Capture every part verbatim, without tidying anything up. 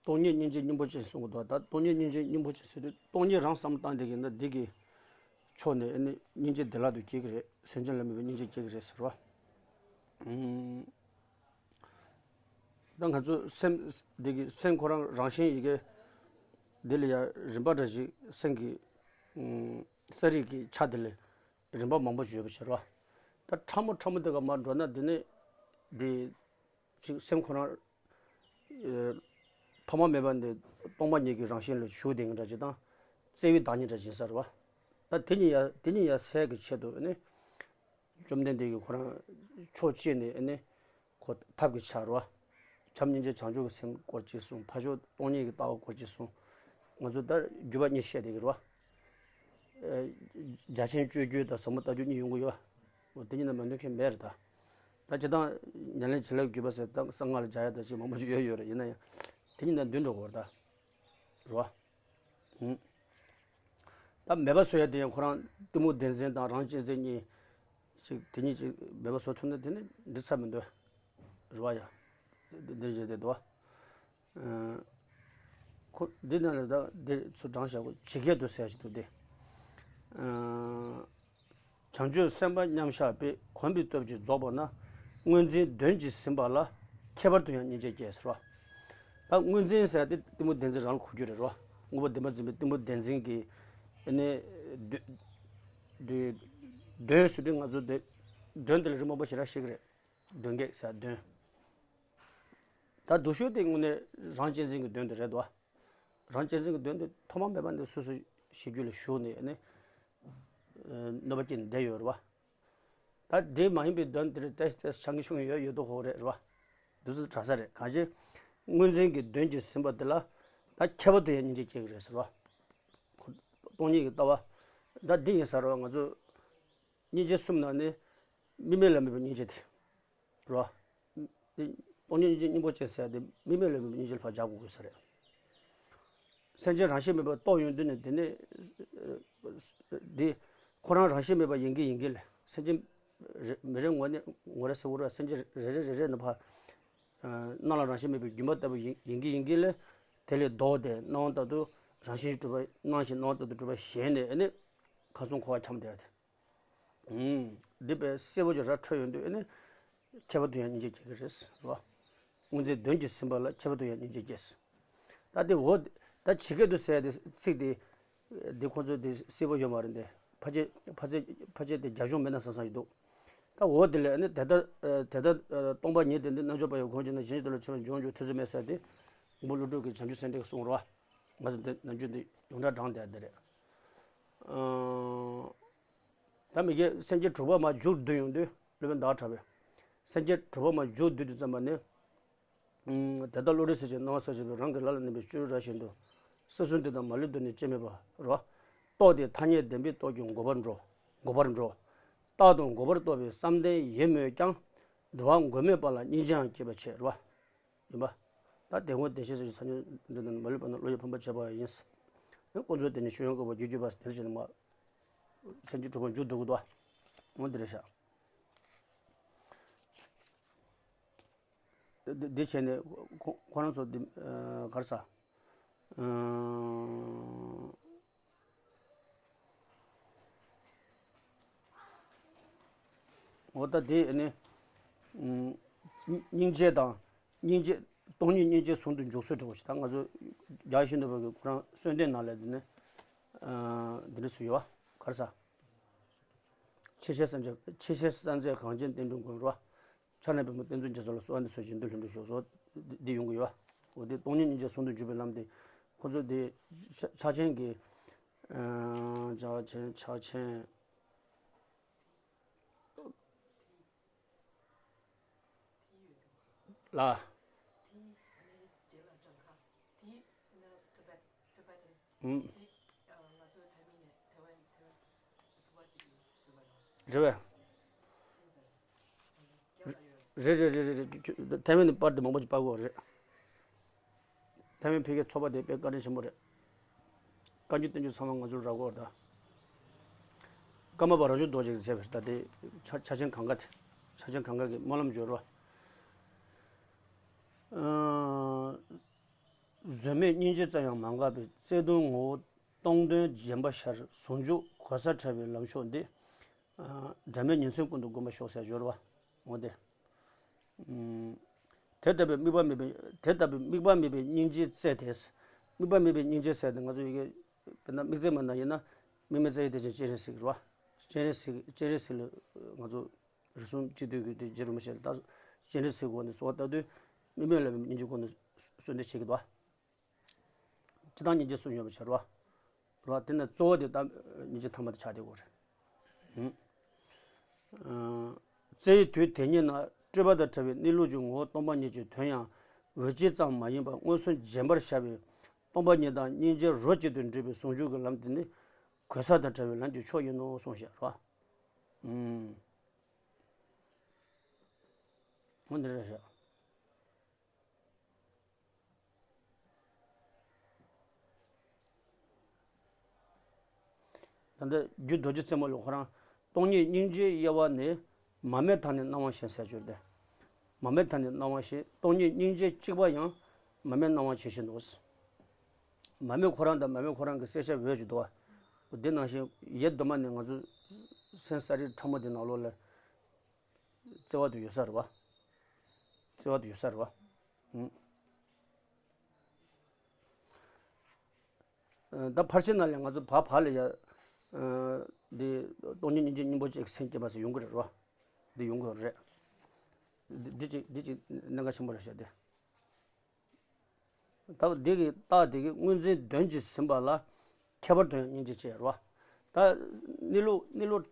སྟོང་ཉིད་སྙིང་རྗེ་སྙིང་པོ་ཅན་གསུང་གི་འདུག་ད་སྟོང་ཉིད་སྙིང་རྗེ་སྙིང་པོ་ཅན་ཟེར་དུས་སྟོང་ཉིད་རང་བསམ་བློ་བཏང་བསྡད་ཀྱི་ཡིན་ན་འདི་གི་ཕྱོགས་ནས་ཨ་ནི་སྙིང་རྗེ་བདེ་བླག་ཏུ་སྐྱེ་གི་རེད། སེམས་ཅན་ལ་དམིགས་པའི་སྙིང་རྗེ་སྐྱེ་གི་རེད་ཟེར་བ། ཨུམ། ད་ང་ཚོ་སེམས་འདི་གི་སེམས་ཁོ་རང་རང་བཞིན་ཡི་གེ་འདི་ལ་ཡང་རིམ་པ་འདྲ་ཞིག་སེམས་ཀྱི་ཨུམ་ས་རིས་ཀྱི་ཆ་འདི་ལ་རིམ་པ་མང་པོ་ཞིག་ཡོད་པ་བྱེད་རོགས། ད་ཕྲ་མོ་ཕྲ་མོ་དེ་ག་མར་འགྲོ་ན་འདི་ནི་འདི་ཅིག་སེམས་ཁོ་རང་ཨེ་ཐོག་མ་མེད་པ་འདི་སྟོང་པ་ཉིད་ཀྱི་རང་བཞིན་ལ་ཞུགས་བསྡད་མཁན་འདྲ་ཅིག་དང་། བརྩེ་བའི་བདག་ཉིད་འདྲ་ཅིག་ཡིན་ས་རེད་བ། ད་དེ་གཉིས་ཡ་དེ་གཉིས་ཡ་སེལ་གྱི་ཆེད་དུ་ནི་བཅོམ་ལྡན་འདས་ཀྱིས་ཁོ་རང་ཕྱོགས་གཅིག་ནས་ནི་ཁོ་ཐབས་ཀྱི་ཆ་རེད་བ། བྱམས་སྙིང་རྗེ་བྱང་ཆུབ་ཀྱི་སེམས་སྐོར་གཅིག་གསུངས། ཕར་ཕྱོགས་སྟོང་ཉིད་ཀྱི་ལྟ་བ་སྐོར་གཅིག་གསུངས། ང་ཚོ་ད་བརྒྱུད་པ་གཉིས་བཤད་བསྡད་ཀྱི་རེད་བ། ཨེ། རྒྱ་ཆེན་སྤྱོད་བརྒྱུད་དང་ཟབ་མོ་ལྟ་བརྒྱུད་གཉིས་ཡོང་གི་ཡོད། འོ་དེ་གཉིས་ནང་མ་འདུས་མཁན་མེད་རེད་ད། ད་སྤྱིར་བཏང་ཉམས་ལེན་བྱེད་ལས་བརྒྱུད་པ་ཟེར་ད་གསང་སྔགས་ལ་སྦྱར་ཡ་ད་ཅིག་མང་པོ་ཅིག་ཡོད་ཡོད་རེད། ཡིན་ན་ཡང་དེ་གཉིས་ནང་འདུས་འགྲོ་གི་རེད་ད། རེད་བ། ཨུམ། ད་མེད་པ་བཟོ་ཡ་དེ་ཡང་ཁོ་རང་གཏི་མུག་བདེན་འཛིན་དང་རང་གཅེས་འཛིན་གཉིས་ཅིག་དེ་གཉིས་ཅིག་མེད་པ་བཟོ་ཐུབ་ན་དེ་ནི་འགྲིག་ས་མི་འདུག་རེད་བ་ཡ། འདི་འདྲ་བྱས་ཏེ་འདུག་བ། ཁོ་འདི་ནང་ལ་ད་འདིར་ཚུར་དྲངས་བཞག་གོ། ཇི་སྐད་དུ་ཟེར་ཞིག་འདུག་སྟེ། བྱང་ཆུབ་སེམས་དཔའ་མཉམ་གཞག་པས། གོམས་པའི་སྟོབས་ཀྱིས་རྫོགས་པ་ན། དངོས་འཛིན་གདོན་གྱིས་ཟིན་པ་ལ། ཁྱད་པར་དུ་ཡང་སྙིང་རྗེ་སྐྱེ་ཟེར་བ། ད་དངོས་འཛིན་ཟེར་ཏེ་གཏི་མུག་བདེན་འཛིན་རང་ལ་གོ་རྒྱུ་རེད་རོ། དངོས་པོ་བདེན་པར་འཛིན་པའི་གཏི་མུག་བདེན་འཛིན་གྱི་ཨ་ནི་གདོན་ཟེར་དུས་ང་ཚོ་གདོན་དེ་ལ་རི་མོ་པ་ཞེ་དྲག་ཤེས་ཀྱི་རེད། གདོན་བགེགས་ཟེར་གདོན། ད་སྡུག་ཤོས་དེ་དངོས་གནས་རང་གཅེས་འཛིན་གྱི་གདོན་དེ་རེད་དོ། རང་གཅེས་འཛིན་གྱི་གདོན་དེ་ཐོག་མ་མེད་པ་ནས་སོ་སོ་ཤེས་རྒྱུད་ལ་ཞུགས་ནས་ཨ་ནི་གནོད་པ་སྐྱེལ་ནས་བསྡད་ཡོད་རེད་བ། ད་དེ་མ་ཡིན་པའི་གདོན་དེ་རེད་ཏེས་ཏེས་ཆང་གི་ཆུང་ཡོད་ཡོད་དོ་ཧོ་རེད་རེད་བ། དུས་ཚོད་དྲག་ས་རེད། གང་ཞིག་དངོས་འཛིན་གྱི་གདོན་གྱིས་ཟིན་པ་དེ་ལ་ད་ཁྱད་པར་དུ་ཡང་སྙིང་རྗེ་སྐྱེ་གི་རེད་ཟེར་བ། སྟོང་ཉིད་ཀྱི་ལྟ་བ། ད་འདི་ཡིན་ས་རེད་བ། ང་ཚོ་སྙིང་རྗེ་གསུམ་ནང་ནས་དམིགས་མེད་ལ་དམིགས་པའི་སྙིང་རྗེ་དེ་རེད་བ། འདི་སྟོང་ཉིད་སྙིང་རྗེ་སྙིང་པོ་ཅན་ཟེར་ཡ་དེ་དམིགས་མེད་ལ་དམིགས་པའི་སྙིང་རྗེ་ལ་ཕར་སྦྱར་དགོས་དགོས་ས་རེད། སེམས་ཅན་རང་བཞིན་མེད་པར་རྟོགས་ཡོང་དུས་ནས་དེ་ནས་འདི་ཁོ་རང་རང་བཞིན་མེད་པ་ཡིན་གྱི་ཡིན་གྱི་ལས། སེམས་ཅན་རེ་མི་རེ་ངོ་ནས་ངོ་རེ་ཟེར་བ་རེད་བ། སེམས་ཅན་རེ་རེ་རེ་རེ་ནས་ཕར་སྣང་ལ་རང་བཞིན་མེད་པའི་སྒྱུ་མ་ལྟ་བུ་ཡིན་ཡིན་གྱི་ཡིན་གྱི་ལས། དེ་ལས་ལྡོག་སྟེ་སྣང་བ་ལྟར་དུ་རང་བཞིན་གྲུབ་པ། སྣང་ཞིང་སྣང་བ་ལྟར་དུ་གྲུབ་པ་ཞེས་ནས་ཨ་ནི་ཁ་སང་འཁོར་བ་འཁྱམས་བསྡད་ཡ་དེ། ཨུམ། འདི་པའི་སྲས་པོ་ཅིག་ར་འཕྲོད་ཡོང་དུས་ཨ་ནི་ཁྱད་པར་དུ་ཡང་སྙིང་རྗེ་སྐྱེ་གི་རེད་ཟེར་བ། དངོས་འཛིན་གདོན་གྱིས་ཟིན་པ་ལ་ཁྱད་པར་དུ་ཡང་སྙིང་རྗེ་སྐྱེ་ཟེར། ད་དེ་འོ་ད་ཇི་སྐད་དུ་ཟེར་ཡ་དེ་ཚིག་དེ། འདི་ཁོ་ཚོ་དེ་སྲས་པོ་ཡོད་མ་རེད་དེ། ཕལ་ཆེར་ཕལ་ཆེར་ཕལ་ཆེར་དེ་རྒྱ་གཞུང་མེད་ན་བསམ་བསམ་ཞིག་འདུག་ད་འོ་དེ་ལས་ཨ་ནི་དེ་ལྟར་དེ་ལྟར་སྟོང་པ་ཉིད་དེ་འདི་རྣལ་འབྱོར་པ་ཡི་གོ་འགྱུར་ན་གཞན་གྱི་དོན་ལ་ཆེན་པོ་འབྱུང་འགྱུར་ཐུགས་བརྩེ་མེད་ཟེར་ཏེ། མགོན་པོ་ཀླུ་སྒྲུབ་ཀྱིས་བྱང་ཆུབ་སེམས་འགྲེལ་གསུངས་རོ། ང་ཚོ་འདི་ནམ་རྒྱུན་འདི་ཡོངས་གྲགས་བགྲངས་བསྡད་དེ་རེད། ཨང་། ད་མི་དགེ་སེམས་བསྐྱེད་དྲུག་པ་མར་མཇུག་བསྡུ་ཡོང་དུས་སློབ་དཔོན་ཟླ་བ་གྲགས་པས། སེམས་བསྐྱེད་དྲུག་པ་མར་མཇུག་བསྡུ་དུས་ཙམ་པ་ནས། ཨང་། དེ་ལྟར་བློ་གྲོས་ཟེར་ཞིང་སྣང་བ་གསལ་བཞིན་དུ། རང་གི་ལག་ལ་གནས་པའི་སྤྱི་བོར་བཞག་བཞིན་དུ། བསེ་སྲུང་དེ་དང་མ་ལུས་བདུད་ནི་སྐྱེ་མེད་པ་རོ། རྟོག་དེ་ཐ་སྙད་བདེན་པའི་སྟོབས་ཀྱིས་འགུགས་པར་འགྲོ། འགུགས་པར་འགྲོ། རྟག་ཏུ་འགུགས་པར་རྟོགས་པའི་བསམ་གཏན་ཡིན་མོད་ཀྱང་། འགྲོ་བ་མགོན་མེད་པ་ལ་སྙིང་རྗེའང་སྐྱེད་པར་བྱེད་རོ། ཡིན་པ། ད་དེ་སྔོན་བདེ་གཤེགས་སོགས་ཀྱི་ས་ཆེན་འདི་དང་མ་ལུས་པ་རྣམས་བློ་ཡིས་ཕམ་པར་བྱེད་པ་ཡིན། ནི་ཀུན་རྫོབ་དེ་ནི་ཤེས་ཡོན་བཀོད་པ་རྒྱུད་བརྒྱུད་པ་དེར་བྱས་ནས་མ། སེམས་བསྐྱེད་དྲུག་པ་མཇུག་བསྡུ་དགོས་དོ། འོ་འདི་རེད་ཤག་འདི་འདི་བྱས་ནས་ཁོ་ཁོ་རང་ཚོ་འདི་ག་རེ་ཟ། འོ་ད་དེ་ནི། སྙིང་རྗེ་དང་། སྙིང་རྗེ། སྟོང་ཉིད་སྙིང་རྗེ་ཟུང་དུ་འཇུག་སྲོལ་འདྲ་བོ་ཞིག་ད་ང་ཚོ་རྒྱ་ཆེན་པོ་གི་ཁོ་རང་གསོལ་འདེབས་ནང་ལ་འདི་ནི། འདི་འདྲ་སུ་ཡོད་བ། ག་རེ་ཟ། ཆེ་ཤེལ་སངས་རྒྱས། ཆེ་ཤེལ་སངས་རྒྱས་གངས་ཅན་བསྟན་འགྲོའི་མགོན་རེད་བ། ཕྱག་ན་པདྨོ་བསྟན་འཛིན་རྒྱ་མཚོ་ལ་གསོལ་བ་འདེབས་སོ་བཞིན་དུ་ལྷུན་གྲུབ་ཤོག་སོགས་འདི་ཡོང་གི་ཡོད་བ། འོ་དེ་སྟོང་ཉིད་སྙིང་རྗེ་ཟུང་དུ་འཇུག་པའི་ལམ་དེ། ཁོ་ཚོ་དེ་ཕྱག་ཕྱག་ཆེན་གྱི། ཕྱག་ཆེན་ཕྱག་ཆེན། ལ། ཨུམ། རེད་བས། རེད་རེད་རེད་རེད། ཐའེ་ཝན་ནས་པར་དེ་མང་པོ་ཅིག་པར་དགོས་རེད། ཐའེ་ཝན་ཕ་གིའི་ཚོགས་པ་དེ་དཔེ་བཀའ་དྲིན་ཆེན་པོ་རེད། བཀའ་འགྱུར་བསྟན་འགྱུར་ཚང་མ་ང་ཚོར་རག་གི་ཡོད་རེད་ད། ཀརྨ་པ་རང་བྱུང་རྡོ་རྗེ་གིས་མཛད་པའི་ད་དེ་ཕྱག་ཕྱག་ཆེན་གངྒཱ་དེ། ཕྱག་ཆེན་གངྒཱ་གི་སྨོན་ལམ་བརྗོད་རོ། ཨ། བཟོད་མེད་སྙིང་རྗེ་རྩལ་ཡང་མ་འགགས་པའི། བརྩེ་གདུང་ངོ་བོ་སྟོང་དོན་བརྗེན་པར་ཤར། ཟུང་འཇུག་གོལ་ས་བྲལ་བའི་ལམ་མཆོག་འདི། ཨ། འབྲལ་མེད་ཉིན་མཚན་ཀུན་ཏུ་བསྒོམ་པར་ཤོག་ཟེར་སྦྱོར་བ། འོ་དེ། ཨུམ། དེ་ལྟ་བུའི་དམིགས་པ་མེད་པའི། དེ་ལྟ་བུའི་དམིགས་པ་མེད་པའི་སྙིང་རྗེའི་རྩལ་དེ། དམིགས་པ་མེད་པའི་སྙིང་རྗེའི་རྩལ་དེ་ང་ཚོ་ཡི་གེ། དཔེར་ན་དམིགས་བརྩེ་མ་ན་ཡིན་ན། དམིགས་མེད་རྩལ་ཡུལ་དེ་བཞིན་སྤྱན་རས་གཟིགས་རེད་བ། སྤྱན་རས་གཟིགས། སྤྱན་རས་གཟིགས་ལ་ང་ཚོ་རིགས་གསུམ་སྤྱི་ལྟོས་ཀྱི་དེ་རྗེ་རིན་པོ་ཆེ་ལ་ད་སྤྱན་རས་གཟིགས་སྒོ་ནས་གསོལ་བ་བཏབ་དུས། དམིགས་མེད་ལ་སྙིང་རྗེ་སྒོ་ནས་གསོལ་འདེབས་བྱེད་ཀྱི་འདུག་བ། སྤྱིར་བཏང་སྙིང་རྗེ་གསུམ་ཡོད་པ་བྱ་རོགས། རོགས། དེ་ནས་གཙོ་བོ་དེ་ད་སྙིང་རྗེ་ཐ་མ་དེ་ཆགས་བསྡད་ཡོད་རེད། ཨུ། ཨ། བརྩེ་ཡི་དུས་དེ་ཉིད་ན། སྤྲོས་པ་དང་བྲལ་བའི་གནས་ལུགས་ཀྱི་ངོ་བོ་སྟོང་པ་ཉིད་ཀྱི་དོན་ཡང་འོད་གཅིག་ཙམ་མ་ཡིན་པར་མངོན་སུམ་རྗེན་པར་ཤར་བའི། སྟོང་པ་ཉིད་དང་སྙིང་རྗེ་རོ་གཅིག་ཏུ་འདྲེས་པའི་ཟུང་འཇུག་གི་ལམ་དེ་ནི་གོལ་ས་དང་བྲལ་བའི་ལམ་གྱི་མཆོག་ཡིན་ནོ་གསུངས་ཤག་རོགས། ཨུམ། འོ་འདི་རེད་ཤག། ད་ལྟ་རྒྱུད་རྡོ་རྗེ་རྩེ་མོ་ལ་ཁོ་རང་སྟོང་ཉིད་སྙིང་རྗེའི་དབྱེ་བ་ནི། མ་རྨོས་ཐག་ནི་སྣང་བ་བཞིན་ཟེར་སྦྱོར་ཏེ། མ་རྨོས་ཐག་ནི་སྣང་བ་བཞིན། སྟོང་ཉིད་སྙིང་རྗེ་གཅིག་པ་ཡང་མ་རྨོས་སྣང་བ་ཇི་བཞིན་དུ། མ་རྨོས་ཁོ་རང་དང་མ་རྨོས་ཁོ་རང་གི་གསལ་བྱེད་འོད་ཅིག་འདུག་བ། འདི་ནང་བཞིན་ཡེ་གདོད་མ་ནས་ང་ཚོ་སེམས་ས་རི་ཕྲ་མོ་འདི་ནང་ལོགས་ལ་བརྩེ་བ་དུ་ཡོད་ས་རེད་བ། བརྩེ་བ་དུ་ཡོད་ས་རེད་བ། ཨུམ། ད་ཕལ་ཆེར་ནང་ལ་ང་ཚོ་བར་བར་ལ་ཡ། འདི་སྟོང་ཉིད་སྙིང་རྗེ་སྙིང་པོ་གཅིག་སེམས་བསྐྱེད་པ་ཟེར་ཡོང་གི་རེད་བ། འདི་ཡོང་གི་རེད། འདི་འདི་གཅིག་འདི་གཅིག་གནད་འགག་ཆེན་པོ་རེད་ཤག་འདི། ད་འདི་གི་རྟགས་འདི་གི་དངོས་འཛིན་གདོན་གྱིས་ཟིན་པ་ལ། ཁྱད་པར་དུ་ཡང་སྙིང་རྗེ་ཅེས་རེད་བ། ད་གནས་ལུགས་གནས་ལུགས་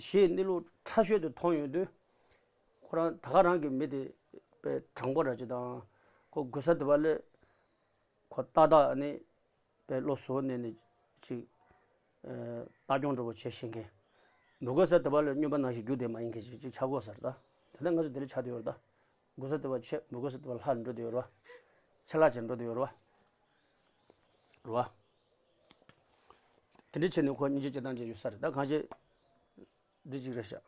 ཞེས་གནས་ལུགས་ཕྲ་ཤོས་དུ་མཐོང་ཡོང་དུས། ཁོ་རང་ད་ག་རང་གི་མི་དེ་དཔེ་དྲང་པོ་ར་ཅིག་དང་། ཁོ་གོལ་ས་དེ་བ་ལས། ཁོ་ཏག་ཏག་ནི་དཔེ་བློ་གཟུ་བོ་གནས་ནས་ཅིག་ཨ། ལྟ་སྐྱོང་འདྲ་པོ་བྱེད་ཤེས་མཁན། མི་གོལ་ས་དེ་བ་ལས་སྨྱོན་པ་ནང་བཞིན་རྒྱུག་བསྡད་མ་ཡིན་མཁན་ཞིག་ཅིག་ཆགས་དགོས་ས་རེད་ད། དེ་ནས་ང་ཚོ་དེ་འདྲ་ཆགས་བསྡད་ཡོད་རེད་ད། གོལ་ས་དེ་བ་ཆེ། མི་གོལ་ས་དེ་བ་ལྷག་འགྲོ་བསྡད་ཡོད་རེད་བ། ཆེ་ལྷག་བྱས་འགྲོ་བསྡད་ཡོད་རེད་བ། རེད་བ། དེ་འདྲ་བྱས་ནས་ཁོ་སྙིང་རྗེ་སྐྱེ་སྟངས་ཅིག་ཡོད་ས་རེད་ད། གང་ཞིག་འདི་གཅིག་རེད་ཤག།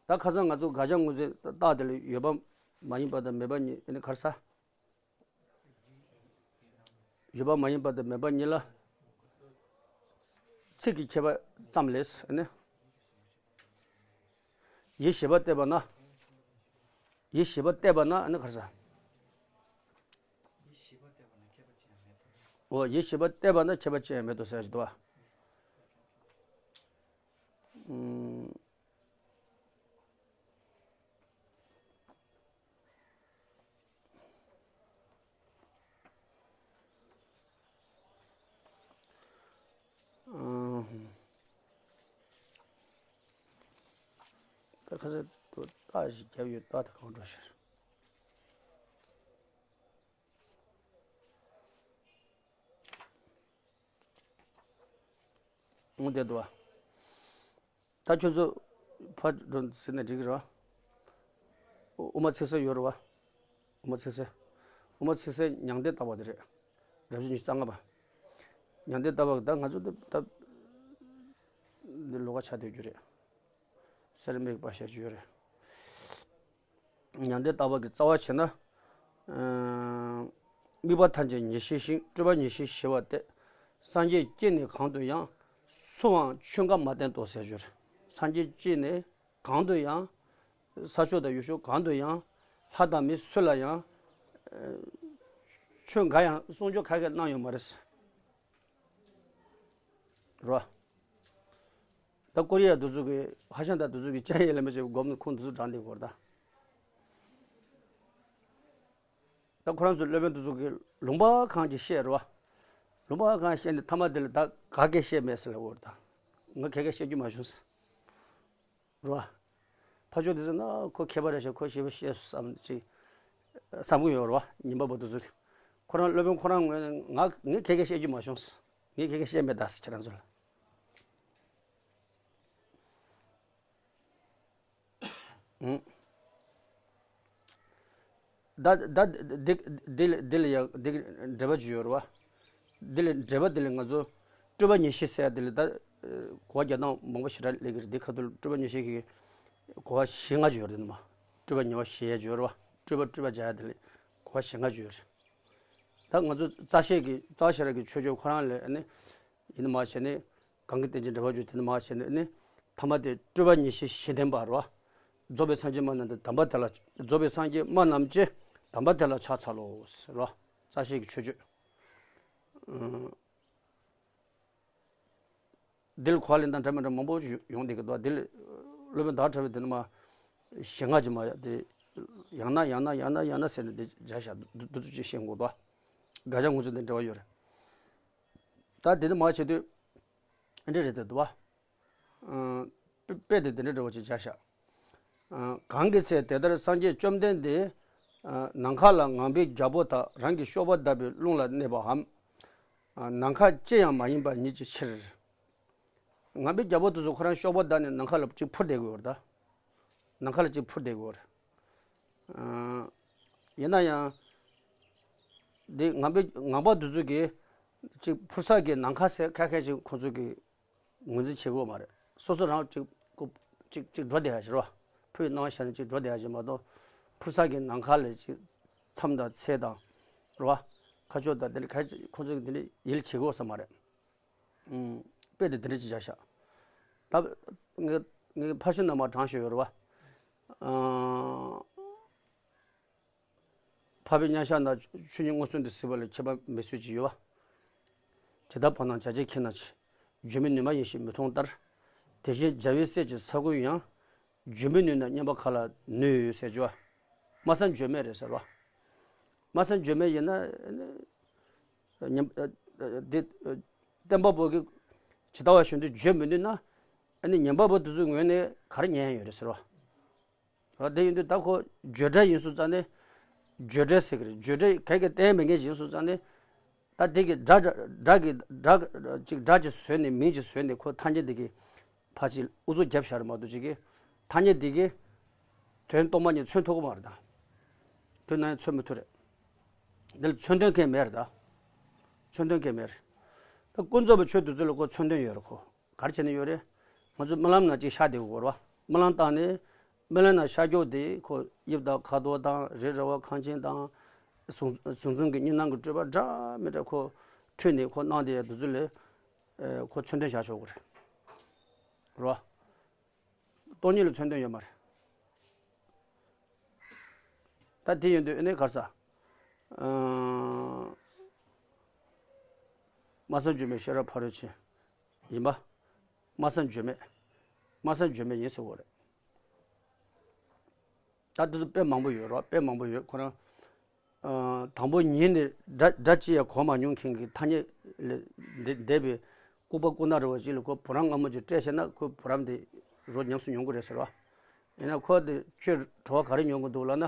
ད་ཁ་སང་ང་ཚོ་དགག་བྱ་དངོས་འཛིན་རྟགས་དེ་ལ་ཡོད་པ་མ་ཡིན་པ་དང་མེད་པ་གཉིས། ཨ་ནི་ག་རེ་ཟ། ཡོད་པ་མ་ཡིན་པ་དང་མེད་པ་གཉིས་ལ་ཚིག་གི་ཁྱད་པར་ཙམ་ལས། ཨ་ནི་ཡིད་བྱེད་པ་གཏད་པ་ན། ཡིད་བྱེད་པ་གཏད་པ་ན། ཨ་ནི་ག་རེ་ཟ། འོ། ཡིད་བྱེད་པ་གཏད་པ་ན་ཁྱད་པར་ཅི་ཡང་མེད་དོ་ཟེར་གྱི་འདུག་བ། ཨུམ། ཨུམ། ད་ཁ་སང་དུ་རྟགས་ཤིག་བརྒྱབ་ཡོད། རྟགས་དེ་གང་འགྲོ་ཤེར། འོང་བསྡད་འདུག་བ། ད་ཁྱོད་ཚོ་ཕར་འགྲོ་ཟེར་ན་འགྲིག་གི་རེད་བ། དབུ་མ་ཚིག་གསལ་ཡོད་རེད་བ། དབུ་མ་ཚིག་གསལ། དབུ་མ་ཚིག་གསལ་མྱང་འདས་བརྟག་པ་དེ་རེད། རབ་བྱུང་ཉི་ཤུ་རྩ་ལྔ་པ། མྱང་འདས་བརྟག་པ་གི་ད་ང་ཚོ་འདི་ད་འདི་ལོགས་ཀ་ཆགས་སྡོད་རྒྱུ་རེད། སེར་སྨད་པ་བཤད་རྒྱུ་ཡོད་རེད། མྱང་འདས་བརྟག་པ་གི་རྩ་བ་བྱས་ན། ཨ། དམིགས་པ་ཐམས་ཅད་ཉེར་ཞིའི་ཤིང་། སྤྲོས་པ་ཉེར་ཞིའི་ཞི་བ་སྟེ། སངས་རྒྱས་ཀྱིས་ནི་གང་དུ་ཡང་། སུའང་ཆོས་འགའ་མ་བསྟན་ཏོ་ཟེར་སྦྱོར། སངས་རྒྱས་ཀྱིས་ནི་གང་དུ་ཡང་། ས་ཕྱོགས་དང་ཡུལ་ཕྱོགས་གང་དུ་ཡང་། ལྷ་དང་མི་སུ་ལ་ཡང་། ཨ། ཆོས་འགའ་ཡང་གསུང་ཆོས་ག་གེ་གནང་ཡོད་མ་རེད། རོ། ད་ཀོ་རི་ཡ་དེ་ཚོ་གི་ཧྭ་ཤང་ད་དེ་ཚོ་གི་སྤྱན་ཡས་ལ་མི་བྱེད་པའི་སྒོམ་ནི་ཁུངས་དེ་ཚོ་དྲངས་བསྡད་ཡོད་རེད་ད། ད་ཁོ་རང་ཚོ་སློབ་དཔོན་དེ་ཚོ་གི་ལུང་པ་གང་ཅིག་བཤད་རོ། ལུང་པ་གང་བཤད་ནས་ཐ་མ་དེ་ལ་ད་ག་གེ་བཤད་མེད་ཟེར་ལབ་ཡོད་རེད་ད། ང་ག་གེ་བཤད་རྒྱུ་མ་བྱུང་ཟེར། རོ། ཕར་ཕྱོགས་དེ་ཚོ་ན་ཁོ་མཁས་པ་རེད་ཤག། ཁོ་ཞེ་པོ་བཤད་སོང་བསམ་ཅིག་བསམ་གི་ཡོད་རོ། ཉན་པ་པོ་དེ་ཚོ་གི། ཁོ་རང་སློབ་དཔོན་ཁོ་རང་ངོས་ནས་ང་ངས་ག་གེ་བཤད་རྒྱུ་མ་བྱུང་ཟེར། ངས་ག་གེ་བཤད་མེད་ད་ཟེར། ཁྱེད་རང་ཚོ་ལ། ཨུང་། ད་ད་འདི་འདི་ལ་འདི་ལ་ཡང་འདི་འགྲེལ་པ་ཅིག་ཡོད་རེད་བ། འདི་ལ་འགྲེལ་པ་འདི་ལ་ང་ཚོ་སྤྲོས་པ་ཉེར་ཞི་ཟེར་ཡ་འདི་ལ་ད་གོ་བ་རྒྱག་སྟངས་མང་པོ་ཞེ་དྲག་སླེབས་ཀྱི་རེད། འདི་ཁ་ཐུག་ལ་སྤྲོས་པ་ཉེར་ཞི་གི་གོ་བ་བཞི་ལྔ་ཅིག་ཡོད་རེད་མ། སྤྲོས་པ་ཉེ་བར་ཞི་ཡ་ཅིག་ཡོད་རེད་བ། སྤྲོས་པ་སྤྲོས་པ་སྦྱར་ཡ་འདི་ལ་གོ་བ་བཞི་ལྔ་ཅིག་ཡོད་རེད། ད་ང་ཚོ་རྩ་ཤེས་ཀྱི་རྩ་ཤེས་རབ་ཀྱི་ཆོས་སྤྱོད་ཁོ་རང་ལས་ཨ་ནི་ཡིན་ན་མ་བྱས་ནས་གང་གི་རྟེན་ཅིང་འབྲེལ་བར་འགྱུར་དེ་ནི་མ་བྱས་ནས་ཨ་ནི་ཐ་མ་དེ་སྤྲོས་པ་ཉེར་ཞི་ཞི་བརྟན་པ་རེད་བ། རྫོགས་པའི་སངས་རྒྱས་སྨྲ་རྣམས་ཀྱི་དམ་པ་དེ་ལ་རྫོགས་པའི་སངས་རྒྱས་སྨྲ་རྣམས་ཀྱི་དམ་པ་དེ་ལ་ཕྱག་འཚལ་ལོ་རེད་བ། རྩ་ཤེས་ཀྱི་ཆོས་སྤྱོད། འདི་ལ་གོ་བ་ལེན་སྟངས་འདྲ་མི་འདྲ་མང་པོ་ཞིག་ཡོང་བསྡད་ཀྱི་འདུག་འདི་ལ་སློབ་དཔོན་ཟླ་བ་གྲགས་པས་འདི་ནི་མ་ཞེ་ངག་ཅིག་མ་ཡ་དེ་ཡང་ན་ཡང་ན་ཡང་ན་ཡང་ན་ཟེར་ནས་འདི་བྱ་བཞག་འདུ་འདུ་ཚུལ་ཅིག་བཤད་འགོ་འདུག་དགག་བྱ་ངོས་འཛིན་དང་འབྲེལ་བ་ཡོད་རེད། ད་འདི་ནི་མ་བྱེད་དུས་འདི་རེད་དེ་འདུག་བ། དཔེ་དེ་འདི་འདྲ་འདྲ་བོ་ཅིག་བྱ་བཞག་གང་གི་ཚེ་དེ་ལྟར་སངས་རྒྱས་བཅོམ་ལྡན་འདས། ནམ་མཁའ་ལ་ངང་པའི་རྒྱལ་པོ་དག་རང་གི་གཤོག་པ་བརྡབས་པའི་རླུང་ལ་གནས་པའམ། ནམ་མཁའ་ཅི་ཡང་མ་ཡིན་པ་ཉིད་ཀྱི་ཕྱིར། ངང་པའི་རྒྱལ་པོ་དེ་ཚོ་ཁོ་རང་གཤོག་པ་བརྡབས་ནས་ནམ་མཁའ་ལ་གཅིག་འཕུར་བསྡད་དགོས་པ་རེད་ད། ནམ་མཁའ་ལ་གཅིག་འཕུར་བསྡད་དགོས་པ་རེད། ཡིན་ན་ཡང་། འདི་ངང་པའི་ངང་པ་དེ་ཚོ་གིས་གཅིག་འཕུར་ས་གི་ནམ་མཁའ་ཟེར་ཁ་ཁ་ཅིག་ཁོ་ཚོ་གིས་ངོས་འཛིན་བྱེད་དགོས་མ་རེད། སོ་སོ་རང་གཅིག་ཀོ་གཅིག་གཅིག་འགྲོ་བསྡད་ཡ་ཞིག་རེད་བ། ཕུ་ཡི་སྣང་བ་ཤར་ནས་གཅིག་འགྲོ་བསྡད་ཡ་ཞིག་མ་གཏོགས། འཕུར་ས་གི་ནམ་མཁའ་ལ་གཅིག་མཚམས་དང་ཚད་དང་། རེད་བ། ཁ་ཕྱོགས་དང་དེ་འདྲ་ག་ཁོ་ཚོ་གིས་དེ་འདྲ་ཡིད་ལ་བྱེད་དགོས་ས་མ་རེད། ཨུམ། དཔེ་དེ་དེ་འདྲ་ཅིག་བཞག་ཤག་ད་ངས་ངས་ཕར་ཕྱིན་རྣམ་པར་དྲངས་བཞག་ཡོད་རེད་བ། ཨང་། འཕགས་པའི་མཉམ་གཞག་ན་ཆོས་ཉིད་མངོན་སུམ་དུ་གཟིགས་པ་ལ་ཁྱད་པར་མེད་ཚུལ་གྱི་ཡོད་པ། ཇི་ལྟར་བར་སྣང་བྱ་བྱེད་ཁྱིམ་ན་ཆེ། བརྗོད་མེད་ནུས་མ་ཡིན་ཞེས་མི་མཐོང་ལྟར། དེ་བཞིན་རྒྱལ་བའི་སྲས་ཀྱི་ས་བགོས་ཡང་། བརྗོད་མེད་ནུས་ན་མཉན་པ་ག་ལ་ནུས་ཟེར་གྱི་བ། སྨྲ་བསམ་བརྗོད་མེད་རེད་ཟེར་བ། སྨྲ་བསམ་བརྗོད་མེད་ཡིན་ན། ཉམས་འདི་བསྟན་པ་པོ་གི་ཇི་ལྟ་བ་བཞིན་དུ་བརྗོད་མི་ནུས་ན། ཉན་པ་པོ་དེ་ཚོའི་ངོས་ནས་ག་རེ་ཉན་ཡ་ཡོད་རེད་ཟེར་བ། འོ་དེ་ཡིན་དུས་ད་ཁོ་བརྗོད་བྲལ་ཡིན་སོང་ཙང་ནས། བརྗོད་བྲལ་ཟེར་གི་རེད། བརྗོད་བྲལ་ག་གེ་བསྟན་མེད་མཁན་ཞིག་ཡིན་སོང་ཙང་ནས། ད་དེ་གི་སྒྲ་སྒྲ་གི་སྒྲ་ཅིག་སྒྲ་ཅིག་བཟོས་ནས་མིང་ཅིག་བཟོས་ནས་ཁོ་ཐ་སྙད་དེ་གི་ཕར་ཅིག་ཨུ་ཚུགས་བརྒྱབ་བཞག་རེད་མ་གཏོགས་ཅིག་གི་ཐ་སྙད་དེ་གི་དོན་སྟོང་པ་ཉིད་མཚོན་ཐུབ་ཀྱི་མ་རེད་ད། དོན་ནང་མཚོན་མི་ཐུབ་རེད། འདི་ལ་མཚོན་དོན་གང་ཡང་མེད་རེད་ད། མཚོན་དོན་གང་ཡང་མེད་རེད། ད་ཀུན་རྫོབ་པའི་ཆོས་དེ་ཚོ་ལ་ཁོ་མཚོན་དོན་ཡོད་རེད་ཁོ། ག་རེ་བྱས་ནས་ཡོད་རེད། ང་ཚོ་རྨི་ལམ་ནང་ཅིག་ཤར་བསྡད་དགོས་རེད་བ། རྨི་ལམ་བཏང་ནས། རྨི་ལམ་ནང་ཤར་ཀྱོག་དེ་ཁོ་དབྱིབས་དང་ཁ་དོག་དང་རི་ར་བ་ཁང་ཆེན་དང་། གཟུགས་གཟུགས་འཛིན་གྱི་གཉིས་སྣང་གི་སྤྲོས་པ་འདྲ་མི་འདྲ་ཁོ་འཁྲུལ་ནས་ཁོ་སྣང་བསྡད་ཡ་དེ་ཚོ་ལ། ཨེ་ཁོ་མཚོན་དོན་བཞག་ཆོག་གི་རེད། རེད་བ། སྟོང་ཉིད་ལ་མཚོན་དོན་ཡོད་མ་རེད། ད་དེ་ཡིན་དུས་ཨེ་ནས་ག་རེ་ཟ། ཨང་། སྨྲ་བསམ་བརྗོད་མེད་ཤེས་རབ་ཕ་རོལ་ཕྱིན། ཡིན་པ། སྨྲ་བསམ་བརྗོད་མེད། སྨྲ་བསམ་བརྗོད་མེད་ཡིན་ཟེར་བ་རེད། ད་དེ་ཚོ་དཔེ་མང་པོ་ཡོད་རོགས། དཔེ་མང་པོ་ཡོད་ཁོ་རང་། ཨང་། དང་པོ་ཉིད་ནས་སྒྲ་སྒྲ་ཅི་ཡང་གོ་མ་མྱོང་མཁན་གྱི་ཐ་སྙད་ལས་འདས་འདས་པའི་ལྐུགས་པ་ལྐུགས་ན་རེ་བ་ཅིག་ལ་ཁོ་བུ་རམ་མངར་མོ་ཅིག་སྤྲད་བྱས་ན་ཁོ་བུ་རམ་དེ་རོ་ཉམས་སུ་མྱོང་གི་རེད་ཟེར་བ། ཡིན་ན་ཁོ་དེ་ཁྱོད་བྲོ་བ་ག་རེ་མྱོང་གི་འདུག་ལབ་ན།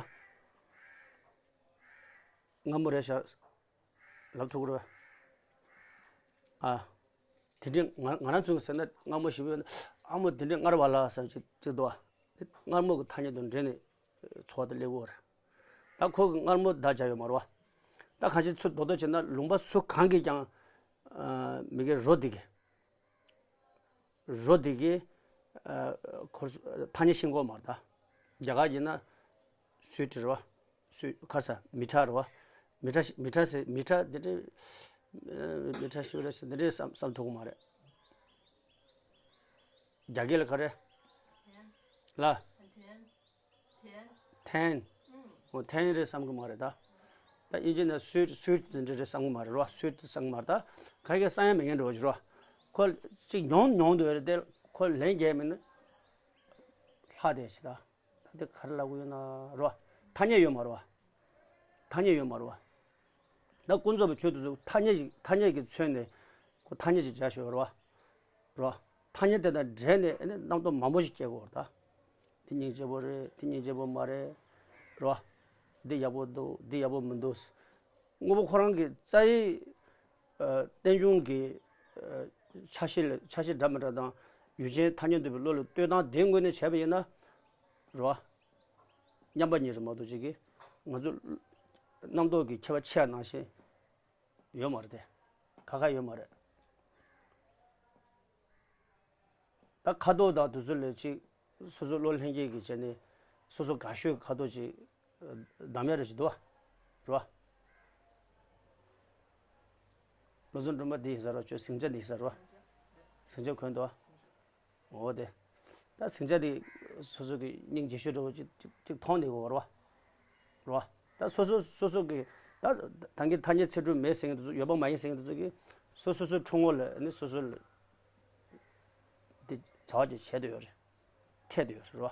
མངར་མོ་རེད་ཤག་ལབ་ཐུབ་ཀྱི་རེད་བ། ཨ། དེ་འདྲའི་ང་ང་རང་ཚོས་ཟེར་ན་མངར་མོ་ཞིག་ཡོད་ན་ཨ་མོ་དེ་འདྲའི་མངར་བ་ལ་ཟེར་ཅིག་ཅིག་འདུག་བ། དེ་མངར་མོ་གི་ཐ་སྙད་དང་འབྲེལ་ནས་འཚོ་བ་དེ་སླེབས་ཀྱི་ཡོད་རེད། ད་ཁོ་གི་མངར་མོ་བརྡ་སྦྱར་ཡོད་མ་རེད་བ། ད་གང་ཞིག་ཚུར་རྡོག་རྡོག་བྱས་ན་ལུང་པ་སུ་གང་གིས་ཀྱང་། ཨ། མི་དགེ་རོ་དེ་གི་རོ་དེ་གི་ཨ། ཁོར་ཐ་སྙད་ཤེས་དགོས་མ་རེད་ད། རྒྱ་གར་ཡིན་ན་སུའི་ཊི་རེད་བ། སུའི་ག་རེ་ཟ། མི་ཊ་རེད་བ། མི་ཊ་ཤི་མི་ཊ་ཟེར་མི་ཊ་འདི་འདྲའི། མི་ཊ་ཤི་རེད་ཟེར་འདི་འདྲའི་བསམ་བསམ་ཐུབ་ཀྱི་མ་རེད། རྒྱ་སྐད་ལ་ག་རེ། ལ། ཐན། འོ་ཐན་རེད་བསམ་གི་མ་རེད་ད། ད་དབྱིན་ཇི་ནས་སུའི་སུའི་དེ་འདྲ་རེད་བསམ་གི་མ་རེད་རོ། སུའི་དེ་བསམ་གི་མ་རེད་ད། ག་གེ་བསམ་ཡ་མེད་མཁན་འདྲ་བོ་ཞིག་རོ། ཁོ་གཅིག་མྱོང་མྱོང་འདུག་རེད་དེ་ཁོ་ལན་རྒྱག་མེད་ན། ལྷག་བསྡད་ཤི་ད། ད་དེ་ག་རེ་ལབ་གི་ཡོད་ན་རོ། ཐ་སྙད་ཡོད་མ་རེད་བ། ཐ་སྙད་ཡོད་མ་རེད་བ། ད་ཀུན་རྫོབ་པའི་ཆོས་དེ་ཚོ་ཐ་སྙད་ཅིག་ཐ་སྙད་ཀྱིས་མཚོན་ནས་ཁོ་ཐ་སྙད་ཅིག་བྱ་ཤོག་རོ། རོ། ཐ་སྙད་དེ་དང་འབྲེལ་ནས་ཨ་ནི་རྣམ་རྟོག་མང་པོ་ཞིག་སྐྱེ་དགོས་རེད་ད། འདི་སྙིང་རྗེ་པོ་རེད། འདི་སྙིང་རྗེ་པོ་མ་རེད། རོ། འདི་ཡག་པོ་འདུག་འདི་ཡག་པོ་མི་འདུག་དངོས་པོ་ཁོ་རང་གི་རྩ་བའི་ཨ། རྟེན་འབྱུང་གི་ཨ། ཆ་ཤས་ལ་ཆ་ཤས་འདྲ་མི་འདྲ་དང་ཡུལ་ཅན་ཐ་སྙད་འདུས་པའི་བློ་ལ་ལྟོས་དང་དེའི་ངོས་ནས་བྱས་པ་ཡིན་ན། རོ། མཉམ་པ་ཉིད་རེད་མ་གཏོགས་ཅིག་གིས་ང་ཚོ་རྣམ་རྟོག་གི་ཁྱད་པར་ཕྱེ་ཡ་ནང་བཞིན་ཡོད་མ་རེད་དེ། ཁ་ཁ་ཡོད་མ་རེད། ད་ཁ་དོག་དང་དེ་ཚོ་ལས་ཅིག་སོ་སོ་བློ་ལྷན་སྐྱེས་ཀྱི་བྱས་ནས་སོ་སོ་དགའ་ཤོས་ཁ་དོག་ཅིག་བདམས་ཡ་རེ་ཞིག་འདུག་བ། རེད་བ། བློ་བཟང་སྒྲོལ་མ་འདི་ཡིན་ས་རོ། ཁྱོད་ཟིང་ཆ་འདི་ཡིན་ས་རོ། ཟིང་ཆ་གོན་འདུག་འོ་དེ། ད་ཟིང་ཆ་འདི་སོ་སོ་གི་སྙིང་རྗེ་ཤོས་འདྲ་བོ་ཅིག་ཅིག་ཅིག་མཐོང་འདི་གོ་རོ། རོ། ད་སོ་སོ་སོ་སོ་གི་ད་ད་གིན་ཐ་སྙད་ཚིག་གྲུབ་མེད་ཟེར་མཁན་དེ་ཚོ། ཡོད་པ་མ་ཡིན་ཟེར་མཁན་དེ་ཚོ་གི་སོ་སོ་སོའི་འཁྲུལ་ངོ་ལ་ནི་སོ་སོ་ལ་འདི་བྱ་བ་ཅིག་བྱས་དུ་ཡོད་རེད། འཐད་དུ་ཡོད་རེད་རོ།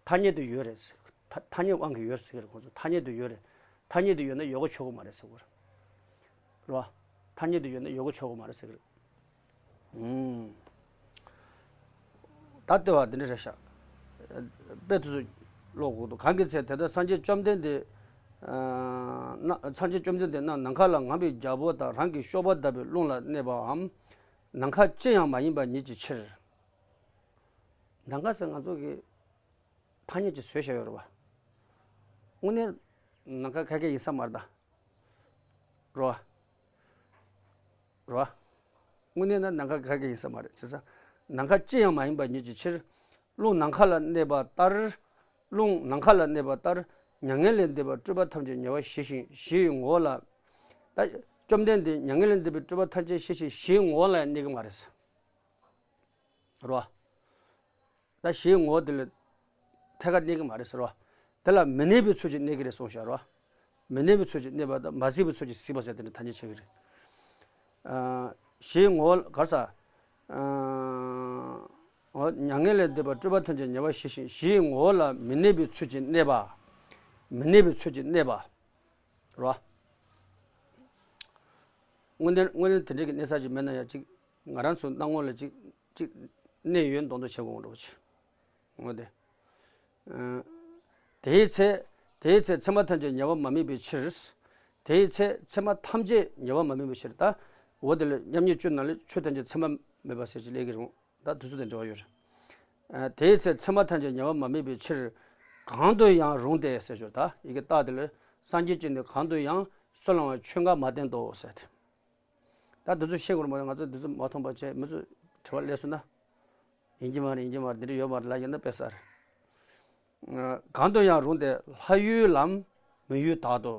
ཐ་སྙད་དུ་ཡོད་རེད་ཟེར། ཐ་ཐ་སྙད་དབང་གིས་ཡོད་རེད་ཟེར་གི་རེད། ཁོང་ཚོ་ཐ་སྙད་དུ་ཡོད་རེད། ཐ་སྙད་དུ་ཡོད་ན་ཡོ་ག་ཆོག་གི་མ་རེད་ཟེར་གི་རེད་རོ། ཐ་སྙད་དུ་ཡོད་ན་ཡོ་ག་ཆོག་གི་མ་རེད་ཟེར་གི་རེད། ཨུམ། ད་ལྟོས་པ་འདི་འདྲ་རེད་ཤག་དཔེ་དེ་ཚོ་ཀློག་དགོས་འདུག་གང་གི་ཚེ་དེ་ལྟར་སངས་རྒྱས་བཅོམ་ལྡན་འདས། ཨ་ན་སངས་རྒྱས་བཅོམ་ལྡན་འདས་རྣམས་ནམ་མཁའ་ལ་ངང་པའི་རྒྱལ་པོ་དང་རང་གི་གཤོག་པ་ལྟ་བུའི་རླུང་ལ་གནས་པའམ། ནམ་མཁའ་ཅི་ཡང་མ་ཡིན་པ་ཉིད་ཀྱི་ཕྱིར། ནམ་མཁའ་ཟེར་ང་ཚོ་གི་ཐ་སྙད་ཅིག་བཟོས་བཞག་ཡོད་རེད་པ། དངོས་གནས་ནམ་མཁའ་ག་གེ་ཡིན་ས་མ་རེད་ད། རོ། རོ། དངོས་གནས་ན་ནམ་མཁའ་ག་གེ་ཡིན་ས་མ་རེད། བྱས་ཙང་ནམ་མཁའ་ཅི་ཡང་མ་ཡིན་པ་ཉིད་ཀྱི་ཕྱིར། རླུང་ནམ་མཁའ་ལ་གནས་པ་ལྟར། རླུང་ནམ་མཁའ་ལ་གནས་པ་ལྟར་མྱ་ངན་ལས་འདས་པའི་སྤྲུལ་པ་ཐམས་ཅད་ཉེ་བར་ཞི་ཞིང་གཞིའི་ངོ་བོ་ལ། ད་བཅོམ་ལྡན་འདས་མྱ་ངན་ལས་འདས་པའི་སྤྲུལ་པ་ཐམས་ཅད་ཞི་ཞིང་གཞིའི་ངོ་བོ་ལ་ཡང་གནས་ཀྱི་མ་རེད། རོ། ད་གཞིའི་ངོ་བོ་དེ་ལ་ཐད་ཀར་གནས་ཀྱི་མ་རེད་ཟེར་བ། དེ་ལ་མི་གནས་པའི་ཚུལ་གྱིས་གནས་ཀྱི་རེད་གསུངས་ཤག་རོ། མི་གནས་པའི་ཚུལ་གྱིས་གནས་པ་དང་མ་གཟིགས་པའི་ ཚུལ་གྱིས་གཟིགས་པ་ཟེར་དེ་འདྲ་ཐ་སྙད་ཆགས་ཀྱི་རེད། ཨ། གཞིའི་ངོ་བོ་ག་རེ་ཟ། ཨ། འོ་མྱ་ངན་ལས་འདས་པའི་སྤྲུལ་པ་ཐམས་ཅད་ཉེ་བར་ཞི་ཞིང་གཞིའི་ངོ་བོ་ལ་མི་གནས་པའི་ཚུལ་གྱིས་གནས་པ། མི་གནས་པའི་ཚུལ་གྱིས་གནས་པ། རོ། དངོས་གནས་དངོས་གནས་དེ་འདྲ་གི་གནས་ས་ཅིག་མེད་ན་ཡང་ཅིག་ང་རང་ཚོའི་སྣང་ངོ་ལ་ཅིག་ཅིག་གནས་ཡོད་མདོག་མདོག་བྱེད་དགོས་འདྲ་བོ་ཅིག་འོ་དེ། ཨ། དེའི་ཚེ། དེའི་ཚེ་མཚན་མ་ཐམས་ཅད་ཉེ་བར་མ་དམིགས་པའི་ཕྱིར། དེའི་ཚེ་མཚན་མ་ཐམས་ཅད་ཉེ་བར་མ་དམིགས་པའི་ཕྱིར། ད་འོ་དེ་ལ་མཉམ་ཉིད་བཅུ་ནང་ལས་ཆོས་ཐམས་ཅད་མཚན་མ་མེད་པ་ཟེར་ཅིག་སླེབས་ཀྱི་རེད། ད་དེ་ཚོ་དང་འབྲེལ་བ་ཡོད་རེད། ཨ། དེའི་ཚེ་མཚན་མ་ཐམས་ཅད་ཉེ་བར་མ་དམིགས་པའི་ཕྱིར། གང་དུ་ཡང་རུང་སྟེ་ཟེར་ཞོར། ད་ཡི་གེ་རྟགས་དེ་ལ་སངས་རྒྱས་ཀྱིས་ནི་གང་དུ་ཡང་སུ་བླང་བའི་ཆོས་འགའ་མ་བསྟན་ཏོ་ཟེར་ཏེ། ད་འདི་ཚོ་ཤེས་དགོས་རེད་མ་གཏོགས་ང་ཚོ་འདི་ཚོ་མ་མཐོང་པ་བྱས་མི་ཚོ་དྲི་བ་སླེབས་སོང་ན། ཡིན་གྱི་མ་རེད། ཡིན་གྱི་མ་རེད། འདི་འདྲ་ཡོད་མ་རེད་ལབ་ཡོད་ན་དཔེ་གསར། གང་དུ་ཡང་རུང་སྟེ་ལྷ་ཡུལ་ལམ་མི་ཡུལ་དག་ཏུ།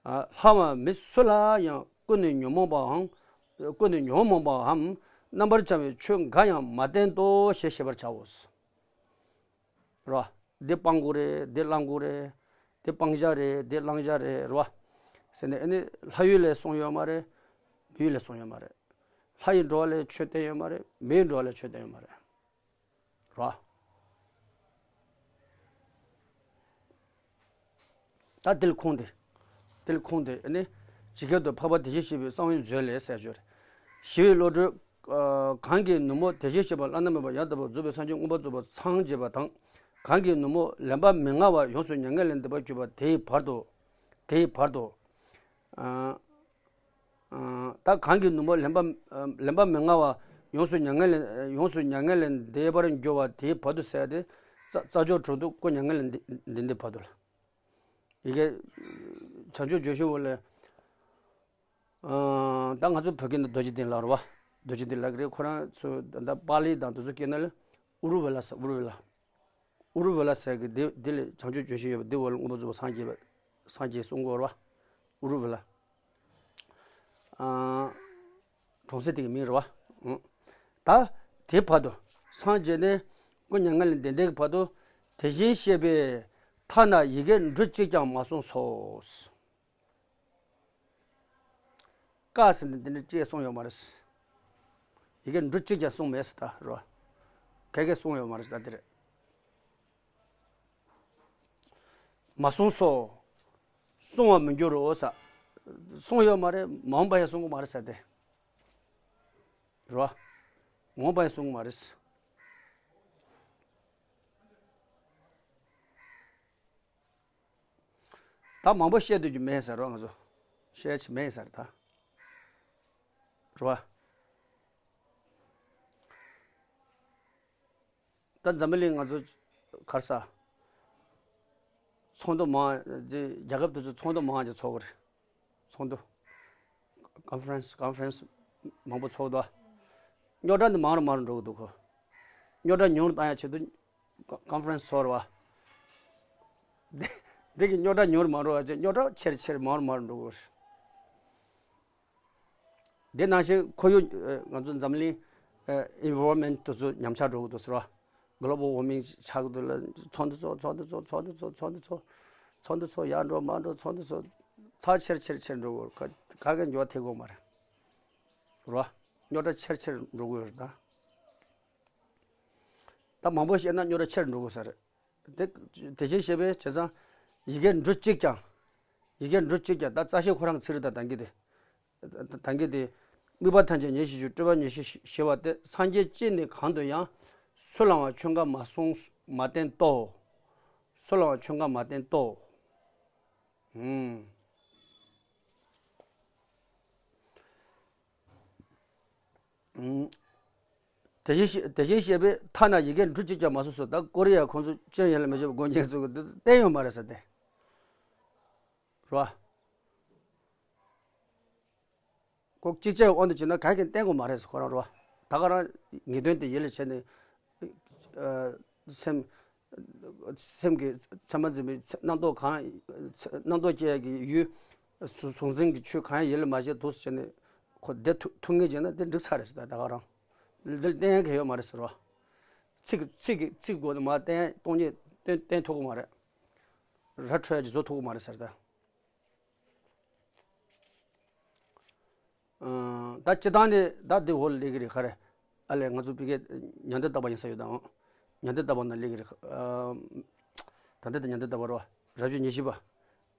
ལྷ་བ་མི་སུ་ལ་ཡང་ཀུན་ནས་ཉོན་མོངས་པའམ། ཀུན་ནས་ཉོན་མོངས་པའམ་རྣམ་པར་བྱང་བའི་ཆོས་འགའ་ཡང་མ་བསྟན་ཏོ་ཞེས་ཤེས་པར་བྱའོ། རོ། འདི་སྤང་དགོས་རེད། འདི་བླང་དགོས་རེད། འདི་སྤང་བྱ་རེད། འདི་བླང་བྱ་རེད། རོ། ཟེར་ནས་ཨ་ནི་ལྷ་ཡུལ་ལས་གསུངས་ཡོད་མ་རེད། མི་ཡུལ་ལས་གསུངས་ཡོད་མ་རེད། ལྷ་ཡི་འགྲོ་བ་ལས་ཆོས་བསྟན་ཡོད་མ་རེད། མི་ཡི་འགྲོ་བ་ལས་ཆོས་བསྟན་ཡོད་མ་རེད། རོ། ད་དེ་ལ་ཁུངས་དེ། དེ་ལ་ཁུངས་དེ་ནི། ཇི་སྐད་དུ་འཕགས་པ་དེ་བཞིན་གཤེགས་པའི་གསང་བའི་མཛོད་ལས་ཟེར་ཞོར། ཞི་བའི་བློ་གྲོས། གང་གིས་ནུབ་མོ་དེ་བཞིན་གཤེགས་པ་བླ་ན་མེད་པ་ཡང་དག་པར་རྫོགས་པའི་སངས་རྒྱས་མངོན་པར་རྫོགས་པར་སངས་རྒྱས་པ་དང་། གང་གིས་ནུབ་མོ་ལེན་པ་མི་མངའ་བ་ཡོངས་སུ་མྱ་ངན་ལས་འདས་པར་གྱུར་པ་དེའི་བར་དུ། དེའི་བར་དུ། ཨ། ཨ། ད་གང་གིས་ནུབ་མོ་ལེན་པ། ལེན་པ་མི་མངའ་བ་ཡོངས་སུ་མྱ་ངན་ལས། ཡོངས་སུ་མྱ་ངན་ལས་འདས་པར་འགྱུར་བ་དེའི་བར་དུ་ཟེར་ཏེ། རྩ་རྩ་མཆོག་དྲུང་དུ་སྐུ་མྱ་ངན་ལས་འདས་འདས་འདས་བར་དུ་ལ། ཡི་གེ་བྱང་ཆུབ་ལྗོན་ཤིང་འོ་ལས། ཨ། ད་ང་ཚོ་བོད་སྐད་ནང་རྡོ་རྗེ་གདན་ལབ་རེད་བ། རྡོ་རྗེ་གདན་ལབ་ཀྱི་རེད། ཁོ་རང་ཚོ་ད་ལྟ་པཱ་ལི་དང་དེ་ཚོ་སྐད་ནང་ལ་ཨུ་རུ་ཝེ་ལ་ཟེར། ཨུ་རུ་ཝེ་ལ། ཨུ་རུ་ཝེ་ལ་ཟེར་གི་འདི་འདི་ལ་བྱང་ཆུབ་ལྗོན་ཤིང་ཡོད་པ་འདི་འོག་ལ་མངོན་པར་རྫོགས་པ་སངས་རྒྱས་པ། སངས་རྒྱས་གསུང་གི་ཡོད་རེད་བ། ཨུ་རུ་ཝེ་ལ། ཨ། གྲོང་གསེབ་དེ་གི་མིང་རེད་བ། ཨང་། ད་དེ་བར་དུ། སངས་རྒྱས་ནས་སྐུ་མྱ་ངན་ལས་འདས་འདས་ཀྱི་བར་དུ། དེ་བཞིན་གཤེགས་པས་ཐ་ན་ཡི་གེ་འབྲུ་གཅིག་ཀྱང་མ་གསུངས་སོ། ཀ་ཟེར་ནས་འདི་འདྲ་ཅེས་གསུངས་ཡོད་མ་རེད། ཡི་གེ་འབྲུ་གཅིག་ཀྱང་གསུངས་མེད་ཟེར་ད་རོ། ག་གེ་གསུངས་ཡོད་མ་རེད་ཟེར་ད་འདི་རེད། མ་གསུངས་སོ། གསུང་བར་མི་འགྱུར་རོ་ཟེར། གསུངས་ཡོད་མ་རེད། མ་འོངས་པ་ཡང་གསུང་གི་མ་རེད་ཟེར་ཏེ། རོ། མ་འོངས་པ་ཡང་གསུང་གི་མ་རེད། ད་མང་པོ་བཤད་སྡོད་རྒྱུ་མེད་ཟེར་རོ། ང་ཚོ་བཤད་ཡ་ཅིག་མེད་ཟེར་ད། རེད་བ། ད་འཛམ་བུ་གླིང་ང་ཚོ་ག་རེ་ཟ། ཚོགས་འདུ་མང་། རྒྱལ་ཁབ་དེ་ཚོ་ཚོགས་འདུ་མང་ཅིག་ཚོགས་ཀྱི་རེད། ཚོགས་འདུ། ཀོན་ཧྥ་རན་སི། ཀོན་ཧྥ་རན་སི་མང་པོ་ཚོགས་འདུག་རྙོག་དྲ་འདི་མང་རུ་མང་རུ་འགྲོ་གི་འདུག་གོ། རྙོག་དྲ་ཉུང་རུ་བཏང་ཡ་ཆེད་དུ་ཀོན་ཧྥ་རན་སི་ཚོགས་རེད་བ། འདི་གི་རྙོག་དྲ་ཉུང་རུ་མང་རུ་བ་ཆེད་རྙོག་དྲ་ཆེ་རུ་ཆེ་རུ་མང་རུ་མང་རུ་འགྲོ་གི་རེད། དེ་ནང་བཞིན་ཁོར་ཡུག་ཨ་ང་ཚོ་འཛམ་གླིང་ཨ་environment་དེ་ཚོ་ཉམས་ཆག་འགྲོ་གི་འདུག་ཟེར་བ། Global warming་ཆགས་ཀྱི་འདུག་ལ། ཚོགས་འདུ་ཚོགས་ཚོགས་འདུ་ཚོགས་ཚོགས་འདུ་ཚོགས་ཚོགས་འདུ་ཚོགས་ཚོགས་འདུ་ཚོགས་ཡར་འགྲོ་མར་འགྲོ་ཚོགས་འདུ་ཚོགས་ཚར་ཆེར་ཆེར་ཆེར་འགྲོ་གི་ཡོད། ག་ག་གེ་འགྱུར་བ་ཐེབས་ཀྱི་ཡོད་མ་རེད། རོ། རྙོག་དྲ་ཆེར་ཆེར་འགྲོ་གི་ཡོད་རེད་ད། ད་མང་པོ་བཤད་ན་རྙོག་དྲ་ཆེར་འགྲོ་གི་ས་རེད། དེ་དེ་བཞིན་གཤེགས་པས་བྱས་ཙང་ཡི་གེ་འབྲུ་གཅིག་ཀྱང་། ཡི་གེ་འབྲུ་གཅིག་ཀྱང་ད་རྩ་ཤེ་ཁོ་རང་གི་ཚིག་རེད་ད། ད་གིན་དེ། ད་གིན་དེ། དམིགས་པ་ཐམས་ཅད་ཉེར་ཞི་ཞུ། སྤྲོས་པ་ཉེར་ཞི་ཞི་བ་སྟེ། སངས་རྒྱས་ཅི་ནས་གང་དུ་ཡང་། སུ་ལའང་ཆོས་འགའ་མ་གསུངས་མ་བསྟན་ཏོ། སུ་ལའང་ཆོས་འགའ་མ་བསྟན་ཏོ། ཧུམ། ཨུམ། དེ་བཞིན་གཤེགས་དེ་བཞིན་གཤེགས་པས་ཐ་ན་ཡི་གེ་འབྲུ་གཅིག་ཀྱང་མ་གསུངས་སོ། ད་ཀོ་རི་ཡ་ཁོང་ཚོ་སྐྱོན་ཡོད་ལ་མི་བྱེད་པ་དགོངས་རྒྱན་ཚོ་གི་འདི་བསྟན་ཡོད་མ་རེད་ཟེར་ཏེ། རོ། ཁོ་གཅིག་ཅར་དབང་དུ་བྱས་ན་གང་གིས་བསྟན་དགོས་མ་རེད་ཟེར་ཁོ་རང་རོ། ད་ག་རང་ངེས་དོན་དེ་ཡིད་ལ་བྱས་ནས། ཨ། སེམས། སེམས་ཀྱི་ཚད་མ་འཛིན་པའི་རྣམ་རྟོག་གང་། རྣམ་རྟོག་སྐྱེ་ཡ་གི་ཡུལ། གཟུང་གཟུང་འཛིན་གྱི་ཆོས་གང་ཡང་ཡིད་ལ་མ་བྱས་འདུག་ཟེར་ནས་ཁོ་བསྡད་ཐུབ་ཐུབ་ངེས་བྱས་ན་དེ་འགྲིག་ཚར་རེད་ཟེར། ད་ད་ག་རང་འདིར་བསྟན་ཡ་གང་ཡོད་མ་རེད་ཟེར་བ། ཚིག་གི་ཚིག་གི་ཚིག་སྒོ་ནས་མར་བསྟན་ཡ་སྟོང་ཉིད་བསྟན་བསྟན་ཐུབ་ཀྱི་མ་རེད། ར་འཕྲོད་ཡ་ཅིག་བཟོ་ཐུབ་ཀྱི་མ་རེད་ཟེར་ད། ཨ། ད་སྤྱིར་བཏང་ནས་ད་འདི་འོག་ལ་སླེབས་ཀྱི་རེད་ག་རེ། ཨ་ལས་ང་ཚོ་ཕ་གིར་ཉན་ཐོས་བརྟག་པ་ཡིན་ས་ཡོད་དམ། ཉན་ཐོས་བརྟག་པ་ནང་སླེབས་ཀྱི་རེད། ཨ། ད་ལྟ་དེ་ཉན་ཐོས་བརྟག་པ་རེད་བ། རབ་བྱུང་ཉེར་བཞི་པ།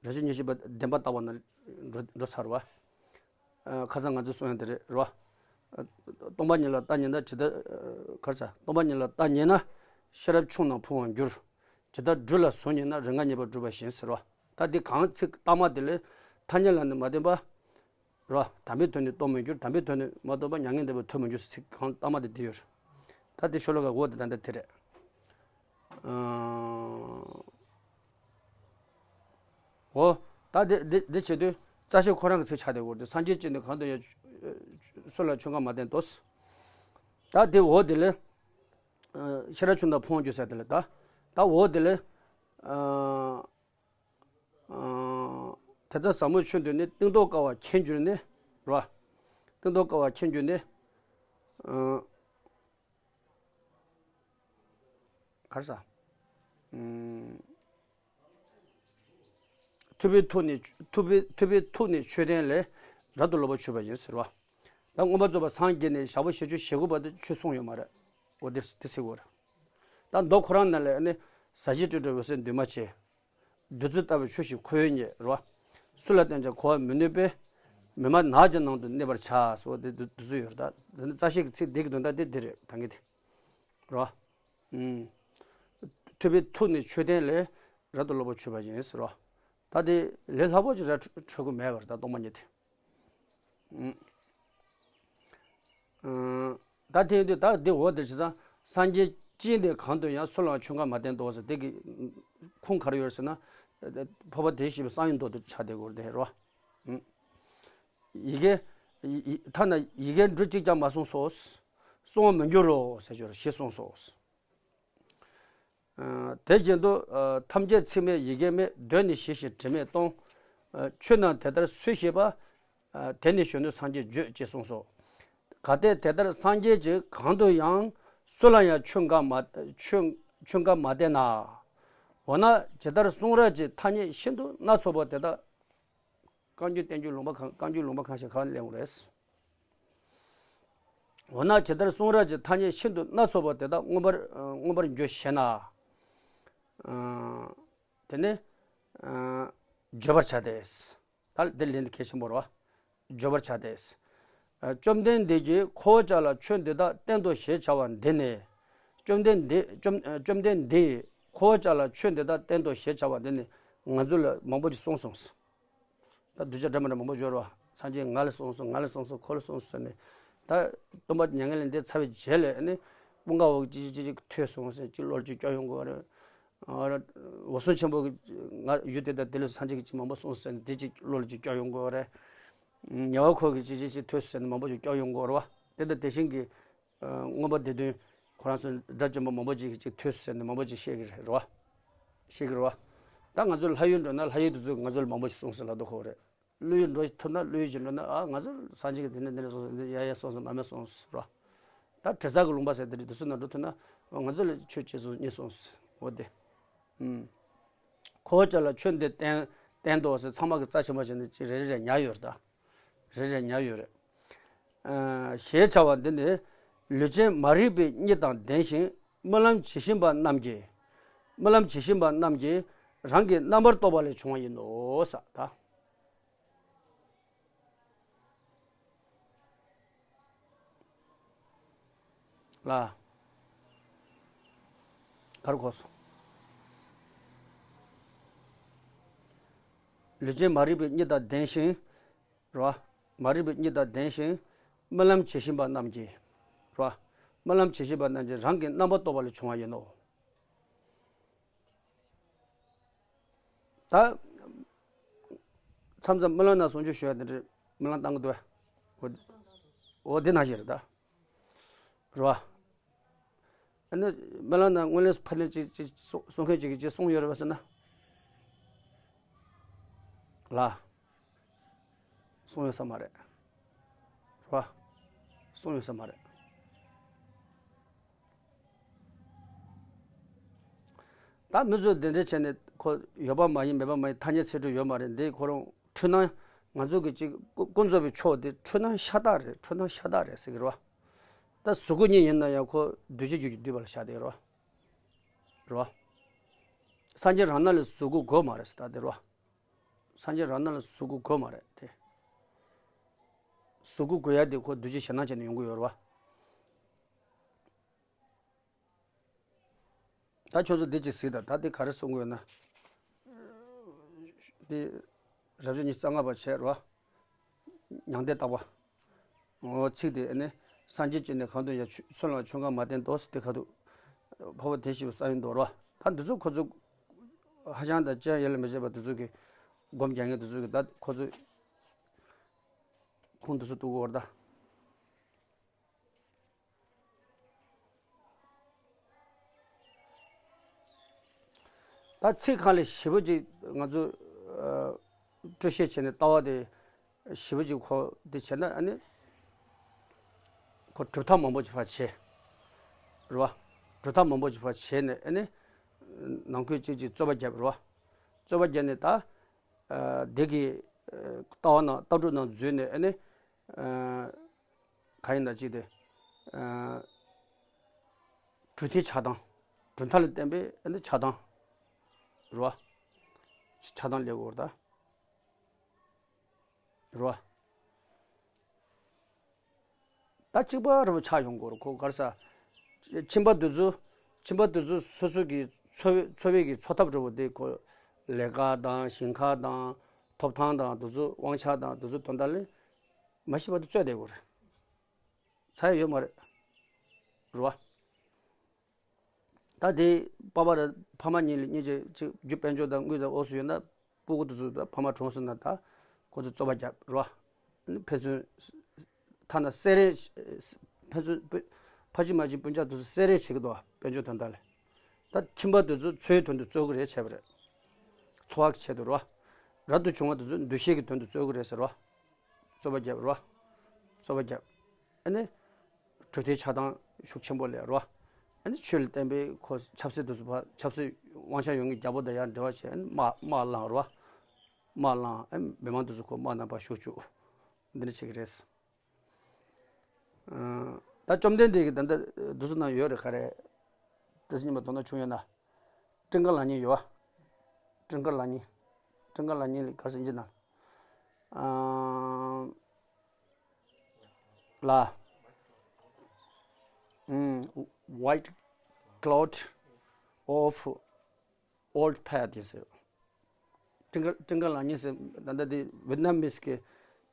རབ་བྱུང་ཉེར་བཞི་པ་བདེན་པ་བརྟག་པ་ནང་འགྲོ་འགྲོ་ཚར་བ། ཨ། ཁ་སང་ང་ཚོས་གསུངས་ཡ་དེ་རེད་རེད་བ། ཨ། སྟོང་པ་ཉིད་ལ་བརྟག་ཉན་ན་ཇི་ལྟར། ཨ། ག་རེ་ཟ། སྟོང་པ་ཉིད་ལ་བརྟག་ཉན་ན། ཤེས་རབ་ཆུང་རྣམས་ཕུང་བར་འགྱུར། ཇི་ལྟར་སྦྲུལ་ལ་གཟུགས་བརྙས་ན། རིགས་ལྔ་རྙེད་པར་གྲུབ་པ་བཞིན་ཟེར་བ། ད་འདི་གང་ཚིག་བརྟག་སྨྲ་དེ་ལས་ཐ་སྙད་ལ་ནི་མ་བརྟེན་པ། རོ། དམ་པའི་དོན་ནི་རྟོགས་མི་འགྱུར། དམ་པའི་དོན་ནི་མ་རྟོགས་པ། མྱ་ངན་འདས་པ་ཐོབ་མི་འགྱུར་ཟེར་ཚིག་གང་བརྟག་སྨྲ་དེ་འདི་ཡོད་རེད། ད་དེ་ཤོ་ལོ་ཀ་འོག་དེ་ད་ལྟ་དེ་རེད། ཨང་། འོ། ད་དེ་དེ་དེ་བྱེད་དུས་རྩ་ཤེ་ཁོ་རང་གི་ཚིག་ཆགས་བསྡད་ཡོད་རེད། སངས་རྒྱས་ཅི་ནས་གང་དུ་ཡང་། སུ་ལ་ཆོས་འགའ་མ་བསྟན་ཏོ། ད་དེ་འོག་དེ་ལས། ཨ། ཤེས་རབ་ཆུང་རྣམས་ཕུང་བར་འགྱུར་ཟེར་དེ་ལས་ད། ད་འོག་དེ་ལས། ཨ། ཨ། དེ་ལྟར་ཟབ་མོའི་ཆོས་འདོད་ནི། སྟེང་རྡོ་ཀ་བ་མཁྱེན་གྱུར་ནས། རོ། སྟེང་རྡོ་ཀ་བ་མཁྱེན་གྱུར་ནས། ཨ། ག་རེ་ཟ། ཨུམ། ཐུབ་པའི་ཐུགས་ནི་ཐུབ་པའི་ཐུབ་པའི་ཐུགས་ནི་ཆོས་བསྟན་ལས། རབ་ཏུ་ལོག་པར་ཆོས་པ་ཡིན་ཟེར་བ། ད་མངོན་པར་རྫོགས་པར་སངས་རྒྱས་ནས་ཞག་པོ་ཞེ་བཅུ་ཞེ་དགུ་བར་དུ་ཆོས་གསུངས་ཡོད་མ་རེད། འོ་དེ་དེ་ཟེར་དགོས་རེད། ད་མདོ་ཁོ་རང་ནང་ལ་ནི། ཟ་ཞིང་སྤྲོས་བྲལ་འོད་གསལ་འདུས་མ་བྱས། བདུད་རྩི་ལྟ་བུའི་ཆོས་ཤིག་ཁོ་བོས་རྙེད། རོ། སུ་ལ་བསྟན་ཀྱང་གོ་བར་མི་ནུས་པས། མི་སྨྲ་ནགས་ཀྱི་ནང་དུ་གནས་པར་བྱ། ཟེར་བ་དེ་བདུད་རྩི་ཡོད་རེད་ད། དེ་ནི་རྩ་ཤེ་གི་ཚིག་འདི་གི་དོན་དག་དེ་འདི་རེད་ད་གིན་དེ། རོ། ཨུམ། ཐུབ་པའི་ཐུགས་ནི་ཆོས་བསྟན་ལས། རབ་ཏུ་ལོག་པར་ཆོས་པ་ཡིན་ཟེར་རོ། ད་དེ་ལས་སླ་པོ་ཅིག་ར་འཕྲོད་ཀྱི་མེད་པར་ད་སྟོང་པ་ཉིད་དེ། ཨུམ། ཨུམ། ད་དེ་ཡིན་དུས་ད་དེ་འོག་དེ་བྱས་ཙང་སངས་རྒྱས་ཅི་ནས་གང་དུ་ཡང་། སུ་ལའང་ཆོས་འགའ་མ་བསྟན་ཏོ་ཟེར་དེ་གི་ཁུངས་ག་རེ་ཡོད་ཟེར་ན། འཕགས་པ་དེ་བཞིན་གཤེགས་པའི་གསང་བའི་མདོ་དེ་ཆགས་བསྡད་ཀྱི་ཡོད་རེད་རོ། ཨུམ། ཡི་གེ་ཡི་ཐ་ན་ཡི་གེ་འབྲུ་གཅིག་ཀྱང་མ་གསུངས་སོ། གསུང་བར་མི་འགྱུར་རོ་ཟེར་གྱི་ཡོད་རེད། ཞེས་གསུངས་སོ། ཨ། དེ་བཞིན་དུ། ཨ། ཐམས་ཅད་ཚད་མས་ཡི་གེ་མེད། གདོད་ནས་ཞི་ཞིང་དྲི་མེད་སྟོང་། ཨ། ཆོས་རྣམས་དེ་ལྟར་སུས་ཤེས་པ། ཨ། དེ་ནི་གཞོན་ནུ་སངས་རྒྱས་བརྗོད། ཅེས་གསུངས་སོ། གལ་ཏེ་དེ་ལྟར་སངས་རྒྱས་ཀྱིས་གང་དུ་ཡང་། སུ་ལ་ཡང་ཆོས་འགའ་མ་ཆོས་ཆོས་འགའ་མ་བསྟན་ན། འོ་ན་ཇི་ལྟར་གསུང་རབ་ཀྱི་ཐ་སྙད་ཤིན་ཏུ་སྣ་ཚོགས་པ་དེ་དག། རྐང་རྒྱུད་བསྟན་རྒྱུད་ལུང་པ་གང་། རྐང་རྒྱུད་ལུང་པ་གང་ཞིག་གང་ལེན་དགོས་རེད། འོ་ན་ཇི་ལྟར་གསུང་རབ་ཀྱི་ཐ་སྙད་ཤིན་ཏུ་སྣ་ཚོགས་པ་དེ་དག་མངོན་པར་མངོན་པར་འགྱུར་ཞེ་ན། ཨ། དེ་ནི། ཨ། བརྗོད་པར་བྱ་སྟེ། ད་འདི་ལན་འདི་གལ་ཆེན་པོ་རེད་བ། བརྗོད་པར་བྱ་སྟེ། ཨ། བཅོམ་ལྡན་འདས་ཀྱིས་ཁོ་བོ་ཅག་ལ་ཆོས་འདི་དག་བསྟན་ཏོ་ཞེས་བྱ་བ་འདི་ནི། བཅོམ་ལྡན་འདས་བཅོམ་བཅོམ་ལྡན་འདས་ཁོ་བོ་ཅག་ལ་ཆོས་འདི་དག་བསྟན་ཏོ་ཞེས་བྱ་བ་འདི་ནི་ང་ཚོ་ལ་མང་པོ་ཅིག་གསུངས་སོང་། ད་གདུལ་བྱ་འདྲ་མི་འདྲ་མང་པོ་ཡོད་རེད་བ། སངས་རྒྱས་ང་ལ་གསུངས་སོང་། ང་ལ་གསུངས་སོང་། ཁོ་ལ་གསུངས་སོང་ཟེར་ནས། ད་སྟོན་པ་མྱ་ངན་ལས་འདས་ཚར་བའི་རྗེས་ལ་ནི་དཔུང་ཁག་འོག་ཅིག་ཅིག་ཅིག་ཐོས་སོང་ཟེར་ཅིག་བློ་ཅིག་སྐྱོ་ཡོང་གི་རེད། ཨ། འོད་སྲུང་ཆེན་པོ་གི་ང་ཡུལ་དེ་དང་དེ་ལ་སངས་རྒྱས་ཀྱིས་ཅིག་མང་པོ་གསུངས་ཟེར་ནས་དེ་ཅིག་བློ་ལ་ཅིག་སྐྱོ་ཡོང་གི་རེད། ཉེ་བར་འཁོར་གྱིས་ཅིག་ཅིག་ཅིག་ཐོས་ཟེར་ནས་མང་པོ་ཅིག་སྐྱོ་ཡོང་གི་རེད་བ། དེ་དང་དེ་བཞིན་གྱི། ཨ། མངོན་པ་སྡེ་བདུན་ཁོ་རང་ཚོ་དགྲ་བཅོམ་པ་མང་པོ་ཅིག་གིས་ཅིག་ཐོས་ཟེར་ནས་མང་པོ་ཅིག་བཤད་ཀྱི་རེད་བ། བཤད་ཀྱི་རེད་བ། ད་ང་ཚོ་ལྷ་ཡུལ་འགྲོ་ན་ལྷ་ཡུལ་དེ་ཚོས་ང་ཚོ་ལ་མང་པོ་ཞིག་གསུངས་ཟེར་ལབ་དུས་ཁོ་རེད། བློ་ཡུལ་འགྲོ་ཐུབ་ན། བློ་ཡུལ་གྱིས་འགྲོ་ན། ཨ། ང་ཚོ་སངས་རྒྱས་ཀྱིས་དེ་ནས་དེ་འདྲ་གསུངས་སོང་། ཡ་ཡ་གསུངས་སོང་། མ་མ་གསུངས་སོང་རོ། ད་དྲི་ཟ་གི་ལུང་པ་ཟེར་དེ་རེད། དེ་ཚོ་ནང་འགྲོ་ཐུབ་ན། ང་ཚོ་ལ་ཆོས་གཅིག་གསུངས་གཉིས་གསུངས། འོ་དེ། ཨུམ། ཁོ་བོ་ཅག་ལ་ཆོས་འདི་བསྟན་བསྟན་ཏོ་ཟེར། ཚང་མ་གིས་རྩ་ཆེན་པོ་བྱས་ནས་ཅིག་རེ་རེ་རེ་ཉར་ཡོད་རེད། ད་རེ་རེ་ཉར་ཡོད་རེད། ཨ། ཞེས་བྱ་བ་འདི་ནི་ལུས་ཅན་མ་རིག་པའི་གཉིད་དང་ལྡན་ཞིང་། རྨི་ལམ་ཇི་བཞིན་པ་རྣམས་ཀྱིས། རྨི་ལམ་ཇི་བཞིན་པ་རྣམས་ཀྱིས་རང་གི་རྣམ་པར་རྟོག་པ་ལས་བྱུང་བ་ཡིན་ནོ། ས། ད། ལ། གར་གོ་སོང་། ལུས་ཅན་མ་རིག་པའི་གཉིད་དང་ལྡན་ཞིང་། རོ། མ་རིག་པའི་གཉིད་དང་ལྡན་ཞིང་། རྨི་ལམ་ཇི་བཞིན་པ་རྣམས་ཀྱིས། རོ། རྨི་ལམ་ཇི་བཞིན་པ་རྣམས་ཀྱིས་རང་གི་རྣམ་པར་རྟོག་པ་ལས་བྱུང་བ་ཡིན་ནོ། ད། མཚམས་མཚམས་རྨི་ལམ་ནང་གསུང་ཆོས་ཞུ་ཡ་དེ་འདྲ་རྨི་ལམ་བཏང་གི་འདུག་བས། འོ་འདི་ནང་བཞིན་རེད་ད། རེད་བ། ཨ་ནི་རྨི་ལམ་ནང་དངོས་གནས་ཕར་ནས་ཅིག་ཅིག་གསུང་མཁན་ཅིག་གིས་ཅིག་གསུངས་ཡོད་རེད་བ་ཟེར་ན། ལ། གསུངས་ཡོད་ས་མ་རེད། རེད་བ། གསུངས་ཡོད་ས་མ་རེད། ད་མི་ཚོས་དེ་འདྲ་བྱས་ནས་ཁོ་ཡོད་པ་མ་ཡིན། མེད་པ་མ་ཡིན། ཐ་སྙད་ཚིག་འབྲུ་ཡོད་མ་རེད། འདི་ཁོ་རང་འཁྲུལ་སྣང་། ང་ཚོ་གི་ཅིག་ཀུན་ཀུན་རྫོབ་པའི་ཕྱོགས་དེ་འཁྲུལ་སྣང་ཤ་སྟག་རེད། འཁྲུལ་སྣང་ཤ་སྟག་རེད་ཟེར་གི་རེད་བ། ད་གཟུགས་སྐུ་གཉིས་ཡིན་ན་ཡང་ཁོ་འདུས་བྱས་རྒྱུ་གིས་བསྡུས་པ་ལ་བཞག་བསྡད་ཀྱི་རེད་བ། རེད་བ། སངས་རྒྱས་རང་སྣང་ལ་གཟུགས་སྐུ་དགོས་མ་རེད་ཟེར། ད་དེ་རེད་བ། སངས་རྒྱས་རང་སྣང་ལ་གཟུགས་སྐུ་དགོས་མ་རེད་དེ། གཟུགས་སྐུ་དགོས་ཡ་དེ་ཁོ་འདུས་བྱས་ཞེད་སྣང་བྱས་ནས་ཡོང་གི་ཡོད་རེད་བ། ད་ཁྱོད་ཚོ་འདི་ཅིག་གཟིགས་དང་། ད་འདི་ག་རེ་གསུང་གི་ཡོད་ན། འདི་རབ་བྱེད་ཉི་ཤུ་རྩ་ལྔ་པ་བྱས་རོ། མྱང་འདས་བརྟག་པ། འོ་ཚིག་དེ་ཨ་ནི། སངས་རྒྱས་ཀྱིས་ནི་གང་དུ་ཡང་ཆོས་ལ་ཆོས་འགའ་མ་བསྟན་ཏོ་ཟེར། དེ་ག་དུ་འཕགས་པ་དེ་བཞིན་གསུངས་ཡོད་འདུག་རོ། ད་འདི་ཚོ་ཁོ་ཚོ་ཧ་ཅང་དང་ཅང་ཡིད་ལ་མི་བྱེད་པ་དེ་ཚོ་གི་སྒོམ་རྒྱག་མཁན་དེ་ཚོ་གི་ད་ཁོ་ཚོ་ཁུངས་དེ་ཚོ་གཏུག་གི་ཡོད་རེད་ད། ད་ཚིག་ཁ་ལ་ཞེ་པོ་ཅིག་ང་ཚོ་ཨ་སྤྲོས་བཤད་བྱས་ནས་ལྟ་བ་དེ་ཞེ་པོ་ཅིག་ཁོ་དེ་བྱས་ན། ཨ་ནི་ཁོ་གྲུབ་མཐའ་མང་པོ་ཅིག་ཕར་བྱས། རེད་བ། གྲུབ་མཐའ་མང་པོ་ཅིག་ཕར་བྱས་ནས། ཨ་ནི་ནང་ཁུལ་ཅིག་ཅིག་རྩོད་པ་བརྒྱབ། རེད་བ། རྩོད་པ་བརྒྱབ་ནས་ད་ཨ་དེ་གི་ཨ་ལྟ་བ་ནང་ལྟ་གྲུབ་ནང་འཛུལ་ནས། ཨ་ནི་ཨ་གང་ཡིན་ན་ཅིག་དེ་ཨ་གྲུབ་མཐའི་ཆགས་སྡང་། གྲུབ་མཐའ་ལ་བརྟེན་པའི་ཨ་ནི་ཆགས་སྡང་། རེད་བ། ཆགས་སྡང་སླེབས་ཡོད་རེད་ད། རེད་བ། ད་གཅིག་པ་རེད་བ། ཆགས་ཡོང་གི་ཡོད་རེད། ཁོ་ག་རེ་ཟེར། ཁྱིམ་པ་དེ་ཚོ། ཁྱིམ་པ་དེ་ཚོ་སོ་སོ་གི་འཚོ་བའི་འཚོ་བའི་གི་འཚོ་ཐབས་འདྲ་བོ་དེ། ཁོ་ལས་ཀ་དང་ཞིང་ཁ་དང་ཐོབ་ཐང་དང་དེ་ཚོ། དབང་ཆ་དང་དེ་ཚོ་དོན་དག་ལ་མ་ཤེས་པ་དེ་རྩོད་བསྡད་ཡོད་རེད། ཚར་ཡ་ཡོད་མ་རེད། རེད་བ། ད་དེ་པ་ཕ་ར་ཕ་མ་གཉིས་ལ་གཉིས་ཀྱི་ཅིག་རྒྱུ་དཔལ་འབྱོར་དང་དངུལ་དང་འོ་ཚོད་ཡོད་ན། སྤུ་གུ་དེ་ཚོ་ད་ཕ་མ་གྲོངས་སོང་ན་ད་ཁོ་ཚོ་རྩོད་པ་རྒྱབ། རེད་བ། ཕན་ཚུན་ཐ་ན་སེ་རེད། ཕན་ཚུན་སྤུན་ཕ་གཅིག་མ་གཅིག་སྤུན་ཀྱག་དེ་ཚོ་སེ་རེད་བྱེད་ཀྱི་འདུག་བ། དཔལ་འབྱོར་དོན་དག་ལ། ད་ཁྱིམ་པ་དེ་ཚོ་འཚོ་བའི་དོན་དུ་རྩོད་ཀྱི་རེད། བྱས་པ་རེད། འཚོ་བ་གི་ཆེད་དུ། རེད་བ། རབ་ཏུ་བྱུང་བ་དེ་ཚོ་འདུ་ཤེས་ཀྱི་དོན་དུ་རྩོད་ཀྱི་རེད་ཟེར་བ། རྩོད་པ་རྒྱབ། རེད་བ། རྩོད་པ་རྒྱབ། ཨ་ནི་གྲུབ་མཐའི་ཆགས་སྡང་ཤུགས་ཆེན་པོ་སླེབས། རེད་བ། ཨ་ནི་ཆོས་ལ་བརྟེན་པའི་ཁོ་ཆབ་སྲིད་དེ་ཚོ་ཕར། ཆབ་སྲིད་དབང་ཆ་ཡོད་མཁན་རྒྱལ་པོ་དང་ཡང་འབྲེལ་བ་བྱས། ཨ་ནི་དམག་དམག་བསླངས། རེད་བ། དམག་བསླངས། ཨ་ནི་མི་མང་དེ་ཚོ་ཁོ་དམག་ནང་ཕར་ཞུགས་བཅུག། འདི་འདྲ་བྱེད་ཀྱི་རེད། ཨ། ད་བཅོམ་ལྡན་འདས་ཀྱིས་ད་ལྟ་འདུག་སེ་གནང་ཡོད་རེད། ག་རེ། ཏོག་ཙམ་རྙིང་པ་དོ་སྣང་བྱུང་ཡོད་ན། སྤྲིན་དཀར་ལག་གཉིས་ཡོད་བ། སྤྲིན་དཀར་ལག་གཉིས། སྤྲིན་དཀར་ལག་གཉིས་ལ་ག་རེ་ཟེར་གྱི་ན། ཨ། ལ། ཨུམ། White cloud of old path ཟེར། སྤྲིན་དཀར། སྤྲིན་དཀར་ལག་གཉིས་ཟེར། ད་ལྟ་དེ་ཝེ་ཏི་ནམ་མི་སི་གི་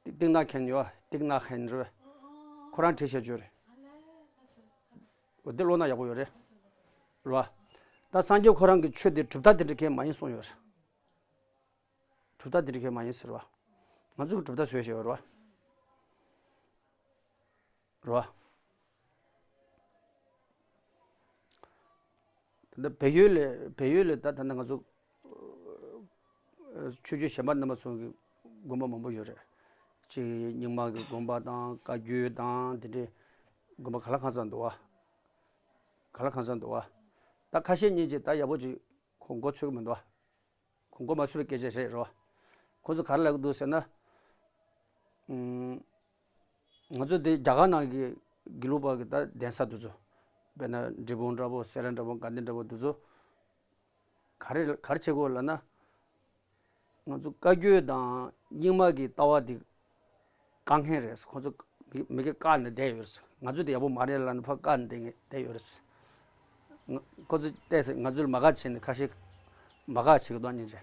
ཏིག་ཏིག་ནག་ཧན་ཡོད་བ། ཏིག་ནག་ཧན་རེད་བ། ཁོ་རང་བྲིས་བཞག་རྒྱུ་རེད། འོ་དེ་ཀློག་ན་ཡག་པོ་ཡོད་རེད། རེད་བ། ད་སངས་རྒྱས་ཁོ་རང་གིས་ཆོས་དེ་གྲུབ་མཐའ་དེ་འདྲ་གང་ཡང་མ་ཡིན་གསུངས་ཡོད་རེད། གྲུབ་མཐའ་དེ་འདྲ་གང་ཡང་མ་ཡིན་ཟེར་བ། ང་ཚོ་གིས་གྲུབ་མཐའ་བཟོས་བཞག་ཡོད་རེད་བ། རེད་བ། ད་ལྟ་བལ་ཡུལ་ལ། བལ་ཡུལ་ལ་ད་ད་ལྟ་ང་ཚོ་ཨ་ཆོས་བརྒྱུད་གཞན་པ་རྣམ་པ་ཚོ་གིས་ དགོན་པ་མང་པོ་ཡོད་རེད། ཅིག་རྙིང་མ་གི་དགོན་པ་དང་བཀའ་བརྒྱུད་དང་དེ་འདྲའི་དགོན་པ་ག་ལ་གང་འཚམ་འདུག་བ། ག་ལ་གང་འཚམ་འདུག་བ། ད་ཁ་ཤས་གཉིས་ཅིག་ད་ཡག་པོ་ཅིག་ཁོ་མགོ་ཚོས་ཀྱི་མི་འདུག་བ། ཁོ་མགོ་མ་ཚོས་པའི་སྐད་ཆ་རེད་རོ། ཁོ་ཚོ་ག་རེ་ལབ་ཀྱི་འདུག་ཟེར་ན། ཨུམ། ང་ཚོ་འདི་རྒྱ་གར་ནང་གི་དགེ་ལུགས་པ་གི་ད་གདན་ས་དེ་ཚོ། དཔེར་ན་འབྲས་སྤུངས་འདྲ་པོ། སེ་ར་འདྲ་པོ། དགའ་ལྡན་འདྲ་པོ་དེ་ཚོ། ག་རེ་ག་རེ་བྱེད་དགོས་ལབ་ན། ང་ཚོ་བཀའ་བརྒྱུད་དང་རྙིང་མ་གི་ལྟ་བ་འདི་བཀག་མཁན་རེད། ཁོ་ཚོ་མི་མི་གིས་བཀག་ནས་བསྡད་ཡོད་རེད། ང་ཚོ་འདི་ཡག་པོ་མ་རེད་ལབ་ནས་ཕར་བཀག་ནས་བསྡད་མཁན་བསྡད་ཡོད་རེད། ང་ཁོ་ཚོ་བལྟས་ཚེ་ང་ཚོ་ལ་མ་དགའ་བྱས་ནས་ཁ་ཤས་མ་དགའ་བྱེད་ཀྱི་འདུག་སྙིང་རྗེ།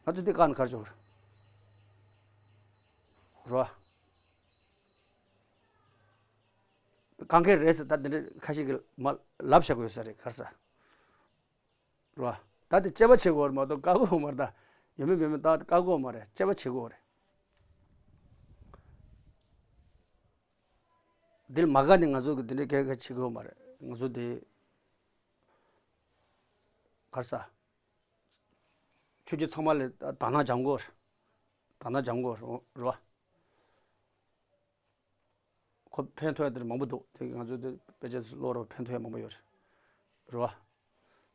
ང་ཚོ་འདི་བཀག་ནས་ག་རེ་བྱེད་དགོས་རེད། རོ། གང་གས་རེད་ཟེར་ད་འདི་འདྲ་ཁ་ཤས་ཀྱིས་མ་ལབ་བཞག་གི་ཡོད་ས་རེད་ག་རེ་ཟེར། རོ། ད་དེ་དཔྱད་པ་བྱེད་དགོས་རེད་མ་གཏོགས་བཀག་གི་ཡོད་མ་རེད་ད། ཡོད་མེད་མེད་མེད་ད་བཀག་གི་ཡོད་མ་རེད། དཔྱད་པ་བྱེད་དགོས་རེད། འདིར་མ་དགའ་ནས་ང་ཚོ་གི་འདི་འདྲའི་སྐད་ཆ་བྱེད་ཀྱི་ཡོད་མ་རེད། ང་ཚོ་དེ་ག་རེ་ཟེར། ཆོས་བརྒྱུད་ཚང་མ་ལ་དག་སྣང་སྦྱང་དགོས་རེད། དག་སྣང་སྦྱང་དགོས་རེད་བ། ཁོ་ཕན་ཐོགས་ཡ་དེ་མང་པོ་འདུག་དེ་ང་ཚོ་དེ་དཔེ་ཆ་ཀློག་རོགས་ཕན་ཐོགས་ཡ་མང་པོ་ཡོད་རེད། རེད་བ།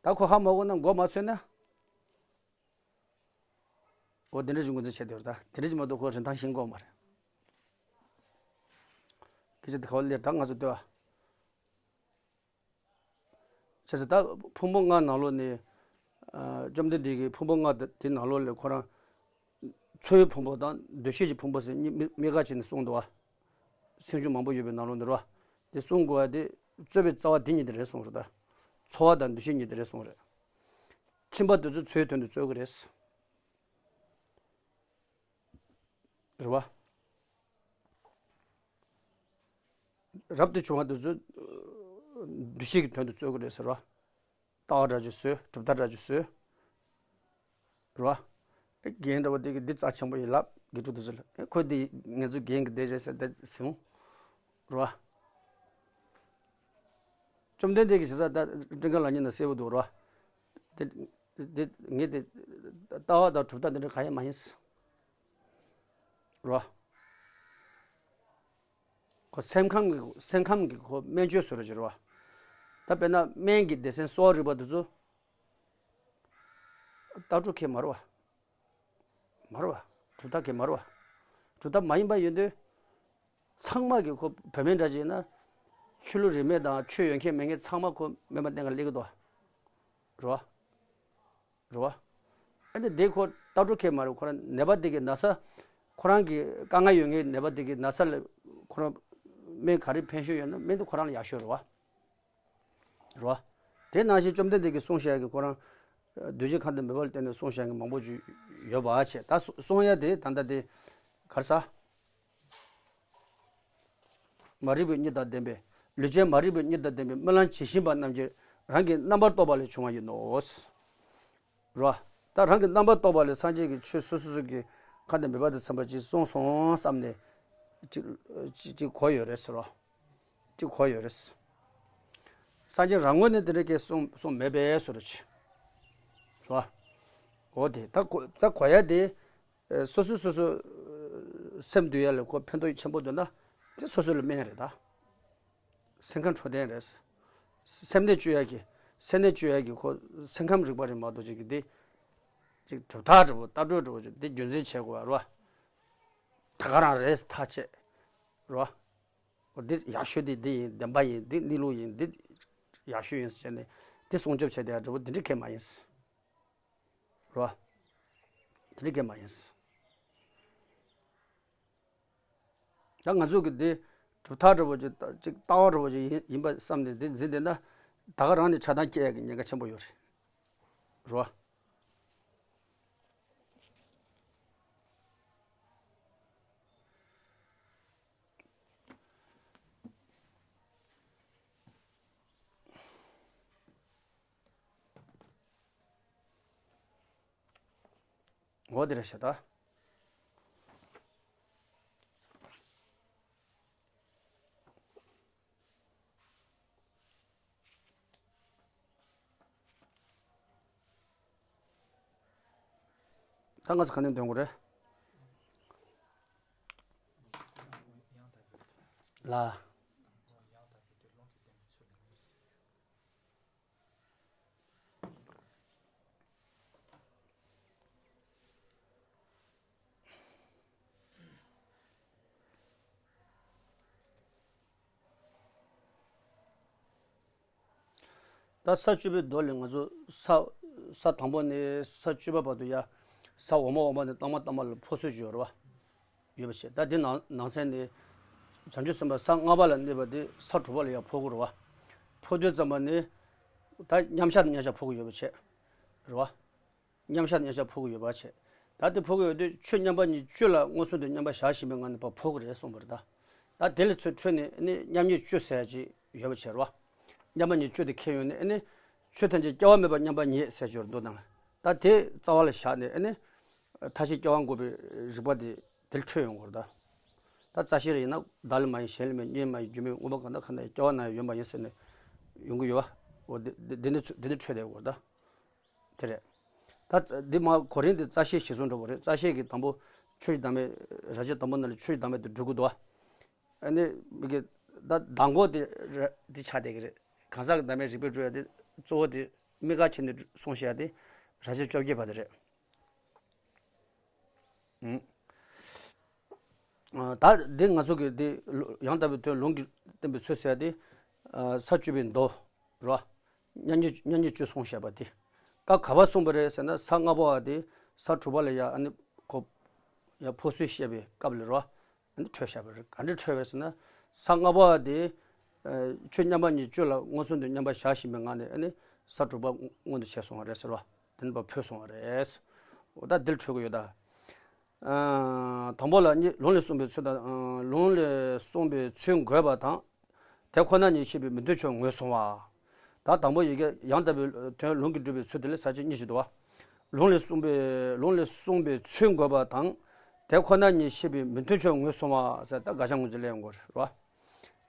ད་ཁོ་ཧ་མ་གོ་ན་མགོ་མ་ཚོས་ན། འོ་དེ་འདྲ་ཞིག་ངོས་འཛིན་བྱས་བསྡད་ཡོད་རེད་ད། དེ་འདྲ་ཞིག་མ་གཏོགས་ཁོ་རིན་ཐང་ཤེས་ཀྱི་ཡོད་མ་རེད། སྐད་ཆ་དེ་ག་བ་སླེབས་ད་ང་ཚོ་ལྟོས་ཨ། བྱས་ཙང་ད་ཕུང་པོ་ལྔ་ནང་ལོགས་ནས། ཨ། བཅོམ་ལྡན་འདས་ཀྱིས་ཕུང་པོ་ལྔ་དེ་དེ་ནང་ལོགས་ལས་ཁོ་རང་། འཚོ་བའི་ཕུང་པོ་དང་འདུ་ཤེས་ཀྱི་ཕུང་པོ་ཟེར་གཉིས་མི་མི་དགར་བྱས་ནས་གསུངས་འདུག་བ། སེམས་བྱུང་མང་པོ་ཡོད་པའི་ནང་ལོགས་འདི་རེད་བ། དེ་གསུང་དགོས་པ་དེ་རྩོད་པའི་རྩ་བ་དེ་གཉིས་དེ་རེད་གསུངས་རེད་ད། འཚོ་བ་དང་འདུ་ཤེས་གཉིས་དེ་རེད་གསུངས་རེད། ཁྱིམ་པ་དེ་ཚོ་འཚོའི་དོན་དུ་རྩོད་ཀྱི་རེད། རེད་བ། རབ་ཏུ་བྱུང་བ་དེ་ཚོ་འདུ་ཤེས་ཀྱི་དོན་དུ་རྩོད་ཀྱི་རེད་ཟེར་བ། ལྟ་བ་འདྲ་ཅིག་བཟོས། གྲུབ་མཐའ་འདྲ་ཅིག་བཟོས། རེད་བ། རྒན་འདྲ་བོ་དེ་གིས་འདི་རྩ་ཆེན་པོ་ཡིན་ལབ། དགེ་ཕྲུག་དེ་ཚོ་ལ་ཁོ་འདི་ང་ཚོ་རྒན་གྱི་སྡེ་རེད་ཟེར་ཏེ་ཟིན། རེད་བ། བཅོམ་ལྡན་འདས་ཀྱིས་བྱས་ཙང་ད་ཀྲིང་ཀ་ལ་ཉིན་ན་གསལ་པོ་འདུག་ར། དེ་དེ་ངས་དེ་ལྟ་བ་དང་གྲུབ་མཐའ་འདི་འདྲ་གང་ཡང་མ་ཡིན། ར། ཁོ་སེམས་ཁམས་ཀྱི་སེམས་ཁམས་ཀྱི་ཁོ་སྨན་བཅོས་བཟོ་འདྲ་ཅིག་རེད་བ། ད་དཔེར་ན་སྨན་གྱི་སྡེ་ཚན་གསོ་བ་རིག་པ་འདི་ཚོ། ལྟ་གྲུབ་ཁེ་མ་རེད་བ། མ་རེད་བ། གྲུབ་མཐའ་གི་མ་རེད་བ། གྲུབ་མཐའ་མ་ཡིན་པ་ཡོད་དུས། ཚང་མ་གི་ཁོ་བུད་མེད་འདྲ་ཅིག་ཡིན་ན། ཆོས་ལུགས་རིས་མེད་དང་ཆོས་ཡོད་མཁན་མེད་མཁན་ཚང་མ་ཁོ་སྨན་པ་སྟེང་ལ་སླེབས་ཀྱི་འདུག་བ། རེད་བ། རེད་བ། ཨ་ནི་དེ་ཁོ་ལྟ་གྲུབ་ཁེ་མ་རེད། ཁོ་རང་ནད་པ་དེ་གི་ན་ཚ། ཁོ་རང་གི་དཀའ་ངལ་ཡོད་མཁན་ནད་པ་དེ་གི་ན་ཚ་ལ་ཁོ་རང་སྨན་ག་རེ་ཕན་ཤོས་ཡོད་ན་སྨན་དེ་ཁོ་རང་ལ་ཡག་ཤོས་རེད་བ། རེད་བ། དེ་ནང་བཞིན་བཅོམ་ལྡན་འདས་ཀྱིས་གསུངས་བཞག་གི་ཁོ་རང་། གདུལ་བྱའི་ཁམས་དང་མོས་པ་ལ་བརྟེན་ནས་གསུངས་བཞག་གི་མང་པོ་ཅིག་ཡོད་པ་བྱས། ད་གསུ་གསུང་ཡ་དེ་ད་ལྟ་དེ་ག་རེ་ཟ། མ་རིག་པའི་གཉིད་དང་ལྡན་པའི། ལུས་ཅན་མ་རིག་པའི་གཉིད་དང་ལྡན་པའི་སྨོན་ལམ་ཇི་བཞིན་པ་རྣམས་ཀྱིས་རང་གི་རྣམ་པར་རྟོག་པ་ལས་བྱུང་བ་ཡིན་ནོ། རེད་བ། ད་རང་གི་རྣམ་པར་རྟོག་པ་ལས་སངས་རྒྱས་ཀྱི་ཆོས་སོ་སོ་སོ་གི་ཁམས་དང་མོས་པ་དང་འཚམས་པ་ཅིག་གསུངས་སོང་བསམ་ནས་ཅིག་ཅིག་ཅིག་གོ་ཡོད་རེད་ཟེར་བ། ཅིག་གོ་ཡོད་རེད། སངས་རྒྱས་རང་ངོས་ནས་དེ་འདྲ་སྐད་གསུངས་གསུངས་མེད་པས་ཟེར་རོ་ཆེ། རེད་བ། འོ་དེ་ད་གོ་ད་གོ་ཡ་དེ། ཨེ། སོ་སོ་སོ་སོ། ཨེ། སེམས་འདུལ་ཡ་ལ་ཁོ་ཕན་ཐོགས་ཆེན་པོ་འདུག་ན། དེ་སོ་སོ་ལ་སྨན་རེད་ད། སེམས་ཁམས་འཕྲོད་བསྟེན་རེད། སེམས་ནད་བཅོས་ཡ་གི། སེམས་ནད་བཅོས་ཡ་གི་ཁོ་སེམས་ཁམས་རིག་པ་རེད་མ་གཏོགས་ཅིག་གི་དེ། ཅིག་གྲུབ་མཐའ་འདྲ་པོ་ལྟ་གྲུབ་འདྲ་པོ་ཅིག་དེ་རྒྱུན་འཛིན་བྱེད་དགོས་པ་རེད་བ། ད་ག་རང་རེད་ཐག་ཆད། རེད་བ། འོ་འདི་ཡག་ཤོས་འདི་འདི་ཡིན། བདེན་པ་ཡིན། འདི་གནས་ལུགས་ཡིན། འདི་ཡག་ཤོས་ཡིན་ཟེར་ནས་འདི་སྲུང་སྐྱོབ་བྱས་བསྡད་ཡ་འདྲ་པོ་འདི་འདྲ་གང་ཡང་མ་ཡིན། རེད་བ། འདི་འདྲ་གང་ཡང་མ་ཡིན། ད་ང་ཚོ་གི་འདི་གྲུབ་མཐའ་འདྲ་པོ་ཅིག་ཅིག་ལྟ་བ་འདྲ་པོ་ཅིག་ཡིན་ཡིན་པ་བསམ་ནས་འདི་འཛིན་བསྡད་ན། ད་ག་རང་ནས་ཆགས་སྡང་སྐྱེ་ཡ་གི་ཉེན་ཁ་ཆེན་པོ་ཡོད་རེད། རེད་བ། འོ་དེ་རེད་ཤག་ད། ད་ང་ཚོ་ག་ནས་འདོན་དགོས་རེད། ལ། ད་ས་བཅུ་པའི་མདོ་ལས་ང་ཚོ་ས་ས་དང་པོ་ནས་ས་བཅུ་པ་བར་དུ་ཡ། ས་འོག་མ་འོག་མ་ནས་ལྟག་མ་ལྟག་མ་ལ་འཕོ་སྲོལ་ཅིག་ཡོད་རེད་བ། ཡོད་པ་བྱས། ད་འདི་ནང་ནང་ཚན་ནས་བྱང་ཆུབ་སེམས་དཔའ་ས་ལྔ་པ་ལ་གནས་པ་དེ་ས་དྲུག་པ་ལ་ཡང་འཕོ་གི་རེད་བ། འཕོ་དུས་ཙམ་པ་ནས་ད་མཉམ་གཞག་དང་མཉམ་གཞག་འཕོ་གི་ཡོད་པ་བྱས། རེད་བ། མཉམ་གཞག་དང་མཉམ་གཞག་འཕོ་གི་ཡོད་པ་བྱས། ད་དེ་འཕོ་གི་ཡོད་དུས་ཆོས་མཉམ་པ་ཉིད་བཅུ་ལ་མངོན་སུམ་དུ་མཉམ་པར་བཞག་བཞིན་པའི་ངང་ནས་ཕར་འཕོ་གི་རེད་གསུངས་པ་རེད་ད། ད་དེ་ལས་ཚུར་འཕྲོས་ནས་ནི་མཉམ་ཉིད་བཅུ་ཟེར་ཡ་ཅིག་ཡོད་པ་བྱས་རེད་བ། མཉམ་པ་ཉིད་བཅུ་དེ་ཁེལ་ཡོང་ནས་ནི་ཆོས་ཐམས་ཅད་སྐྱེ་བ་མེད་པ་མཉམ་པ་ཉིད་ཟེར་གྱི་ཡོད་རེད་མདོ་ནང་ལ། ད་དེ་རྩ་བ་ལ་བཞག་ནས་ནི་མཐའ་བཞི་སྐྱེ་བ་འགོག་པའི་རིགས་པ་དེ་དེ་ལ་འཕྲོས་ཡོང་གི་རེད་ད། ད་རྩ་ཤེ་རེ་ཡིན་ན་བདག་ལས་མ་ཡིན་གཞན་ལས་མེད་གཉིས་མ་ཡིན་སྒྱུ་མའི་དངོས་པོ་གང་དག་ཁ་ན་སྐྱེ་བ་ན་ཡང་ཡོད་མ་ཡིན་ཟེར་ནས་ཡོང་གི་ཡོད་བ། འོ་དེ་དེ་དེ་ནི་ཚུ་དེ་ནི་འཕྲོས་བསྡད་ཡོད་རེད་ད། དེ་རེད། ད་འདི་མ་གོ་རིམ་འདི་རྩ་ཤེ་གཞིར་བཟུང་འགྲོ་བ་རེད། རྩ་ཤེ་གི་དང་པོ་ཆོས་ཀྱི་བདག་མེད། རབ་བྱེད་དང་པོ་ནང་ལ་ཆོས་ཀྱི་བདག་མེད་དུ་འགྲོ་གི་འདུག་བ། ཨ་ནི་མི་གི་ད་བདག་འགོག་དེ་ར་དེ་ཆགས་བསྡད་ཀྱི་རེད། གང་ཟག་གི་བདག་མེད་རིགས་པས་གྲུབ་ཡ་དེ་གཙོ་བོ་དེ་དམིགས་ཁ་ཕྱེ་ནས་གསུངས་བཞག་དེ་རབ་བྱེད་བཅོ་བརྒྱད་པ་དེ་རེད། ཨང་། ཨ། ད་འདི་ང་ཚོ་གི་འདི་ཡང་དག་པའི་དོན་ལུང་གིས་བསྟན་པའི་ཚུལ་ཟེར་ཡ་དེ། ཨ། ས་བཅུ་པའི་མདོ་རེད་བ། མཉམ་ཉིད་མཉམ་ཉིད་བཅུ་གསུངས་བཞག་པ་དེ། ད་ག་པར་གསུངས་པ་རེད་ཟེར་ན་ས་ལྔ་པ་བ་དེ་ས་དྲུག་པ་ལ་ཡ་ཨ་ནི་ཁོ་ཡ་འཕོ་སྲོལ་བཤད་པའི་སྐབས་ལ་རེད་བ། ཨ་ནི་འཕྲོས་བཞག་པ་རེད། ག་འདྲ་འཕྲོས་པ་རེད་ཟེར་ན། ས་ལྔ་པ་བ་དེ་ཨ་ཆོས་མཉམ་པ་ཉིད་བཅུ་ལ་མངོན་སུམ་དུ་མཉམ་པར་བཞག་བཞིན་པའི་ངང་ནས་ཨ་ནི་ས་དྲུག་པ་མངོན་དུ་བྱས་སོང་བ་རེད་ཟེར་བ། དེ་ནས་ཕར་འཕོས་སོང་བ་རེད། འོ་ད་འདིར་འཕྲོས་ཀྱི་ཡོད་ད། ཨ། དང་པོ་ལ་གཉིས། ལུང་ལས་གསུངས་པའི་ཚུལ་དང་། ཨ། ལུང་ལས་གསུངས་པའི་ཚུལ་འགོད་པ་དང་། དེ་ཁོ་ན་ཉིད་ཤེས་པའི་མི་མཐུན་ཕྱོགས་ངོས་བཟུང་བ། ད་དང་པོ་ཡི་གེ་ཡང་དག་པའི་དོན་ལུང་གིས་སྒྲུབ་པའི་ཚུལ་དེ་ལ་ས་བཅད་གཉིས་ཤིག་འདུག་བ། ལུང་ལས་གསུངས་པའི་ལུང་ལས་གསུངས་པའི་ཚུལ་འགོད་པ་དང་། དེ་ཁོ་ན་ཉིད་ཤེས་པའི་མི་མཐུན་ཕྱོགས་ངོས་བཟུང་བ་ཟེར། ད་དགག་བྱ་ངོས་འཛིན་ལས་ཡོང་གི་རེད་བ།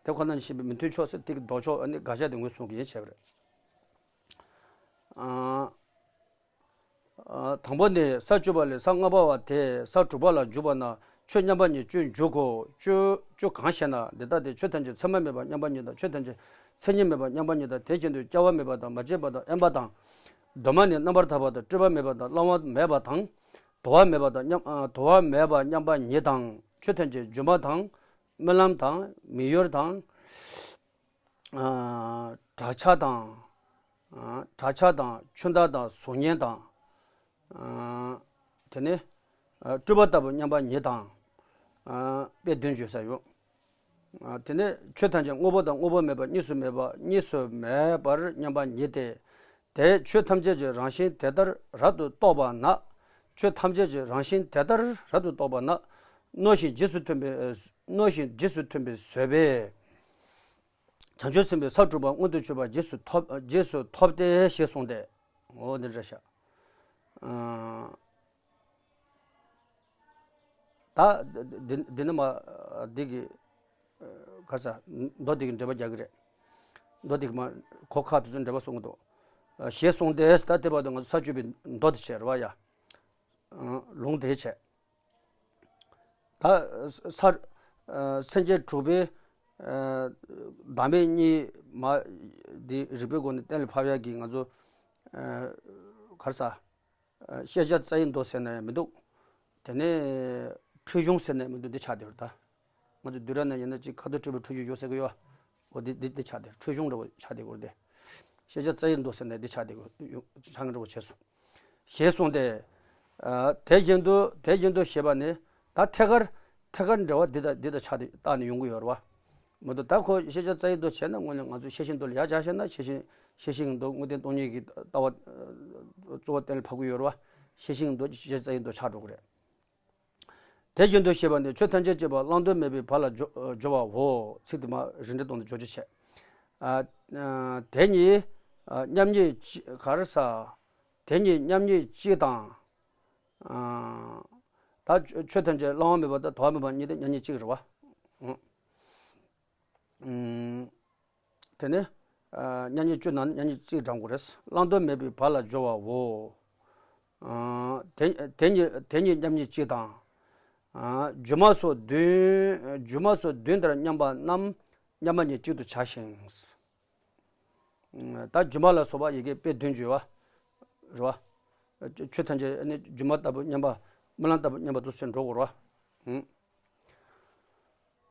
དེ་ཁོ་ན་ཉིད་ཤེས་པའི་མི་མཐུན་ཕྱོགས་ཟེར་དེ་གི་ལྡོག་ཕྱོགས་ཨ་ནི་དགག་བྱ་དེ་ངོས་བཟུང་གི་ཡིན་བྱས་པ་རེད། ཨ། ཨ། དང་པོ་ནི་ས་བཅུ་པ་ལས་ས་ལྔ་པ་བ་དེ་ས་དྲུག་པ་ལ་འཇུག་པ་ན་ཆོས་མཉམ་པ་ཉིད་བཅུ་འཇུག་གོ། བཅུ་བཅུ་གང་ཞེ་ན། འདི་ལྟ་སྟེ། ཆོས་ཐམས་ཅད་མཚན་མ་མེད་པ་མཉམ་པ་ཉིད་དང་། ཆོས་ཐམས་ཅད་མཚན་ཉིད་མེད་པ་མཉམ་པ་ཉིད་དང་། དེ་བཞིན་དུ་སྐྱེ་བ་མེད་པ་དང་། མ་སྐྱེས་པ་དང་། དབེན་པ་དང་། གདོད་མ་ནས་རྣམ་པར་དག་པ་དང་། སྤྲོས་པ་མེད་པ་དང་། བླ་མ་མེད་པ་དང་། དོར་བ་མེད་པ་དང་མཉམ། ཨ། དོར་བ་མེད་པ་མཉམ་པ་ཉིད་དང་། ཆོས་ཐམས་ཅད་སྒྱུ་མ་དང་། རྨི་ལམ་དང་། མིག་ཡོར་དང་། ཨ། བྲག་ཆ་དང་། ཨ། བྲག་ཆ་དང་། ཆུ་ཟླ་དང་། གཟུགས་བརྙན་དང་། ཨ། དེ་ནས། ཨ། སྤྲུལ་པ་ལྟ་བུ་མཉམ་པ་ཉིད་དང་། ཨ། དཔེ་བདུན་བརྗོད་ས་ཡོད། ཨ། དེ་ནས་ཆོས་ཐམས་ཅད་དངོས་པོ་དང་དངོས་པོ་མེད་པ་གཉིས་སུ་མེད་པ་གཉིས་སུ་མེད་པར་མཉམ་པ་ཉིད་དེ། དེ་ཆོས་ཐམས་ཅད་ཀྱི་རང་བཞིན་དེ་ལྟར་རབ་ཏུ་རྟོགས་པ་ན། ཆོས་ཐམས་ཅད་ཀྱི་རང་བཞིན་དེ་ལྟར་རབ་ཏུ་རྟོགས་པ་ན། མནོ་ཞིང་རྗེས་སུ་མཐུན་པའི། མནོ་ཞིང་རྗེས་སུ་མཐུན་པའི་བཟོད་པས། བྱང་ཆུབ་སེམས་དཔའི་ས་དྲུག་པ་མངོན་དུ་གྱུར་པ་རྗེས་སུ་ཐོབ། རྗེས་སུ་ཐོབ་སྟེ་ཞེས་གསུངས་ཏེ། འོ་འདི་འདྲ་བྱ། ཨ། ད་འདི་འདི་ནི་མ་འདི་གི་ག་ས་མདོ་འདི་གི་འགྲེལ་པ་རྒྱག་གི་རེད། མདོ་འདི་གི་མ་གོ་ཁ་དེ་ཚོ་འགྲེལ་པ་གསུང་གི་འདུག། ཞེས་གསུངས་ཏེ། ད་དེ་བར་དུ་ང་ཚོ་ས་བཅུ་པའི་མདོ་དེ་བྱས་རེད་བ་ཡ། ལུང་དེ་བྱས། ད་ས། ཨ། སེམས་བསྐྱེད་དྲུག་པའི། ཨ། བདག་མེད་གཉིས་མ་འདི་རིགས་པའི་སྒོ་ནས་གཏན་ལ་ཕབ་ཡག་གི་ང་ཚོ། ཨ། ག་རེ་ཟ། ཨ། ཤེས་བྱ་རྩ་བའི་མདོ་ཟེར་ན་ཡང་མི་འདུག། དེ་ནས་འཁྲུལ་གཞུང་ཟེར་ན་ཡང་མི་འདུག། འདི་ཆགས་བསྡད་ཡོད་རེད་ད། ང་ཚོ་བསྡུས་གྲྭ་ནང་ཡིན་ན་ཅིག་ཁ་ཐོར་འཁྲུལ་པའི་འཁྲུལ་གཞུང་ཡོད་ཟེར་གི་ཡོད། འོ་འདི་འདི་འདི་ཆགས་བསྡད། འཁྲུལ་གཞུང་འདྲ་བོ་ཆགས་བསྡད་ཡོད་རེད་དེ། ཤེས་བྱ་རྩ་བའི་མདོ་ཟེར་ན་འདི་ཆགས་བསྡད་ཡོད། ཆགས་ངེས་འདྲ་བོ་བྱས་སོང་། ཞེས་གསུངས་ཏེ། ཨ། དེ་བཞིན་དུ་དེ་བཞིན་དུ་ཞེས་པ་ནི། ད་ཐད་ཀར་ཐད་ཀར་འབྲེལ་བ་འདི་དང་འདི་དང་ཆགས་ཏེ་བཏགས་ནས་ཡོང་གི་ཡོད་རེད་བ། མ་གཏོགས་ད་ཁོ་ཤེས་བྱ་རྩ་བའི་མདོ་བྱས་ན་དངོས་གནས་ང་ཚོ་ཤེས་བཞིན་མདོ་ལ་ཡར་བཞག་བཤད་ན་ཤེས་བཞིན་ཤེས་བཞིན་མདོ་དངོས་བསྟན་སྟོང་ཉིད་ཀྱི་ལྟ་བ་གཙོ་བོ་གཏན་ལ་ཕབ་ཀྱི་ཡོད་རེད་བ། ཤེས་བཞིན་མདོ་ཤེས་བྱ་རྩ་བའི་མདོ་ཆགས་འགྲོ་གི་རེད། དེ་བཞིན་དུ་ཞེས་པ་ནི་ཆོས་ཐམས་ཅད་སྐྱེ་བ་བླང་དོར་མེད་པའི་བར་ལ་སྦྱོར་སྦྱོར་བའོ། ཚིག་དེ་མ་རིགས་འགྲེ་གཏོང་དུ་སྦྱོར་རྒྱུ་བྱས། ཨ། ཨ། དེ་གཉིས། ཨ། མཉམ་ཉིད་གཅིག་ག་རེ་ཟ། དེ་གཉིས་མཉམ་ཉིད་གཅིག་དང་། ཨ། ད་ཆོས་ཐམས་ཅད་བླང་དོར་མེད་པ་དང་དོར་བ་མེད་པ་གཉིས་དེ་མཉམ་ཉིད་གཅིག་རེད་བ། ཨང་། ཨང་། དེ་ནས། ཨ། མཉམ་ཉིད་བཅུ་ནང་མཉམ་ཉིད་གཅིག་བགྲང་དགོས་རེད། བླང་དོར་མེད་པའི་བར་ལ་སྦྱོར་བའོ། ཨ། དེ་དེ་གཉིས་དེ་གཉིས་མཉམ་ཉིད་གཅིག་དང་། སྒྱུ་མ་སོགས་བདུན། སྒྱུ་མ་སོགས་བདུན་ལྟར་མཉམ་པ་རྣམས་མཉམ་པ་ཉིད་གཅིག་ཏུ་བྱ་ཞིང་། ད་སྒྱུ་མ་ལ་སོགས་པ་ཡི་གེ་དཔེ་བདུན་བརྗོད་པ་རེད་བ། ཆོས་ཐམས་ཅད་ནི་སྒྱུ་མ་ལྟ་བུ་མཉམ་པ། རྨི་ལམ་ལྟ་བུ་མཉམ་པ་དུ་ཕྱིར་འགྲོ་དགོས་རེད་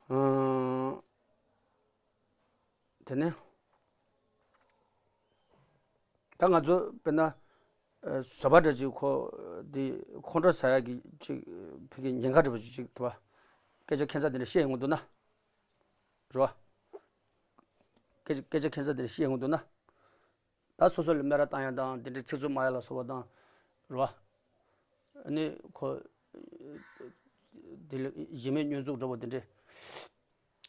བ། དེ་ནས་ད་ང་ཚོ་དཔེར་ན་བཟོད་པ་འདྲ་ཅིག་ཁོ་དེ་ཁོང་ཁྲོ་ཟ་ཡག་གི་ཅིག་ཕ་གི་ཉེན་ཁ་འདྲ་པོ་ཅིག་ཅིག་འདུག་བ། སྐད་ཆ་ཁྱད་མཚར་དེ་འདྲ་བཤད་ཡོང་གི་འདུག་ན། རེད་བ། སྐད་ཆ་སྐད་ཆ་ཁྱད་མཚར་དེ་འདྲ་བཤད་ཡོང་གི་འདུག་ན། ད་སོ་སོ་ལ་སྨད་ར་བཏང་ཡག་དང་དེ་འདྲའི་ཚིག་རྩུབ་སྨྲ་ཡག་ལ་སོགས་པ་དང་། རེད་བ། ཨ་ནི་ཁོ་དེ་ལ་གཞི་མེད་བསྙོན་འཛུགས་འདྲ་པོ་དེ་འདྲ་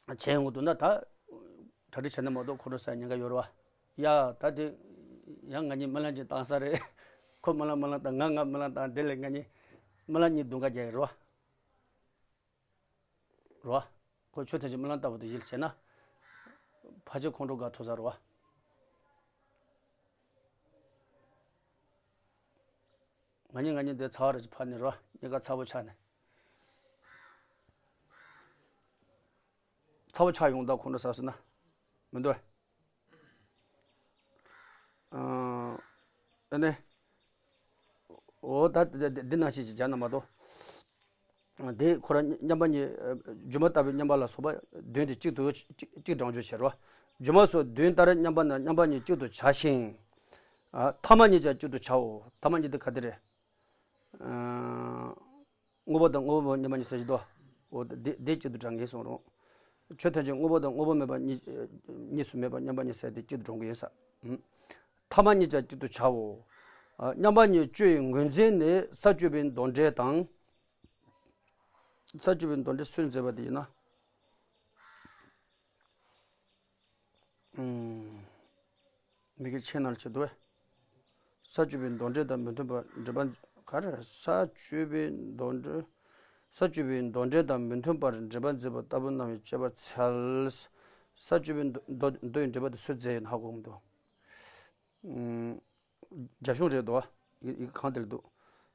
བྱས་ཡོང་གི་འདུག་ན། ད་གྲ་སྒྲིག་བྱས་ན་མ་གཏོགས་ཁོང་ཁྲོ་ཟ་ཉེན་ཁ་ཡོད་རེད་བ། ཡ་ད་དེ་ཡང་ང་གཉིས་རྨི་ལམ་ཅིག་བཏང་ས་རེད། ཁོ་རྨི་ལམ་རྨི་ལམ་བཏང་། ང་ང་རྨི་ལམ་བཏང་། དེ་ལས་ང་གཉིས་རྨི་ལམ་གཉིས་བརྡུང་ཁ་རྒྱག་ཡག་རེད་བ། རེད་བ། ཁོ་ཆོས་ཐམས་ཅད་རྨི་ལམ་ལྟ་བུ་དེ་ཡིད་བྱས་ན། ཕལ་ཆེར་ཁོང་ཁྲོ་དགའ་ཐུབ་ས་རེད་བ། ང་གཉིས་ང་གཉིས་འདི་ཚ་བ་རེ་ཅིག་ཕར་ནས་རེད་བ། གཉིས་ཀ་ཚ་པོ་ཆགས་ནས། ཚ་པོ་ཆགས་ཡོང་ད་ཁོང་ཁྲོ་ཟ་སོང་ན། མི་འདུག་ཨ། ཨ་ནི། འོ་ད་འདི་འདི་ནང་བཞིན་ཅིག་སྦྱར་ན་མ་གཏོགས། དེ་ཁོ་རང་མཉམ་པ་ཉིད། སྒྱུ་མ་ལྟ་བུའི་མཉམ་པ་ལ་སོགས་པ་བདུན་དེ་གཅིག་ཏུ་གཅིག་གཅིག་བགྲང་བྱ་བྱེད་རོ། སྒྱུ་མ་སོགས་བདུན་ལྟར་མཉམ་པ་ན་མཉམ་པ་ཉིད་གཅིག་ཏུ་བྱ་ཞིང་། ཨ། ཐ་མ་གཉིས་ཀྱང་གཅིག་ཏུ་བྱའོ། ཐ་མ་གཉིས་དེ་ག་དེ་རེད། ཨ། དངོས་པོ་དང་དངོས་པོ་མེད་པ་མཉམ་པ་ཉིད་ཟེར་གྱི་འདུག་འོ་དེ་དེ་གཅིག་ཏུ་བགྲང་གིན་གསུངས་རོ། ཆོས་ཐམས་ཅད་དངོས་པོ་དང་དངོས་པོ་མེད་པ་གཉིས་གཉིས་སུ་མེད་པ་མཉམ་པ་ཉིད་ཟེར་དེ་གཅིག་ཏུ་བགྲང་གི་ཡིན་ས། ཐ་མ་གཉིས་ཀྱང་གཅིག་ཏུ་བྱའོ། ཨ། མཉམ་པ་ཉིད་བཅུ་ཡི་ངོས་འཛིན་ནི་ས་བཅུ་པའི་མདོ་འགྲེལ་དང་། ས་བཅུ་པའི་མདོ་འགྲེལ་སུས་མཛད་པ་དེ་ཡིན་ན། ཨུམ། མི་དགེ་ཆེན་ནང་ལ་བྱེད་དོ། ས་བཅུ་པའི་མདོ་འགྲེལ་དང་མི་མཐུན་པར་འགྲེལ་པ་ག་རེ། ས་བཅུ་པའི་མདོ་འགྲེལ། ས་བཅུ་པའི་མདོ་འགྲེལ་དང་མི་མཐུན་པར་འགྲེལ་པ་མཛད་པ་ལྟ་བུ་རྣམས་ཡང་དཔྱད་པར་འཚལ། ས་བཅུ་པའི་མདོ་མདོ་མདོ་ཡི་འགྲེལ་པ་དེ་སུས་མཛད་ཡོད་ན་ཧ་གོ་མི་འདུག་ཨུམ། རྒྱ་གཞུང་རེད་དོ། ཡི་ཡི་གེ་གང་དེར་འདུག་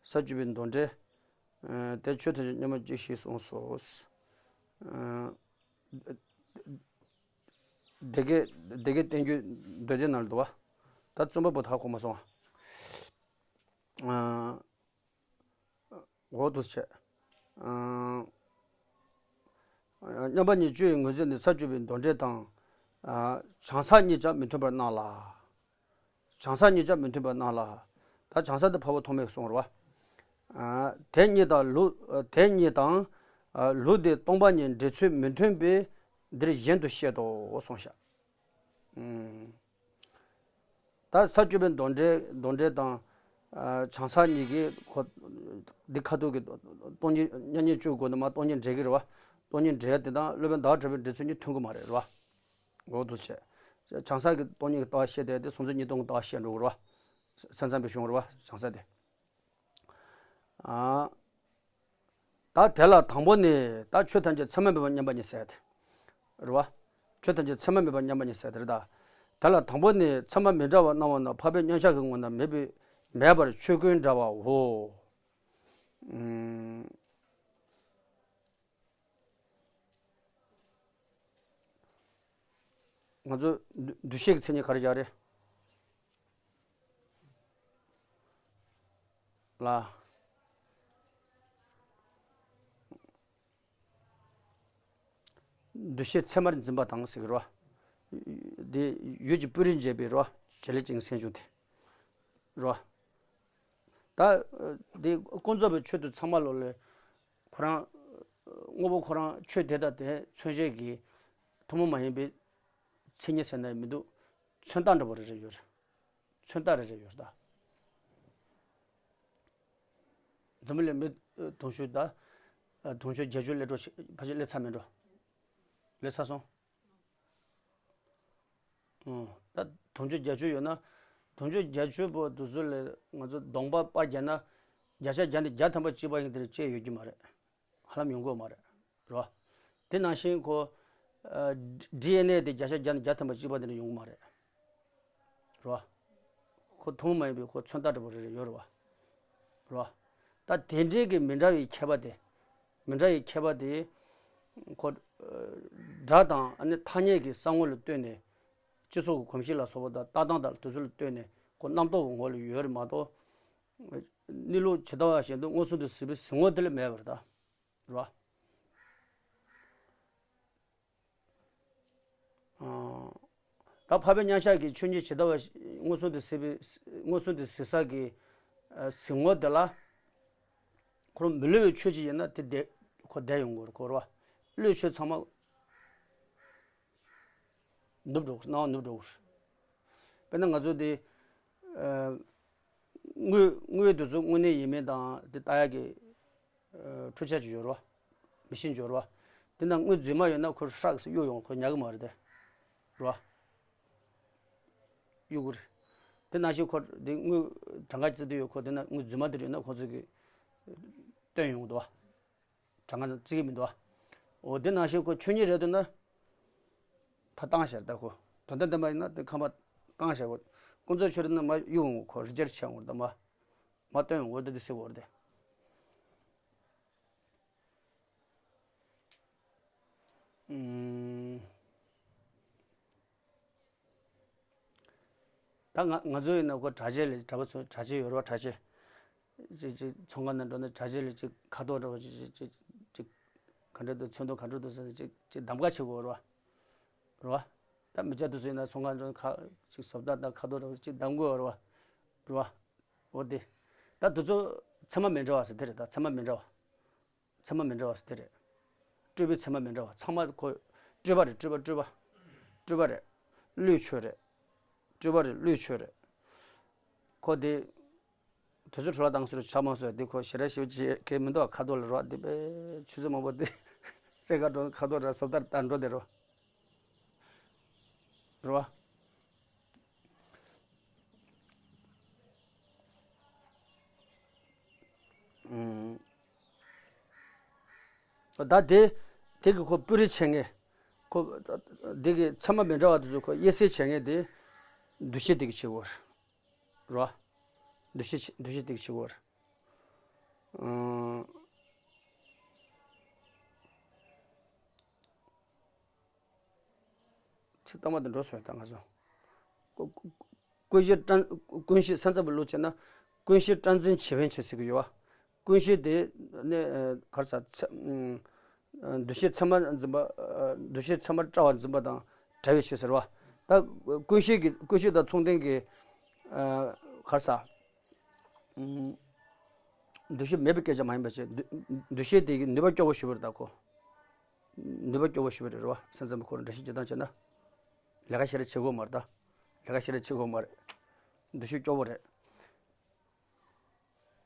ས་བཅུ་པའི་མདོ་འགྲེལ། ཨ། དེ་ཆོས་ཐམས་ཅད་མཉམ་པ་ཉིད་ཞེས་གསུངས་སོ། ཨ། སྡེ་དགེ་སྡེ་དགེ་བསྟན་རྒྱས་མདོ་སྡེ་ནང་ལ་འདུག་བ། ད་རྩོམ་པ་པོ་ད་གོ་མ་སོང་བ། ཨ། འོ་འདུག་བྱས། ཨ། མཉམ་པ་ཉིད་བཅུ་ཡི་ངོས་འཛིན་ནི་ས་བཅུ་པའི་མདོ་འགྲེལ་དང་། ཨ། བྱང་ས་གཉིས་ཀྱང་མི་མཐུན་པར་སྣང་ལ། བྱང་ས་གཉིས་ཀྱང་མི་མཐུན་པར་སྣང་ལ། ད་བྱང་ས་དེ་འཕགས་པ་ཐོགས་མེད་གསུངས་རེད་བ། ཨ། དེ་གཉིས་དང་ལུགས། དེ་གཉིས་དང་། ཨ། ལུགས་འདི་སྟོང་པ་ཉིད་འགྲེལ་ཚུལ་མི་མཐུན་པས་འདིར་གཞན་དུ་བཤད་དོ་གསུངས་ཤག་ཨུམ། ད་ས་བཅུ་པའི་མདོ་འགྲེལ་མདོ་འགྲེལ་དང་། ཨ། བྱང་ས་གཉིས་ཀྱི་ཁོ། འདི་ཁ་ཐུག་གི་སྟོང་ཉིད། མཉམ་ཉིད་བཅུ་དགོས་ནི་མ། སྟོང་ཉིད་འགྲེལ་གྱི་རེད་བ། སྟོང་ཉིད་འགྲེལ་དེ་དང་སློབ་དཔོན་ཟླ་བ་གྲགས་པའི་འགྲེལ་ཚུལ་གཉིས་མཐུན་གྱི་མ་རེད། རེད་བ། འོ་འདུག་བྱས། བྱང་ས་གི་སྟོང་ཉིད་ཀྱི་ལྟ་བ་བཤད་དེ་དེ་སོང་ཚོད་གཉིས་སྟོང་གི་ལྟ་བ་བཤད་འགྲོ་གི་རེད་བ། ས་མཚམས་པའི་གཞུང་རེད་བ་བྱང་ས་དེ། ཨ། ད་དེ་ལ་དང་པོ་ནི། ད་ཆོས་ཐམས་ཅད་ཚད་མ་མེད་པ་མཉམ་པ་ཉིད་ཟེར་ཏེ། རེད་བ། ཆོས་ཐམས་ཅད་ཚད་མ་མེད་པ་མཉམ་པ་ཉིད་ཟེར་ཏེ་རེད་ད། དེ་ལ་དང་པོ་ནི་ཚད་མ་མི་འདྲ་བར་སྣང་བ་རྣམས་འཕགས་པའི་མཉམ་གཞག་གི་ངོ་ན་མེད་པའི་མེད་པར་ཆོས་ཀུན་འདྲ་བའོ། ཨུམ། ང་ཚོ་འདུ་འདུ་ཤེས་ཀྱི་མཚན་ཉིད་ག་རེ་བཞག་རེད། ལ། འདུ་ཤེས་ཚད་མར་འཛིན་པ་དང་ཟེར་གི་རེད་བ། འདི་ཡུལ་གྱི་སྤུ་རིས་འབྱེད་པའི་རེད་བ། བྱེད་ལས་ཀྱི་སེམས་བྱུང་དེ། རེད་བ། ད་འདི་ཀུན་རྫོབ་པའི་ཆོས་དེ་ཚང་མ་ལོ་ལས། ཁོ་རང་། དངོས་པོ་ཁོ་རང་ཆོས་དེ་དང་དེ་མཚོན་བྱེད་ཀྱི་ཐུན་མོང་མ་ཡིན་པའི་མཚན་ཉིད་ཟེར་ན་ཡང་མི་འདུག་མཚོན་རྟགས་འདྲ་པོ་རེ་རེ་ཡོད་རེད། མཚོན་རྟགས་རེ་རེ་ཡོད་རེད་ད། འཛམ་བུ་གླིང་མི་དུང་ཕྱུར་ད། དུང་ཕྱུར་བརྒྱད་ཅུ་སླེབས་འགྲོ་ཕལ་ཆེར་སླེབས་ཚར་མེད་འགྲོ། སླེབས་ཚར་སོང་། ཨོ། ད་དུང་ཕྱུར་བརྒྱད་ཅུ་ཡོད་ན། དུང་ཕྱུར་བརྒྱད་ཅུ་པོ་དེ་ཚོ་ལས་ང་ཚོ་གདོང་པ་པར་བརྒྱབ་ན། བརྒྱ་ཆ་བརྒྱ་ནས་བརྒྱ་ཐམ་པ་གཅིག་པ་ཡིན་དེར་བཅད་ཡོད་རྒྱུ་མ་རེད། ཧ་ལམ་ཡོང་གི་ཡོད་མ་རེད། རེད་བ། དེ་ནང་བཞིན་ཁོ། ཨ། ཌི་ཨེན་ཨེ་དེ་བརྒྱ་ཆ་བརྒྱ་ནས་བརྒྱ་ཐམ་པ་གཅིག་པ་དེ་འདྲ་ཡོང་གི་མ་རེད། རེད་བ། ཁོ་ཐུན་མོང་མ་ཡིན་པའི་ཁོ་མཚོན་རྟགས་འདྲ་པོ་རེ་རེ་ཡོད་རེད་བ། རེད་བ། ད་དེ་འདྲའི་གི་མི་འདྲ་བའི་ཁྱད་པར་དེ། མི་འདྲ་བའི་ཁྱད་པར་དེ་ཁོ་སྒྲ་དང་ཨ་ནི་ཐ་སྙད་ཀྱི་ས་ངོ་ལ་ལྟོས་ནས། སྤྱི་ཚོགས་ཀྱི་གོམས་གཤིས་ལ་སོགས་པ་དང་ལྟ་སྟངས་དང་དེ་ཚོ་ལ་ལྟོས་ནས་ཁོ་རྣམ་རྟོག་གི་ངོ་ལ་ཡོད་རེད་མ་གཏོགས། གནས་ལུགས་ཇི་ལྟ་བ་བཞིན་དུ་མངོན་སུམ་དུ་གཟིགས་པའི་གཟིགས་ངོ་དེ་ལ་མེད་པ་རེད་ད། རེད་བ། ཨ། ད་འཕགས་པའི་མཉམ་གཞག་གི་ཆོས་ཉིད་ཇི་ལྟ་བ་མངོན་སུམ་དུ་གཟིགས་པའི་མངོན་སུམ་དུ་གཟིགས་ས་གི་ཨ་གཟིགས་ངོ་དེ་ལ། ཁོ་རང་མི་སླུ་བའི་ཆོས་ཅིག་ཡིན་ན་དེ་བསྡད་ཁོ་བསྡད་ཡོང་གི་རེད་ཁོ། རེད་བ། སླུ་ཆོས་ཚང་མ་ནུབ་འགྲོ་གི་རེད། སྣང་བ་ནུབ་འགྲོ་གི་རེད། དཔེར་ན་ང་ཚོ་དེ་ཨ་དངུལ་དངུལ་དེ་ཚོ་དངོས་གནས་ཡིན་མིན་དང་དེ་ལྟ་ཡག་གི་འཕྲུལ་ཆས་ཅིག་ཡོད་རེད་བ། མི་ཤིན་ཅིག་ཡོད་རེད་བ། དེ་ན་དངུལ་རྫུན་མ་ཡོད་ན་ཁོ་ཧྲག་གིས་གཡུག་ཡོང་། ཁོ་ཉར་གི་མ་རེད་དེ། རེད་བ། གཡུག་གི་རེད། དེ་ནང་བཞིན་ཁོ་དེ་དངུལ་གྲངས་ཀ་ཅི་ཙམ་ཡོད། ཁོ་དེ་ན་དངུལ་རྫུན་མ་དེ་རེད་ན་ཁོ་ཚོ་གིས་བཏོན་ཡོང་གི་འདུག་བ། གྲངས་ཀ་བརྩི་གི་མི་འདུག་བ། འོ་དེ་ནང་བཞིན་ཁོ་ཆོས་ཉིད་རེད་འདུག་ན། ཕར་བཏང་བཞག་ད་ཁོ། དོན་དམ་བདེན་པ་ཡིན་ན་དེ་ཁ་མ་བཏང་བཞག་གོ། ཀུན་རྫོབ་ཆོས་རེད་ན་མར་གཡུག་འོང་། ཁོ་རི་ཇེག་བྱས་འོང་ད་མ། མ་བཏོན་འོང་འོ་དེ་དེ་ཟེར་བ་རེད་དེ། ཨུམ། ད་ང་ང་ཚོ་ཡིན་ན་ཁོ་གྲྭ་ཆས་ལས། གྲྭ་པ་ཚོ་གྲྭ་ཆས་ཡོད་རེད་བ། གྲྭ་ཆས། ཅིག་ཅིག་ཚོང་ཁང་ནང་འགྲོ་ན་གྲྭ་ཆས་ལས་ཅིག་ཁ་དོག་འདྲ་བ་ཅིག་ཅིག་ཅིག་ཅིག་ག་འདྲ་འདུག་ཚོན་མདོག་ག་འདྲ་འདུག་ཟེར་ནས་ཅིག་ཅིག་གདམ་ག་བྱེད་དགོས་རེད་བ། རེད་བ། ད་མི་སྐྱ་དེ་ཚོ་ཡིན་ན་ཚོང་ཁང་འགྲོ་ན་ཁ་ཅིག་བཟོ་ལྟ་དང་ཁ་དོག་འདྲ་བ་ཅིག་གདམ་དགོས་རེད་བ། རེད་བ། འོ་དེ། ད་དེ་ཚོ་ཚད་མ་མི་འདྲ་བ་ཟེར་དེ་རེད། ད་ཚད་མ་མི་འདྲ་བ། ཚད་མ་མི་འདྲ་བ་ཟེར་དེ་རེད། སྤྲོས་པའི་ཚད་མ་མི་འདྲ་བ། ཚང་མ་ཁོ་སྤྲོས་པ་རེད། སྤྲོས་པ་སྤྲོས་པ། སྤྲོས་པ་རེད། བློས་ཆོས་རེད། སྤྲོས་པ་རེད། བློས་ཆོས་རེད། ཁོ་དེ། དུས་ཚོད་འཕྲོ་བརླག་བཏང་ཟེར་ཆགས་མ་སོང་། དེ་ཁོ་ཞེ་དྲག་ཞེ་པོ་ཅིག་གི་མི་འདུག་ཁ་དོག་ལ་རོ། དེ་པས་ཆུ་ཚོད་མང་པོ་དེ་རྩེ་ཁ་འགྲོ་ཁ་དོག་ར་བཟོ་ལྟར་ལྟར་འགྲོ་དེ་རོ། རེད་བ། ཨུམ། ད་དེ་དེ་གི་ཁོ་སྤུ་རིས་ཆེ་ངེས། ཁོ་དེ་གི་ཚད་མ་མི་འདྲ་བ་དེ་ཚོ་ཁོ་དབྱེ་གསེས་ཆེ་ངེས་དེ་འདུ་ཤེས་དེ་གི་ཆེ་བོ་རེད། འདུ་ཤེས་འདུ་ཤེས་དེ་གི་ཆེ་བོ་རེད། ཨུམ། ཚིག་ལྟ་མ་དེ་འགྲོ་སོང་ད་ང་ཚོ། ཀུན་གཞི་སྤྲན་ཀུན་གཞི་ས་མཚམས་པའི་ལུགས་བྱས་ན། ཀུན་གཞི་སྤྲན་འཛིན་བྱེད་པའི་ཕྱིར་ཟེར་གྱི་ཡོད་བ། ཀུན་གཞི་དེ་ནི་ག་རེ་ཟ། འདུ་ཤེས་ཚད་མར་འཛིན་པ། འདུ་ཤེས་ཚད་མར་བཀྲ་བར་འཛིན་པ་དང་བྲལ་བའི་ཕྱིར་ཟེར་བ། ད་ཀུན་གཞི་གི་ཀུན་གཞི་དང་མཚུངས་ལྡན་གྱི་ག་རེ་ཟ། འདུ་ཤེས་མེད་པའི་སྐད་ཆ་མ་ཡིན་པ་བྱས། འདུ་འདུ་ཤེས་དེ་གི་ནུས་པ་སྐྱོ་བོ་ཞིག་རེད་ད་ཁོ། ནུས་པ་སྐྱོ་བོ་ཞིག་རེད་རེད་བ། སེམས་ཙམ་པ་ཁོ་རང་འགྲེལ་བཤད་བྱེད་སྟངས་བྱས་ན། ལས་ཀ་ཞེ་དྲག་བྱེད་དགོས་མ་རེད་ད། ལས་ཀ་ཞེ་དྲག་བྱེད་དགོས་མ་རེད། འདུ་ཤེས་སྐྱོ་བོ་རེད།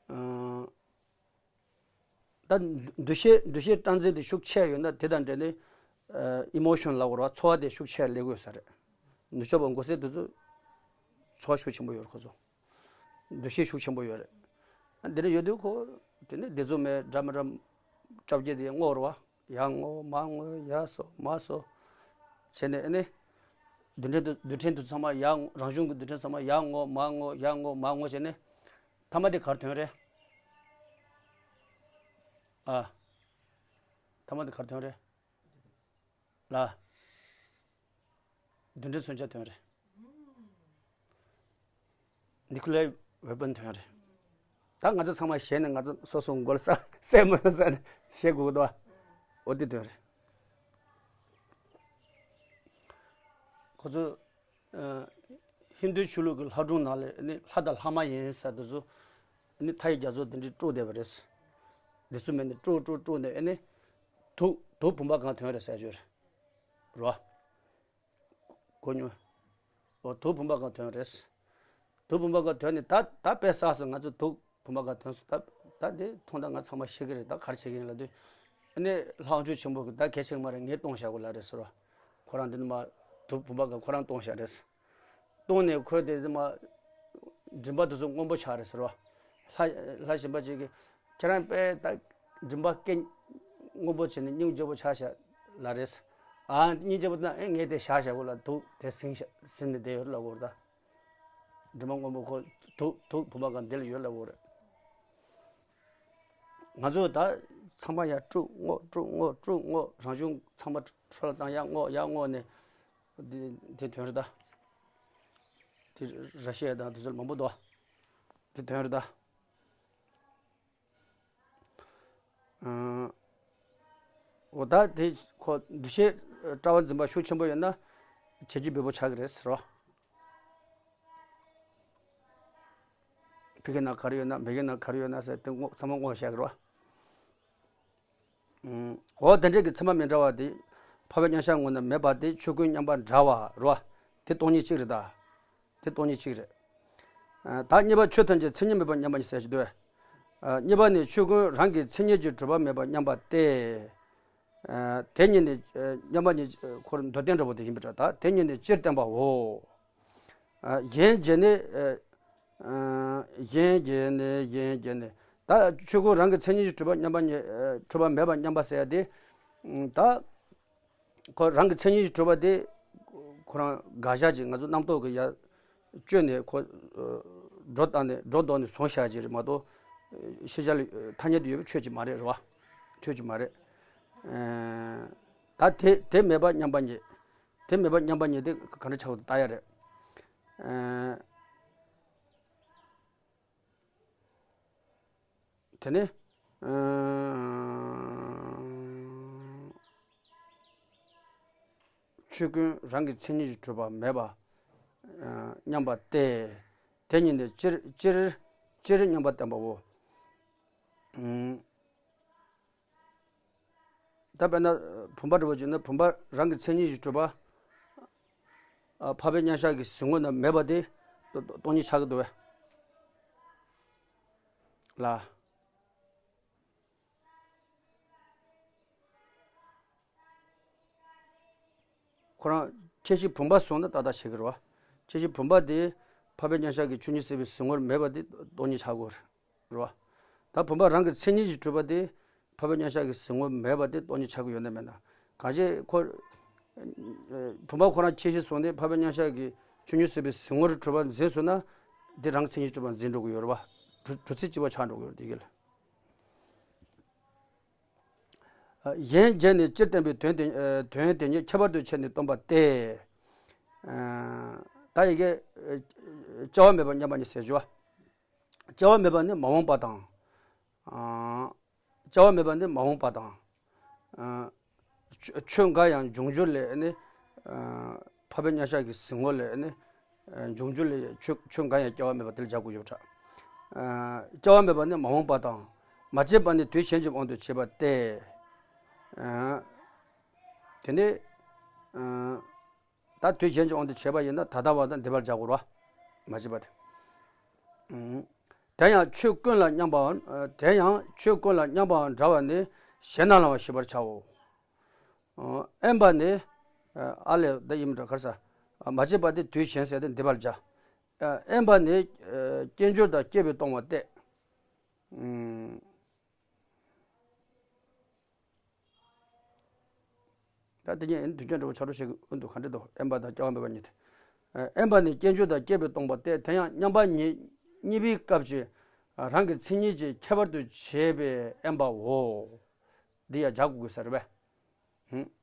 ཨང་། ད་འདུ་ཤེས་འདུ་ཤེས་སྤྲང་ཚད་དེ་ཤུགས་ཆེ་ཡོད་ན་དེ་དང་འབྲེལ་ནས་ཨ་ཨི་མོ་ཤོན་ལབ་དགོས་རེད་བ། ཚོར་བ་དེ་ཤུགས་ཆེ་སླེབས་དགོས་ས་རེད། ནུབ་ཕྱོགས་པ་མགོ་སེར་དེ་ཚོ་ཚོར་བ་ཤུགས་ཆེན་པོ་ཡོད་རེད་ཁོ་ཚོ། འདུ་ཤེས་ཤུགས་ཆེན་པོ་ཡོད་རེད། འདི་འདྲ་ཡོད་དུས་ཁོ་དེ་ནས་བདེ་ཚོར་མེད་འདྲ་མི་འདྲ། སྐྲ་རྒྱས་དེ་སྔོ་རེད་བ། ཡར་སྔོ་མར་སྔོ་ཡར་སོ་མར་སོ། བྱས་ནས་ཨ་ནི། རྡུལ་ཕྲན་དུ་རྡུལ་ཕྲན་དུ་ཚང་མ་ཡར་རང་བྱུང་གི་རྡུལ་ཕྲན་ཚང་མ་ཡར་སྔོ་མར་སྔོ་ཡར་སྔོ་མར་སྔོ་བྱས་ནས། ཐ་མ་དེ་གར་ཐོན་རེད། ཨ། ཐ་མ་དེ་གར་ཐོན་རེད། ལ། རྡུལ་ཕྲན་མཚོན་ཆ་ཐོན་རེད། ནིའུ་ཀི་ལི་ཡར་ཝེ་པན་ཐོན་རེད། ད་ང་ཚོ་ཚང་མ་ཞེད་ནས་ང་ཚོ་སོ་སོ་མགོ་ལ་ས་སྲན་མ་ཡོང་ས་ནས་ཞེད་དགོས་ཀྱི་འདུག་འོ་དེ་ཐོན་རེད། ཁོ་ཚོ་ཨ་ཧིན་རྡུའི་ཆོས་ལུགས་ཀྱི་ལྷ་སྒྲུང་ནང་ལ་ནི་ལྷ་དང་ལྷ་མ་ཡིན་ཟེར་དེ་ཚོ་ནི་མཐའ་ཡས་རྒྱ་མཚོ་དེ་འདྲའི་དཀྲུགས་བསྡད་པ་རེད། དེ་ཚོ་མེད་ནི་དཀྲུགས་དཀྲུགས་དཀྲུགས་ནས་ཨ་ནི་དུག་དུག་བུམ་པ་གང་ཐོན་རེད་ཟེར་རྒྱུ་རེད། རོ། གོ་མྱོང་། འོ་དུག་བུམ་པ་གང་ཐོན་རེད། དུག་བུམ་པ་གང་ཐོན་ནི་ད་ད་དཔེ་བསགས་སོང་། ང་ཚོ་དུག་བུམ་པ་གང་ཐོན་སོང་། ད་ད་དེ་མཐོང་ད་ང་ཚང་མ་ཤེས་ཀྱི་རེད། ད་ག་རེ་བྱེད་ཀྱི་ཡིན་ལབ་དུས། ཨ་ནི་ལྷ་དབང་ཕྱུག་ཆེན་པོ་གིས་ད་གལ་ཆེ་གི་མ་རེད། ངས་གཏོང་བཞག་དགོས་ལབ་རེད་ཟེར་བ། ཁོ་རང་འདི་ནི་མ་དུག་བུམ་པ་གང་ཁོ་རང་གཏོང་བཞག་རེད། གཏོང་ནས་ཁོས་དེ་མ། མགྲིན་པ་དེ་ཚོ་སྔོན་པོ་ཆགས་རེད་ཟེར་བ། ལྷ་ལྷ་གཞན་པ་ཅིག་གིས་ཁྱེད་རང་དཔེ་ད་མགྲིན་པ་སྐད་སྔོན་པོ་བྱས་ནས་སྙིང་རྗེ་པོ་ཆགས་ཤག་ལབ་རེད། ཨ་སྙིང་རྗེ་པོ་ན་ཨེ་ངས་དེ་བཞག་བཞག་གོ་ལ་དུག་དེ་ཟིན་ཤག་ཟིན་ནས་བསྡད་ཡོད་ལབ་གོ་རེད་ད། མགྲིན་པ་སྔོན་པོ་ཁོ་དུག་དུག་བུམ་པ་གང་དེ་ལ་ཡོད་ལབ་གོ་རེད། ང་ཚོ་ད་ ཚང་མ་ཡར་དཀྲུག་བསྔོག་དཀྲུག་བསྔོག་དཀྲུག་བསྔོག་རང་བྱུང་ཚང་མ་འཕྲོ་བརླག་བཏང་ཡར་བསྔོག་ཡར་བསྔོག་ནས། དེ་དེ་དོན་རེད་ད། དེ་ར་ཤི་ཡ་དང་དེ་ཚོ་མང་པོ་འདུག་དེ་དོན་རེད་ད། ཨང་། འོ་ད་དེ་ཁོ་འདུ་ཤེས་ཨ་གྲྭ་པ་འཛིན་པ་ཤུགས་ཆེན་པོ་ཡོད་ན་བྱེད་ཀྱི་འབེལ་པོ་ཆགས་ཀྱི་རེད་ཟེར་བ། ཕ་གི་ན་ག་རེ་ཡོད་ན་མ་གི་ན་ག་རེ་ཡོད་ན་ཟེར་དེ་བསྔོག་ཚང་མ་བསྔོག་བཞག་གི་རེད་བ། ཨང་། འོ་དེ་འདྲས་ཀྱི་ཚད་མ་མི་འདྲ་བ་དེ་འཕགས་པའི་མཉམ་གཞག་ངོས་ནས་མེད་པ་དེ་ཆོས་ཀུན་མཉམ་པ་འདྲ་བ་རེད་བ། དེ་སྟོང་ཉིད་གཅིག་རེད་ད། དེ་སྟོང་ཉིད་གཅིག་རེད། ཨ་ད་གཉིས་པ་ཆོས་ཐམས་ཅད་མཚན་ཉིད་མེད་པར་མཉམ་པ་ཉིད་ཟེར་ཞིག་འདུག་ཨ་གཉིས་པ་ནི་ཆོས་ཀུན་རང་གི་མཚན་ཉིད་ཀྱིས་གྲུབ་པ་མེད་པར་མཉམ་པ་སྟེ། ཨ་དེ་ཉིད་ནི་ཨ་མཉམ་པ་ཉིད་ཨ་ཁོ་མདོར་བསྟན་འདྲ་པོ་དེ་ཡིན་པ་འདྲ། ད་དེ་ཉིད་ནི་སྤྱིར་བསྟན་པའོ། ཨ་གཞན་བརྗོད་ནས་ཨ་ཨ་གཞན་བརྗོད་ནས་གཞན་བརྗོད་ནས་ད་ཆོས་ཀུན་རང་གི་མཚན་ཉིད་ཀྱིས་གྲུབ་པ་མཉམ་པ་ཉིད་ཨ་གྲུབ་པ་མེད་པར་མཉམ་པ་ཟེར་ཡ་དེ་ཨ་ད། ཁོ་རང་གི་མཚན་ཉིད་ཀྱིས་གྲུབ་པ་དེ་ཁོ་རང་དགག་བཞག་ཅིག་ང་ཚོ་རྣམ་རྟོག་གི་ཡར་བཅོས་ནས་ཁོ་སྒྲོ་བཏགས་ནས་སྒྲོ་འདོགས་ནས་བཟུང་བཞག་ཅིག་རེད་མ་གཏོགས་ཤེས་བྱ་ལ་ཐ་སྙད་དུ་ཡོད་པའི་ཆོས་ཅིག་མ་རེད་རེད་བ། ཆོས་ཅིག་མ་རེད། ད་དེ་དེ་མེད་པ་མཉམ་པ་ཉིད། དེ་མེད་པ་མཉམ་པ་ཉིད་དེ་ག་འདྲ་ཆགས་ཀྱི་འདུག་ལྟ་ཡ་རེད། དེ་ནས་ཨ་ཆོས་ཀུན་རང་གི་མཚན་ཉིད་ཀྱིས་གྲུབ་པ་མེད་པ་ཨ་མཉམ་པ་སྟེ། དེ་ཉིད་ནི་སྤྱིར་སྤྱིར་སྤྱིར་མཉམ་པར་བསྟན་པའོ། ཨ་ད་དཔེར་ན་བུམ་པ་འདྲ་བོ་བརྗོད་ན་བུམ་པ་རང་གི་མཚན་ཉིད་ཀྱིས་གྲུབ་པ། ཨ་འཕགས་པའི་མཉམ་གཞག་གི་གཟིགས་ངོ་ན་མེད་པ་དེ་སྟོང་ཉིད་ཆགས་ཀྱི་འདུག་བས། ལ། ཁོ་རང་ཁྱད་གཞི་བུམ་པ་བཟུང་ན་ཏག་ཏག་བྱེད་ཀྱི་རེད་བ། ཁྱད་གཞི་བུམ་པ་དེ་འཕགས་པའི་མཉམ་གཞག་གི་ཆོས་ཉིད་སྲིད་པའི་གཟིགས་ངོར་མེད་པ་དེ་སྟོང་ཉིད་ཆགས་དགོས་རེད་བ། ད་བུམ་པ་རང་གི་མཚན་ཉིད་ཀྱིས་གྲུབ་པ་དེ་འཕགས་པའི་མཉམ་གཞག་གི་གཟིགས་ངོར་མེད་པ་དེ་སྟོང་ཉིད་ཆགས་ཀྱི་ཡོད་ན་མེད་ན། གང་ཞིག་ཁོ་བུམ་པ་ཁོ་རང་ཁྱད་གཞི་བཟུང་སྟེ་འཕགས་པའི་མཉམ་གཞག་གི་ཆོས་ཉིད་སྲིད་པའི་གཟིགས་ངོར་གྲུབ་པ་འཛིན་སོང་ན། དེ་རང་གི་མཚན་ཉིད་ཀྱིས་གྲུབ་པ་འཛིན་འགྲོ་གི་ཡོད་རེད་བ། གྲུབ་གྲུབ་ཚུལ་གཅིག་པ་ཆགས་འགྲོ་གི་ཡོད་རེད་དེ་གི་ལ། གཞན་བརྗོད་ནས་སྤྱིར་བསྟན་པའི་དོན་དེ་དོན་དེ་ཉིད་ཁྱད་པར་དུ་ཕྱེ་ནས་སྟོན་པ་སྟེ། ད་ཡི་གེ་སྐྱེ་བ་མེད་པར་མཉམ་པ་ཉིད་ཟེར་བ། སྐྱེ་བ་མེད་པ་ནི་མ་འོངས་པ་དང་། སྐྱེ་བ་མེད་པ་ནི་མ་འོངས་པ་དང་། ཆོས་འགའ་ཡང་འབྱུང་འགྱུར་ལས་ནི། འཕགས་པའི་མཉམ་གཞག་གི་གཟིགས་ངོ་ལས་ནི། འབྱུང་འགྱུར་ལས་ཆོས་ཆོས་འགའ་ཡང་སྐྱེ་བ་མེད་པ་དེ་ལ་སྦྱར་དགོས་ཡོད་པ་འདྲ། སྐྱེ་བ་མེད་པ་ནི་མ་འོངས་པ་དང་། མ་སྐྱེས་པ་ནི་དུས་གཞན་གྱི་དབང་དུ་བྱས་པ་སྟེ། དེ་ནི། ད་དུས་གཞན་གྱི་དབང་དུ་བྱས་པ་ཡིན་ན་ད་ལྟ་བ་དང་འདས་པ་ལ་སྦྱར་དགོས་རེད་བ། མ་སྐྱེས་པ་དེ། དེ་ཡང་ཆོས་ཀུན་ལ་མཉམ་པའམ། དེ་ཡང་ཆོས་ཀུན་ལ་མཉམ་པའམ་འདྲ་བ་ནི་གཞན་རྣམས་ལའང་ཞེས་པར་བྱའོ། དབེན་པ་ནི། ཨ་ལས་ད་ཡིན་འདྲ་གར་ས། མ་སྐྱེས་པ་དེ་དུས་གཞན་ཟེར་ཏེ་འདས་པ་ལ་སྦྱར། དབེན་པ་ནི། སྐྱེ་འགྱུར་དང་སྐྱེས་པས་སྟོང་པ་སྟེ། ད་དེ་ཉིད་དུས་ཀྱང་འདྲ་བོ་ཆ་རོ་ཞིག་ཨུན་དུ་ག་འདྲ་འདུག་དབེན་པ་དང་སྐྱེ་བ་མེད་པ་ཉིད་དེ། དབེན་པ་ནི་སྐྱེ་འགྱུར་དང་སྐྱེས་པས་སྟོང་པ་སྟེ། དེ་ཡང་མཉམ་པ་ཉིད་གཉིས་པའི་སྐབས་ཀྱི་རང་གི་མཚན་ཉིད་ཀྱིས་ཁྱད་པར་དུ་བྱས་པའི་དབེན་པའོ། འདི་ཡང་སྦྱར་དགོས་ས་རེད་པས།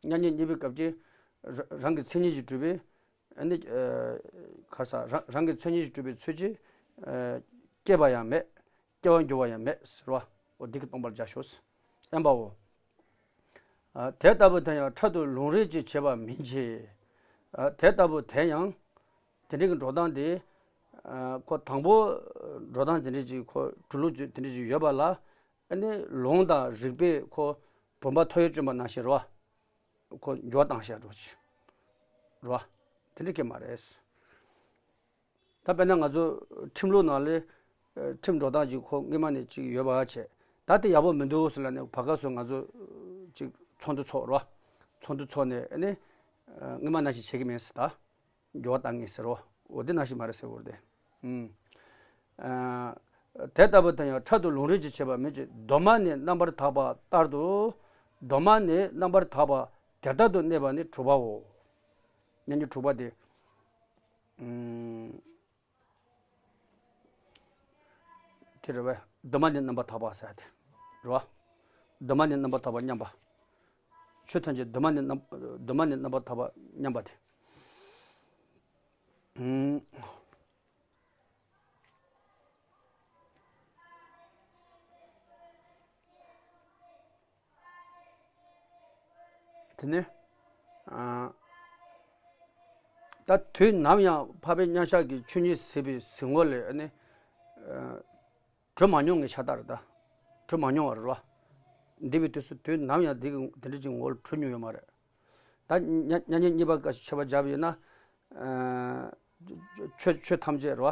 མཉམ་ཉིད་གཉིས་པའི་སྐབས་ཀྱི་རང་གི་མཚན་ཉིད་ཀྱིས་གྲུབ་པའི། ཨ་ནི། གར་ས་རང་རང་གི་མཚན་ཉིད་ཀྱིས་གྲུབ་པའི་ཚུལ་གྱིས། སྐྱེས་པ་ཡང་མེད། སྐྱེ་བར་འགྱུར་བ་ཡང་མེད་ཟེར་བ། འོ་འདི་གི་སྟོང་པར་བྱ་ཞོག་དབེན་པའོ། དེ་ལྟ་བུ་དེ་ཡང་འཕྲལ་དུ་ལུང་རིགས་ཀྱིས་བྱས་པ་མིན་གྱི། དེ་ལྟ་བུ་དེ་ཡང་། དེ་འདྲའི་གི་འགྲོ་སྟངས་དེ། ཁོ་དང་པོ། འགྲོ་སྟངས་དེ་འདྲའི་ཅིག་ཁོ་གྲུབ་ལུགས་དེ་འདྲའི་ཅིག་ཡོད་པ་ལ། ཨ་ནི་ལུང་དང་རིགས་པས་ཁོ་བུམ་པ་ཐོ་ཡིག་བསྐྱོན་པ་ནང་བཞིན་རེད་བ། ཁོ་འགྱུར་བ་བཏང་བཞག་འགྲོ་ཅིག་རེད་བ། དེ་འདྲ་གི་མ་རེད། ད་དཔེར་ན་ང་ཚོ་ཁྲིམས་ལུགས་ནང་ལ། ཁྲིམས་འགྲོ་སྟངས་ཅིག་ཁོ་སྔོན་མ་ནས་ཅིག་ཡོད་པ་བྱས། ད་དེ་ཡག་པོ་མི་འདུག་ཟེར་ལབ་ནས་བར་སྐབས་སུ་ང་ཚོ་ཅིག་ཚོགས་འདུ་ཚོགས་རེད་བ། ཚོགས་འདུ་ཚོགས་ནས་ཨ་ནི། སྔོན་མ་ནང་བཞིན་བྱེད་ཀྱི་མེད་ཟེར་ད། འགྱུར་བ་བཏང་ངེས་ཟེར་རོ། འོ་དེ་ནང་བཞིན་མ་རེད་ཟེར་བོར་དེ། ཨུམ། ཨ། དེ་ལྟ་བུ་དེ་ཡང་འཕྲལ་དུ་ལུང་རིགས་ཀྱིས་བྱས་པ་མིན་གྱི། གདོད་མ་ནས་རྣམ་པར་དག་པ་ལྟར་དུ། གདོད་མ་ནས་རྣམ་པར་དག་པ་དེ་ལྟར་དུ་གནས་པ་ནི་དྲུག་པའོ། མཉམ་ཉིད་དྲུག་པ་དེ། ཨུམ། དེ་རེད་བས། གདོད་མ་ནས་རྣམ་པར་དག་པ་ཟེར་དེ་རེད་བ། གདོད་མ་ནས་རྣམ་པར་ཐར་པ་མཉམ་པ། ཆོས་ཐམས་ཅད་གདོད་མ་ནས་རྣམ་གདོད་མ་ནས་རྣམ་པར་ཐར་པ་མཉམ་པ་དེ། ཨུམ། དེ་ནས། ཨ། ད་དུས་ནམ་ཡང་འཕགས་པའི་མཉམ་གཞག་གི་ཆོས་ཉིད་ཟད་པའི་གཟིགས་ངོ་ལས་ནི། ཨ། གྲོལ་མ་མྱོང་ངེས་ཤ་སྟག་རེད་ད། གྲོལ་མ་མྱོང་བ་རེད་བ། འདས་པའི་དུས་སུ་དུས་ནམ་ཡང་འདི་གི་དེ་འདྲ་ཅིག་ངོ་བོར་གྲོལ་མྱོང་ཡོད་མ་རེད། ད་མཉམ་མཉམ་ཉིད་གཉིས་པ་ག་ཞིག་ཁྱད་པར་སྦྱར་བ་ཡིན་ན། ཨ། ཆོས་ཆོས་ཐམས་ཅད་རེད་བ།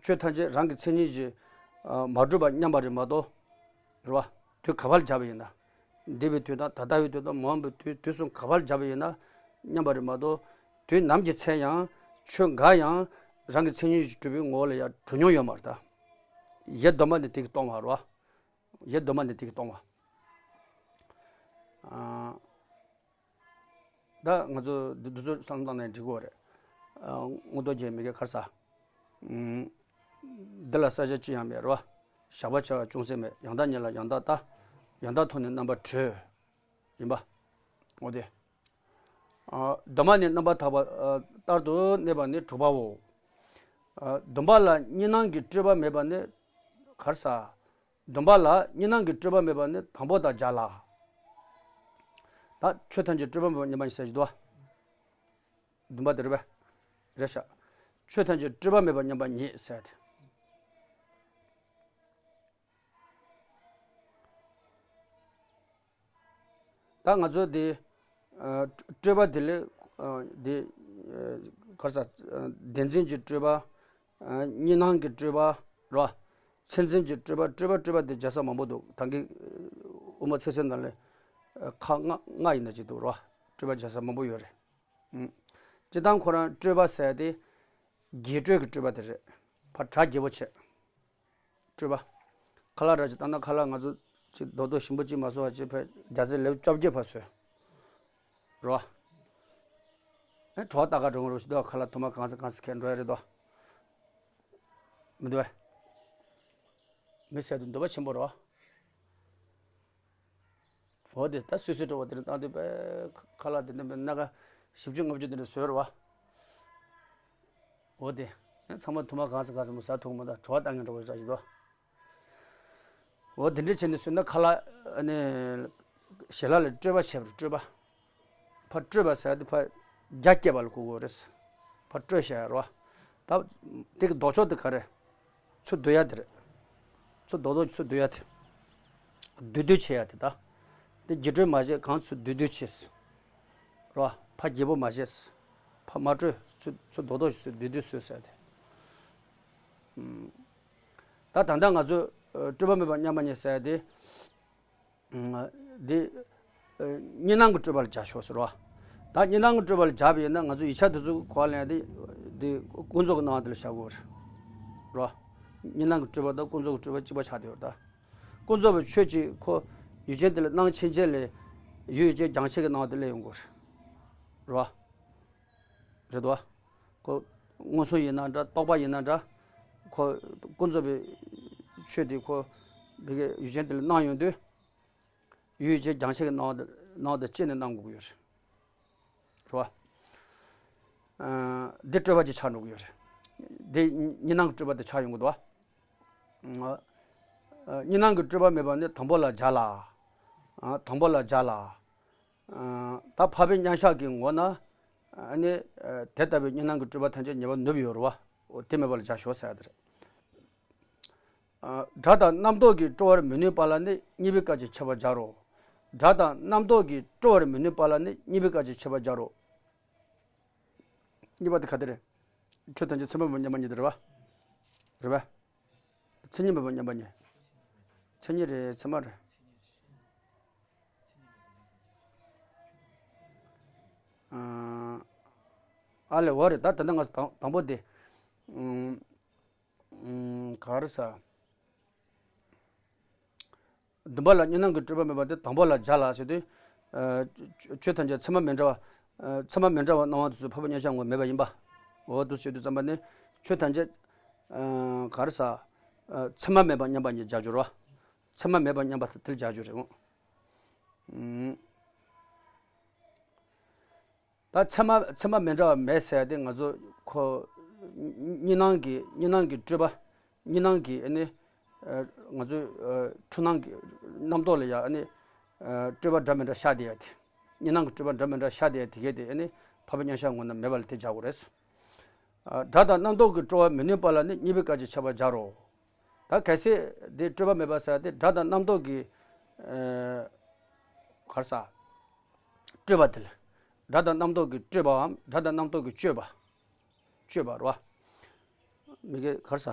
ཆོས་ཐམས་ཅད་རང་གི་མཚན་ཉིད་ཀྱིས། ཨ། མ་གྲུབ་པ་མཉམ་པ་རེད་མ་གཏོགས། རེད་བ། དུས་ག་པར་སྦྱར་བ་ཡིན་ན། འདས་པའི་དུས་དང་ད་ལྟ་བའི་དུས་དང་མ་འོངས་པའི་དུས་དུས་གསུམ་ག་པར་སྦྱར་བ་ཡིན་ན་མཉམ་པ་རེད་མ་གཏོགས། དུས་ནམ་གྱི་ཚེ་ཡང་ཆོས་འགའ་ཡང་རང་གི་མཚན་ཉིད་ཀྱིས་གྲུབ་པའི་ངོ་བོ་ལ་ཡང་གྲུབ་མྱོང་ཡོད་མ་རེད་ད། ཡེ་གདོད་མ་ནས་དེ་གིས་སྟོང་བ་རེད་བ། ཡེ་གདོད་མ་ནས་དེ་གིས་སྟོང་བ། ཨ། ད་ང་ཚོ་འདི་འདི་ཚོ་བསམ་བློ་བཏང་ནས་འགྲིག་གི་རེད། ཨ། མངོན་རྟོགས་རྒྱན་མི་དགེ་ག་རེ་ཟེར། ཨུམ། འདི་ལ་བསལ་བྱ་ཅི་ཡང་མེད་རེད་བ། བཞག་པར་བྱ་བ་ཅུང་ཟད་མེད། ཡང་དག་ཉིད་ལ་ཡང་དག་ལྟ། ཡང་དག་མཐོང་ནས་རྣམ་པར་གྲོལ། ཡིན་པ། འོ་དེ། ཨ། གདོད་མ་ནས་རྣམ་པར་ཐར་པ། ཨ། ལྟར་དུ་གནས་པ་ནི་དྲུག་པའོ། ཨ། བདུན་པ་ལ་གཉིས་སྣང་གི་སྤྲོས་པ་མེད་པ་ནི་ག་རེ་ཟེར། བདུན་པ་ལ་གཉིས་སྣང་གི་སྤྲོས་པ་མེད་པ་ནི་དང་པོ་དང་བརྒྱ་ལ། ད་ཆོས་ཐམས་ཅད་སྤྲོས་པ་མེད་པ་མཉམ་པ་ཉིད་ཟེར་གྱི་འདུག་བ། བདུན་པ་དེ་རེད་པས། རེད་ཤག་ཆོས་ཐམས་ཅད་སྤྲོས་པ་མེད་པ་མཉམ་པ་ཉིད་ཟེར་ཏེ། ད་ང་ཚོ་འདི། ཨ། སྤྲོས་པ་དེ་ལས། ཨ། འདི། ཨ། ག་རེ་ཟེར། ཨ། བདེན་འཛིན་གྱི་སྤྲོས་པ། ཨ། གཉིས་སྣང་གི་སྤྲོས་པ། རེད་བ། མཚན་འཛིན་གྱི་སྤྲོས་པ། སྤྲོས་པ་སྤྲོས་པ་དེ་བརྒྱ་ཟ་མང་པོ་འདུག་ད་གིན་དབུ་མ་ཚིགས་བཅད་ནང་ལ། ཨ། ཁག་ལྔ་ལྔ་ཡིན་ན་ཅིག་འདུག་རེད་བ། སྤྲོས་པ་བརྒྱ་ཟ་མང་པོ་ཡོད་རེད། ཨུམ། སྤྱིར་བཏང་ཁོ་རང་སྤྲོས་པ་ཟེར་དེ། རྒྱས་སྤྲོས་ཀྱི་སྤྲོས་པ་དེ་རེད། ཕར་གྲ་རྒྱས་པོ་བྱེད། སྤྲོས་པ། ཁ་ལག་འདྲ་ཅིག་བཏང་ན། ཁ་ལག་ང་ཚོ་ཅིག་རྡོག་རྡོག་ཞིམ་པོ་ཅིག་མ་བཟོ་བ་ཅིག་ཕར་རྒྱ་ཚད་ལེའུ་བཅོ་བརྒྱད་ཕར་བཟོས། རེད་བ། ཨེ། བྲོ་བ་ལྟ་ག་འགྲོ་གི་རེད་ཟེར་དུས། ཁ་ལག་དུ་མ་གང་ས་གང་ས་འཁྱེར་འགྲོ་ཡ་རེད་དོ། མི་འདུག་བས། མི་ཟེར་དུས་འདོད་པ་ཆེན་པོ་རེད་བ། འོ་དེ་ད་སོ་སོའི་སྤྲོ་བ་དེ་འདྲ་བཏང་དུས་པས། ཁ་ལག་དེ་འདྲ་སྣ་ཁ་བཞི་བཅུ་ལྔ་བཅུ་དེ་འདྲ་བཟོས་རེད་བ། འོ་དེ། ཚང་མ་དུ་མ་གང་ས་གང་ས་མོ་ཟ་ཐུབ་མོ། ད་བྲོ་བ་ལྟ་མཁན་འདྲ་བོ་ཞིག་འདུག་འོ་དེ་འདྲ་བྱས་ནས་བཟོས་ན། ཁ་ལག་ཨ་ནི་ཞལ་ལག་ལ་སྤྲོས་པ་བྱས་པ་རེད། སྤྲོས་པ། ཕར་སྤྲོས་པ་ཟེར་དེ་ཕར་རྒྱ་བསྐྱེད་པ་ལ་གོ་དགོས་རེད། ཕར་སྤྲོས་བྱས་རེད་བ། ད་དེ་གི་ལྡོག་ཕྱོགས་དེ་ག་རེ། ཚུར་བསྡུ་ཡ་དེ་རེད། ཚུར་རྡོག་རྡོག་ཚུར་བསྡུ་ཡ་དེ། བསྡུས་བསྡུས་བྱེད་ཡ་དེ་ད། དེ་རྒྱས་སྤྲོས་མ་བྱས། གང་ཚུར་བསྡུས་བསྡུས་བྱས། རེད་བ། ཕར་རྒྱས་པོ་མ་བྱས། ཕར་མ་སྤྲོས། ཚུར་ཚུར་རྡོག་རྡོག་ཚུར་བསྡུས་བསྡུས་བཟོས་ཟེར་དེ། ཨུམ། ད་ད་ལྟ་ང་ཚོས། ཨ། སྤྲོས་པ་མེད་པ་མཉམ་པ་ཉིད་ཟེར་དེ། ཨ། འདི། ཨ། གཉིས་སྣང་གི་སྤྲོས་པ་ལ་སྦྱར་ཆོག་ཟེར་བ། ད་གཉིས་སྣང་གི་སྤྲོས་པ་ལ་སྦྱར་བ་ཡིན་ན། ང་ཚོ་ཡིག་ཆ་དེ་ཚོ་གོ་བ་ལེན་ཡ་དེ། འདི་ཀུན་རྫོབ་ཀྱི་སྣང་བ་དེ་ལ་བཞག་དགོས་རེད། རེད་བ། གཉིས་སྣང་གི་སྤྲོས་པ་དང་ཀུན་རྫོབ་ཀྱི་སྤྲོས་པ་གཅིག་པ་ཆགས་བསྡད་ཡོད་རེད་ད། ཀུན་རྫོབ་པའི་ཆོས་ཀྱིས་ཁོ་ཡུལ་ཅན་དེ་ལ་སྣང་ཕྱིན་ཆད་ལ་ཡུལ་ཡུལ་ཅན་རྒྱང་ཆད་ཀྱི་སྣང་བ་དེ་སླེབས་ཡོང་གི་ཡོད་རེད། རེད་བ། རེད་དོ། ཁོ་མངོན་སུམ་ཡིན་ན་འདྲ། རྟོག་པ་ཡིན་ན་འདྲ། ཁོ་ཀུན་རྫོབ་པའི་ཆོས་དེ་ཁོ་བི་གའི་ཡུལ་ཅན་དེ་ལ་སྣང་ཡོང་དུས། ཡུལ་ཡུལ་ཅན་རྒྱང་ཆད་ཀྱི་སྣང་བ་དེ། སྣང་བ་དེ་བཅད་ནས་སྣང་དགོས་ཀྱི་ཡོད་རེད། རེད་བ། ཨ། འདི་སྤྲོས་པ་ཅིག་ཆགས་འགྲོ་གི་ཡོད་རེད། འདི་གཉིས་སྣང་གི་སྤྲོས་པ་དེ་ཆགས་ཡོང་གི་འདུག་བ། ཨ། གཉིས་སྣང་གི་སྤྲོས་པ་མེད་པ་ནི་དང་པོ་ལ་བྱ་ལ། ཨ། དང་པོ་ལ་བྱ་ལ། ཨ། ད་འཕགས་པའི་མཉམ་གཞག་གི་ངོ་ན། ཨ་ནི། ཨ། དེ་ལྟ་བུའི་གཉིས་སྣང་གི་སྤྲོས་པ་ཐམས་ཅད་ཉེ་བར་ནུབ་ཡོད་རེད་བ། འོ་དེ་མེད་པ་ལ་བྱ་ཞོག་ཟེར་ཡ་དེ་རེད། ཨ། སྒྲ་དང་རྣམ་རྟོག་གིས་སྤྲོ་བར་མི་ནུས་པ་ལ་ནི་གཉིས་པའི་སྐབས་ཀྱི་ཁྱད་པར་སྦྱར་རོ། སྒྲ་དང་རྣམ་རྟོག་གིས་སྤྲོ་བར་མི་ནུས་པ་ལ་ནི་གཉིས་པའི་སྐབས་ཀྱི་ཁྱད་པར་སྦྱར་རོ། གཉིས་པ་དེ་ག་དེ་རེད། ཆོས་ཐམས་ཅད་ཚད་མ་མེད་པ་མཉམ་པ་ཉིད་དེ་རེད་བ། རེད་བ། མཚན་ཉིད་མེད་པ་མཉམ་པ་ཉིད། མཚན་ཉིད་རེད། ཚད་མ་རེད། ཨ་ལེ། འོ་རེད། ད་ད་ལྟ་ང་ཚོ་དང་དང་པོ་དེ། ཨུམ། ཨུམ། ག་རེ་ཟ། བདུན་པ་ལ་གཉིས་སྣང་གི་སྤྲོས་པ་མེད་པ་དེ་དང་པོ་ལ་བྱ་ལ་ཟེར་དུས། ཨ། ཆོས་ཐམས་ཅད་ཚད་མ་མི་འདྲ་བ། ཨ། ཚད་མ་མི་འདྲ་བ་སྣང་བ་དེ་ཚོ་འཕགས་པའི་མཉམ་གཞག་ངོ་མེད་པ་ཡིན་པ། འོ་དེ་ཟེར་དུས་ཙམ་པ་ནི་ཆོས་ཐམས་ཅད། ཨ། ག་རེ་ཟ། ཨ། ཚད་མ་མེད་པ་མཉམ་པ་ཉིད་སྦྱར་རྒྱུ་རེད་བ། ཚད་མ་མེད་པ་མཉམ་པ་དེ་དེ་ལ་སྦྱར་རྒྱུ་རེད་འོང་། ད་ཚད་མ་ཚད་མ་མི་འདྲ་བ་མེད་ཟེར་ཏེ་ང་ཚོ་ཁོ་གཉིས་སྣང་གི་གཉིས་སྣང་གི་སྤྲོས་པ། གཉིས་སྣང་གི་ཨ་ནི་ང་ཚོའི་འཁྲུལ་སྣང་གི་རྣམ་རྟོག་ལ་ཡང་ཨ་ནི་སྤྲོས་པ་འདྲ་མི་འདྲ་ཤར་བསྡད་ཡ་དེ། གཉིས་སྣང་གི་སྤྲོས་པ་འདྲ་མི་འདྲ་ཤར་བསྡད་ཡ་དེ་གས་དེ་ཨ་ནི་འཕགས་པའི་མཉམ་གཞག་ངོ་ན་མེད་པ་ལ་དེ་བྱ་དགོས་རེད། སྒྲ་དང་རྣམ་རྟོག་གི་སྤྲོ་བ་མི་ནུས་པ་ལ་ནི་གཉིས་པའི་སྐད་ཅིག་ཁྱབ་པར་སྦྱར་རོ། ད་གལ་སྲིད་དེ་སྤྲོས་པ་མེད་པ་ཟེར་ཏེ་སྒྲ་དང་རྣམ་རྟོག་གི་གར་ས་སྤྲོས་པ་དེ་ལ། སྒྲ་དང་རྣམ་རྟོག་གི་སྤྲོས་པའམ་སྒྲ་དང་རྣམ་རྟོག་གི་སྤྱོད་པ། སྤྱོད་པ་རོ། མི་དགེ་གར་ས།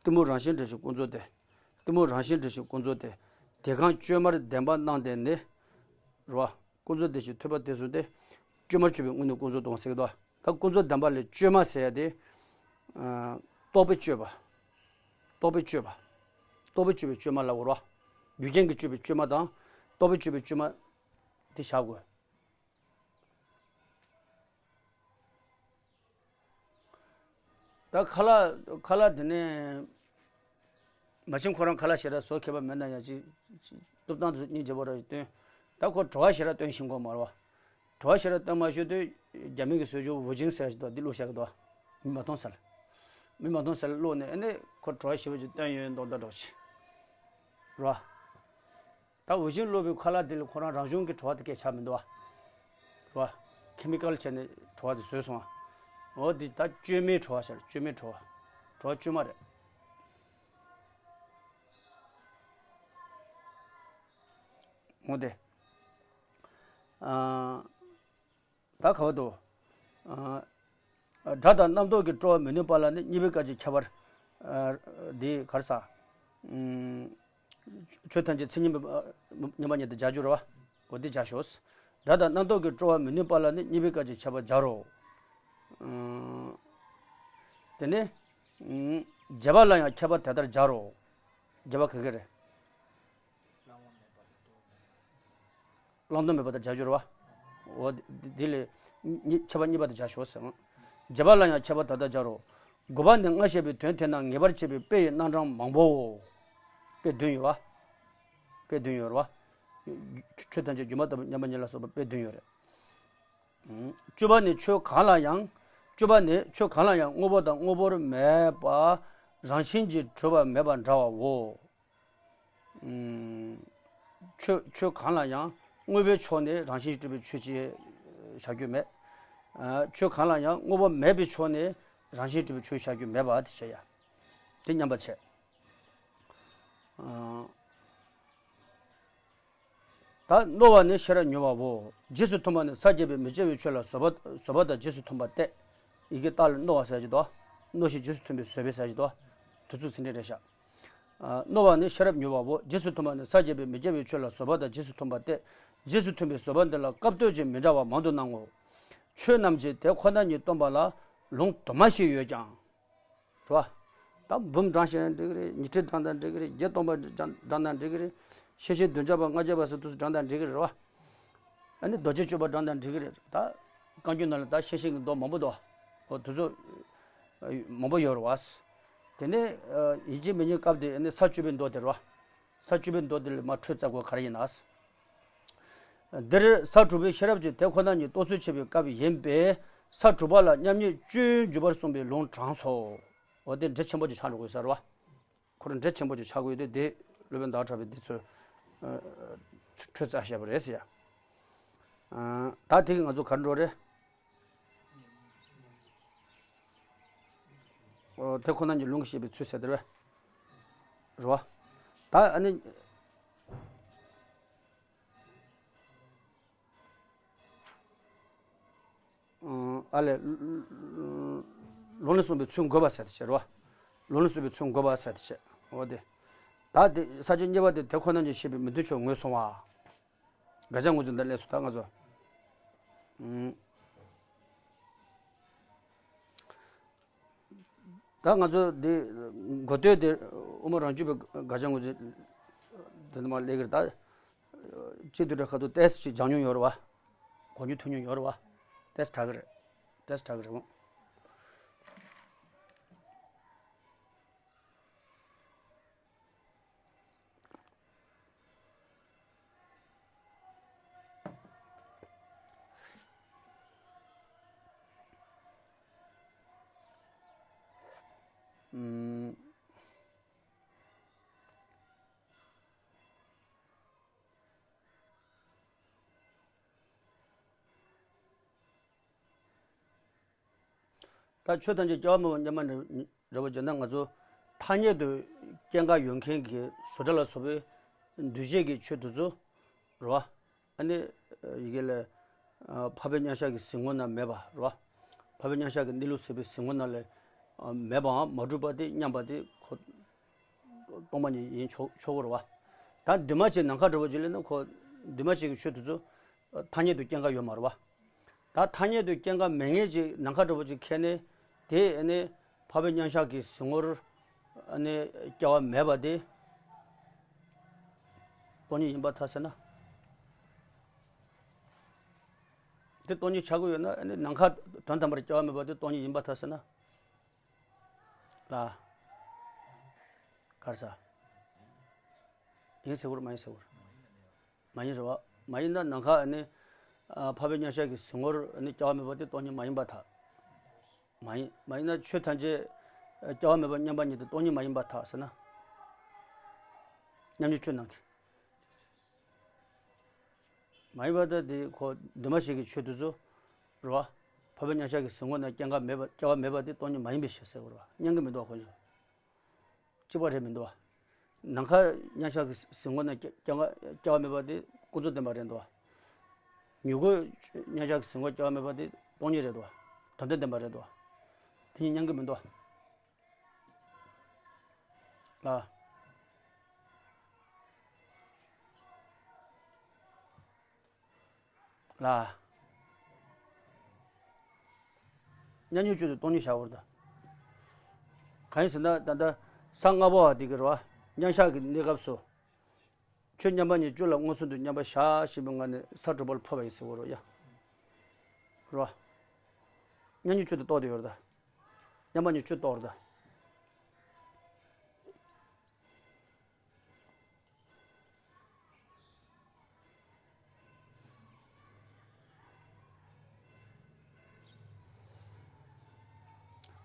གཏི་མུག་རང་བཞིན་འདྲ་ཞིག་ཀུན་རྫོབ་སྟེ། གཏི་མུག་རང་བཞིན་འདྲ་ཞིག་ཀུན་རྫོབ་སྟེ། དེ་གང་བཅོས་མར་བདེན་པར་སྣང་སྟེ་ནི། རོ། ཀུན་རྫོབ་དེ་བཞིན་ཐོས་པ་དེ་གསུངས་ཏེ། བཅོས་མར་གྱུར་པའི་དངོས་ནི་ཀུན་རྫོབ་སྟོང་ཟེར་གི་འདུག་ད་ཀུན་རྫོབ་བདེན་པ་ལས་བཅོས་མ་ཟེར་ཡ་དེ། རྟོག་པས་བཅོས་པ། རྟོག་པས་བཅོས་པ། རྟོག་པས་བཅོས་པའི་བཅོས་མ་ལབ་དགོས་རོ། རྒྱུ་རྐྱེན་གྱིས་བཅོས་པའི་བཅོས་མ་དང་། རྟོག་པས་བཅོས་པའི་བཅོས་མ། དེ་བཞག་དགོས། ད་ཁ་ལག་ཁ་ལག་དེ་ནས་མ་བྱན་ཁོ་རང་ཁ་ལག་ཞེ་དྲག་བཟོ་མཁས་པ་མེད་ན་ཡང་ཅིག་ཅིག་ཏོབ་ཏང་དུ་སྙིང་རྗེ་པོ་ར་ཞིག་སྟོན། ད་ཁོ་བྲོ་བ་ཞེ་དྲག་སྟོན་ཤེས་ཀྱི་མ་རེད་བ། བྲོ་བ་ཞེ་དྲག་སྟོན་མ་ཤེས་དུས་རྒྱ་མི་གི་བཟོ་བཅོས་ཝུ་ཇིང་ཟེར་ཞིག་འདུག་འདི་བླུགས་བཞག་གི་འདུག་མི་མ་མཐོང་ས་ལ། མི་མ་མཐོང་ས་ལ་བླུགས་ནས་ཨ་ནི་ཁོ་བྲོ་བ་ཞེ་པོ་ཅིག་སྟོན་ཡོད་མདོག་མདོག་འདྲ་བོ་ཞིག་རེད་བ། ད་འུ་ཅག་སློབ་པའི་ཁ་ལག་དེ་ལ་ཁོ་རང་རང་བྱུང་གི་བྲོ་བ་དེ་སྐད་ཆགས་མི་འདུག་བ། རེད་བ། ཁེ་མི་ཀལ་བྱས་ནས་བྲོ་བ་དེ་བཟོས་སོང་བ། འོ་དེ་ད་བཅོས་མའི་བྲོ་བ་ཟེར། བཅོས་མའི་བྲོ་བ། བྲོ་བ་བཅོས་མ་རེད། འོ་དེ། ཨ། ད་ག་བ་དུ། སྒྲ་དང་རྣམ་རྟོག་གི་སྤྲོ་བ་མི་ནུས་པ་ལ་ནི་གཉིས་པའི་སྐད་ཅིག་ཁྱབ་པར། འདི་གར་ས། ཆོས་ཐམས་ཅད་མཚན་ཉིད་མེད་པ་ཉིད་དུ་སྦྱར་རྒྱུ་རེད་བ། འོ་འདི་སྦྱར་ཤོག་སྒྲ་དང་རྣམ་རྟོག་གི་སྤྲོ་བ་མི་ནུས་པ་ལ་ནི་གཉིས་པའི་སྐད་ཅིག་ཁྱབ་པར་སྦྱར་རོ། དེ་ནས། བརྒྱད་པ་ལ་ཡང་ཁྱབ་པ་དེ་ལྟར་སྦྱར་རོ། བརྒྱད་པ་ག་གི་རེད། བླང་དོར་མེད་པ་དང་སྦྱར་རྒྱུ་རེད་བ། འོ་འདི་ལས་ཁྱབ་པ་གཉིས་པ་དང་སྦྱར་ཤོག་ཟེར། བརྒྱད་པ་ལ་ཡང་ཁྱབ་པ་དེ་ལྟར་སྦྱར་རོ། དགུ་པ་ནི་སྔར་བཤད་པའི་དོན་དེ་རྣམས་ངེས་པར་བྱེད་པའི་དཔེ་ཡི་རྣམ་གྲངས་མང་པོའོ། དཔེ་བདུན་ཡོད་བ། དཔེ་བདུན་ཡོད་རེད་བ། ཆོས་ཐམས་ཅད་སྒྱུ་མ་ལྟ་བུ་མཉམ་པ་ཉིད་ལ་སོགས་པ་དཔེ་བདུན་ཡོད་རེད། བཅུ་པ་ནི་ཆོས་གང་ལ་ཡང་། བཅུ་པ་ནི་ཆོས་གང་ལ་ཡང་དངོས་པོ་དང་དངོས་པོར་མེད་པ་རང་བཞིན་གྱིས་གྲུབ་པ་མེད་པ་འདྲ་བའོ། ཆོས་ཆོས་གང་ལ་ཡང་དངོས་པོའི་ཕྱོགས་ནས་རང་བཞིན་གྱིས་གྲུབ་པའི་ཆོས་ཅེས་བྱ་རྒྱུ་མེད། ཆོས་གང་ལ་ཡང་དངོས་པོ་མེད་པའི་ཕྱོགས་ནས་རང་བཞིན་གྱིས་གྲུབ་པའི་ཆོས་བྱ་རྒྱུ་མེད་པ་དེ་བྱས་ཡ། དེ་མཉམ་པ་བྱས། ད་རྣོ་བ་ནི་ཤེས་རབ་མྱུར་བའོ། རྗེས་སུ་མཐུན་པ་ནི་ས་བརྒྱད་པའི་མི་སྐྱེ་བའི་ཆོས་ལ་བཟོད་པ་བཟོད་པ་དང་རྗེས་སུ་མཐུན་པ་སྟེ། ཡི་གེ་ལྟག་ལ་རྣོ་བ་ཟེར་གྱི་འདུག་རྣོ་ཞིང་རྗེས་སུ་མཐུན་པའི་བཟོད་པའི་ཟེར་གྱི་འདུག་དེ་ཚོ་ཚིག་འགྲེལ་རེད་ཤག་རྣོ་བ་ནི་ཤེས་རབ་མྱུར་བའོ། རྗེས་སུ་མཐུན་པ་ནི་ས་བརྒྱད་པའི་མི་སྐྱེ་བའི་ཆོས་ལ་བཟོད་པ་དང་རྗེས་སུ་མཐུན་པ་སྟེ། རྗེས་སུ་མཐུན་པའི་བཟོད་པ་འདི་ལ་སྐབས་ལྟོས་ཀྱིས་མི་འདྲ་བ་མང་དུ་སྣང་ངོ་། ཆོས་རྣམས་ཀྱི་དེ་ཁོ་ན་ཉིད་སྟོན་པ་ལ་ལུང་དུ་མ་ཞིག་ཡོད་ཀྱང་། རེད་བ། ད་འབུམ་བགྲངས་ཤེས་ན་འགྲིག་གི་རེད། ཉི་ཁྲི་བགྲངས་ན་འགྲིག་གི་རེད། བརྒྱད་སྟོང་པ་བགྲངས་ན་འགྲིག་གི་རེད། ཤེར་ཕྱིན་བདུན་བརྒྱ་པ་ལྔ་བརྒྱ་པ་སོགས་དུས་སུ་བགྲངས་ན་འགྲིག་གི་རེད་བ། ཨ་ནི་རྡོ་རྗེ་གཅོད་པ་བགྲངས་ན་འགྲིག་གི་རེད། ད་བཀའ་འགྱུར་ནང་ལ་ད་ཤེར་ཕྱིན་གྱི་མདོ་མང་པོ་འདུག་འོ་དེ་ཚོ་མང་པོ་ཡོད་རེད་བ། དེ་ནས་ཡིན་གཅིག་མིན་གཉིས་སྐབས་དེ་ཨ་ནི་ས་བཅུ་པའི་མདོ་དེ་རེད་བ། ས་བཅུ་པའི་མདོ་དེ་ལ་མར་འཕྲོས་བཙལ་དགོས་ག་རེ་ཡིན་ན། འདིར་ས་དྲུག་པའི་ཤེས་རབ་ཀྱི་དེ་ཁོ་ན་ཉིད་རྟོགས་ཚུལ་འཆད་པའི་སྐབས་ཡིན་པས་ས་དྲུག་པ་ལ་མཉམ་ཉིད་བཅུའི་འཇུག་པར་གསུངས་པའི་ལུང་དྲངས་སོ། འོ་དེ་འགྲེལ་ཆེན་པོ་ཅིག་ཆགས་འགྲོ་དགོས་ས་རེད་བ། ཁོ་རང་འགྲེལ་ཆེན་པོ་ཅིག་ཆགས་དགོས་ཡོད་དུས་དེ་སློབ་དཔོན་ཟླ་བ་གྲགས་པས་འདི་ཚོ་འཕྲོས་བཙལ་བཞག་པ་རེད་ཟེར་ཡ། ད་དེ་གི་ང་ཚོ་ག་རེ་འགྲོ་རེད། དེ་ཁོ་ན་ཉིད་ལུང་གིས་བཤད་པའི་ཚུལ་ཟེར་དེ་རེད་བ། རེད་བ། ད་ཨ་ནི། ཨ་ལས། ལུང་ལས་གསུངས་པའི་ཚུལ་འགོད་པ་ཟེར་དེ་བྱས་རེད་བ། ལུང་ལས་གསུངས་པའི་ཚུལ་འགོད་པ་ཟེར་དེ་བྱས། འོ་དེ། ད་དེ་ས་བཅད་གཉིས་པ་དེ་དེ་ཁོ་ན་ཉིད་བཤད་པའི་མི་མཐུན་ཕྱོགས་ངོས་བཟུང་བ། དགག་བྱ་ངོས་འཛིན་དང་ལས་སུ་ད་ང་ཚོ། ཨུམ། ད་ང་ཚོ་འདི་འགོ་སྟོད་དེ་དབུ་མ་རང་རྒྱུད་པའི་དགག་བྱ་ངོས་འཛིན་དེ་ནས་མར་སླེབས་ཀྱི་རེད་ད། སྤྱི་འདུས་གྲྭ་ཁ་ཐུག་ཏོག་ཙམ་ཅིག་སྦྱང་མྱོང་ཡོད་རེད་བ། གོ་རྒྱུ་ཐོས་མྱོང་ཡོད་རེད་བ། ཏོག་ཙམ་དྲག་གི་རེད། ཏོག་ཙམ་དྲག་གི་རེད་འོང་། ད་ཆོས་ཐམས་ཅད་སྐྱེ་བ་མེད་པ་མཉམ་པ་ཉིད་རེད་བ། བྱས་ན་ང་ཚོ་ཐ་སྙད་དུ་སྐྱེ་འགག་ཡོད་མཁན་གྱི་བཟོ་གྲྭ་ལ་སོགས་པའི་འདུས་བྱས་ཀྱི་ཆོས་དེ་ཚོ་རེད་བ། ཨ་ནི་ཡི་གེ་ལ་འཕགས་པའི་མཉམ་གཞག་གི་གཟིགས་ངོ་ན་མེད་པ་རེད་བ། འཕགས་པའི་མཉམ་གཞག་གི་གནས་ལུགས་ཟད་པའི་གཟིགས་ངོ་ན་ལས་མེད་པའམ་མ་གྲུབ་པ་དེ་མཉམ་པ་དེ་ཁོ་སྟོང་པ་ཉིད་ཡིན་ཆོག་ཆོག་གི་རེད་བ། ད་འདུས་མ་བྱས་ནམ་མཁའ་འདྲ་བོ་ཅིག་ལབ་ན་ཁོ་འདུས་མ་བྱས་ཀྱི་ཆོས་དེ་ཚོ་ཐ་སྙད་དུ་སྐྱེ་འགག་ཡོད་མ་རེད་བ། ད་ཐ་སྙད་དུ་སྐྱེ་འགག་མེད་མཁན་ཅིག་ནམ་མཁའ་འདྲ་བོ་ཅིག་ཁེལ་ནས་དེ་ཨ་ནི་འཕགས་པའི་མཉམ་གཞག་གི་གཟིགས་ངོར་ཨ་ནི་སྐྱེ་བ་མེད་པ་དེ་སྟོང་ཉིད་ཡིན་པར་ཐལ་ཟེར་ན། དེ་སྟོང་ཉིད་ཆགས་ཀྱི་ཡོད་ན་ཨ་ནི་ནམ་མཁའ་དོན་དམ་པར་སྐྱེ་བ་མེད་པ་དེ་སྟོང་ཉིད་ཡིན་པར་ཐལ་ཟེར་ན། ལ། ག་རེ་ཟ། ཡིན་ཟེར་བ་རེད་མ་ཡིན་ཟེར་བ་རེད། མ་ཡིན་རེད་བ། མ་ཡིན་ན་ནམ་མཁའ་ནི། ཨ། འཕགས་པའི་མཉམ་གཞག་གི་གཟིགས་ངོར་ནི་སྐྱེ་བ་མེད་པ་དེ་སྟོང་ཉིད་མ་ཡིན་པར་ཐལ། མ་ཡིན། མ་ཡིན་ན་ཆོས་ཐམས་ཅད་སྐྱེ་བ་མེད་པ་མཉམ་པ་ཉིད་དེ་སྟོང་ཉིད་མ་ཡིན་པར་ཐལ་ཟེར་ན། མཉམ་ཉིད་ཆོས་ནང་གི། མ་ཡིན་པ་དེ་དེ་ཁོ་འདུས་མ་བྱས་ཀྱི་ཆོས་དེ་ཚོ་རེད་བ། འཕགས་པའི་མཉམ་གཞག་གི་གཟིགས་ངོ་ན་སྐྱེ་འགག་མེད་པ་སྐྱེ་བ་མེད་པ་དེ་སྟོང་ཉིད་མ་ཡིན་པའི་ཕྱིར་ཟེར་བ་རེད་བ། མཉམ་གྱི་མི་འདུག་བ་ཁོ་ཚོ། གཅིག་པ་རེད་མི་འདུག་བ། ནམ་མཁའ་མཉམ་གཞག་གི་གཟིགས་ངོ་ན་སྐྱེ་སྐྱེ་འགག་སྐྱེ་བ་མེད་པ་དེ་ཀུན་རྫོབ་བདེན་པ་རེད་འདུག་བ། མྱུ་གུ་མཉམ་གཞག་གི་གཟིགས་ངོ་སྐྱེ་བ་མེད་པ་དེ་སྟོང་ཉིད་རེད་འདུག་བ། དོན་དམ་བདེན་པ་རེད་འདུག་བ། དེ་གཉིས་མཉམ་གྱི་མི་འདུག་བ། ལ། ལ། མཉམ་ཉིད་ཆོས་དེ་སྟོང་ཉིད་བཞག་པར་གདའ། གང་ཡིན་ཟེར་ན་ད་ལྟ་ས་ལྔ་པོ་བ་དེ་གི་རེད་བ། མཉམ་གཞག་གི་གནས་སྐབས་སུ། ཆོས་མཉམ་པ་ཉིད་སྤྱོད་ལ་མངོན་སུམ་དུ་མཉམ་པར་བཞག་ཞེས་པའི་ངང་ནས་ས་དྲུག་པ་ལ་ཕབ་པ་ཡིན་ཟེར་བ་རེད་ཡ། རེད་བ། མཉམ་ཉིད་ཆོས་དེ་རྟོགས་བསྡད་ཡོད་རེད་ད། མཉམ་པ་ཉིད་ཆོས་རྟོགས་རེད་ད།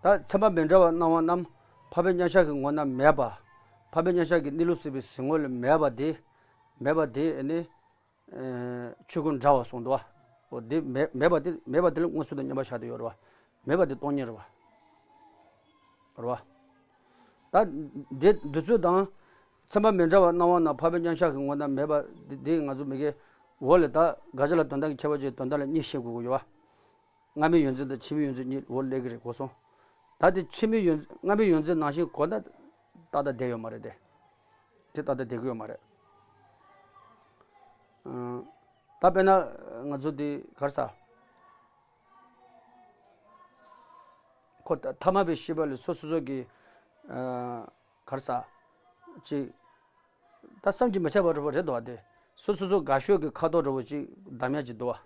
ད་ཚད་མ་མི་འདྲ་བ་སྣང་བ་རྣམས་འཕགས་པའི་མཉམ་གཞག་གི་ངོ་ན་མེད་པ། འཕགས་པའི་མཉམ་གཞག་གི་གནས་ལུགས་ཟད་པའི་གཟིགས་ངོ་ལས་མེད་པ་དེ། མེད་པ་དེ་ནི། ཆོས་ཀུན་འདྲ་བར་གསུངས་འདུག་བ། འོ་དེ་མེད་མེད་པ་དེ་མེད་པ་དེ་ལ་མངོན་སུམ་དུ་མཉམ་པར་བཞག་བསྡད་ཡོད་རེད་བ། མེད་པ་དེ་སྟོང་ཉིད་རེད་བ། རེད་བ། ད་འདི་འདི་ཚོ་དང་། ཚད་མ་མི་འདྲ་བ་སྣང་བ་རྣམས་འཕགས་པའི་མཉམ་གཞག་གི་ངོ་ན་མེད་པ་འདི་འདི་ང་ཚོ་མི་དགེ་འོག་ལ་ད་དགག་བྱ་ལ་དོན་དམ་གྱི་ཁྱད་པར་གྱི་དོན་དམ་ལ་གཉིས་ཤེས་དགོས་ཀྱི་ཡོད་བ། སྔ་མའི་ཡོད་མཚན་དང་ཕྱི་མའི་ཡོད་མཚན་གཉིས་འོག་སླེབས་ཀྱི་རེད་གོ་སོང་། ད་དེ་ཕྱི་མའི་ཡོད་མཚན་སྔ་མའི་ཡོད་མཚན་ནང་བཞིན་གོ་ན་ཏག་ཏག་བསྡད་ཡོད་མ་རེད་དེ། དེ་ཏག་ཏག་བསྡད་ཀྱི་ཡོད་མ་རེད། ཨང་། ད་དཔེར་ན་ང་ཚོ་དེ་ག་རེ་ཟ། ཁོ་ཐ་མལ་པའི་ཤེས་པ་ལས་སོ་སོ་སོ་གི། ཨ། ག་རེ་ཟ། ཅིག་ད་བསམ་གྱིས་མི་ཁྱབ་པ་འདྲ་པོ་རེད་འདུག་བ་དེ། སོ་སོ་སོ་དགའ་ཤོས་ཀྱི་ཁ་དོག་འདྲ་པོ་ཅིག་འདམ་ཡག་ཅིག་འདུག་བ།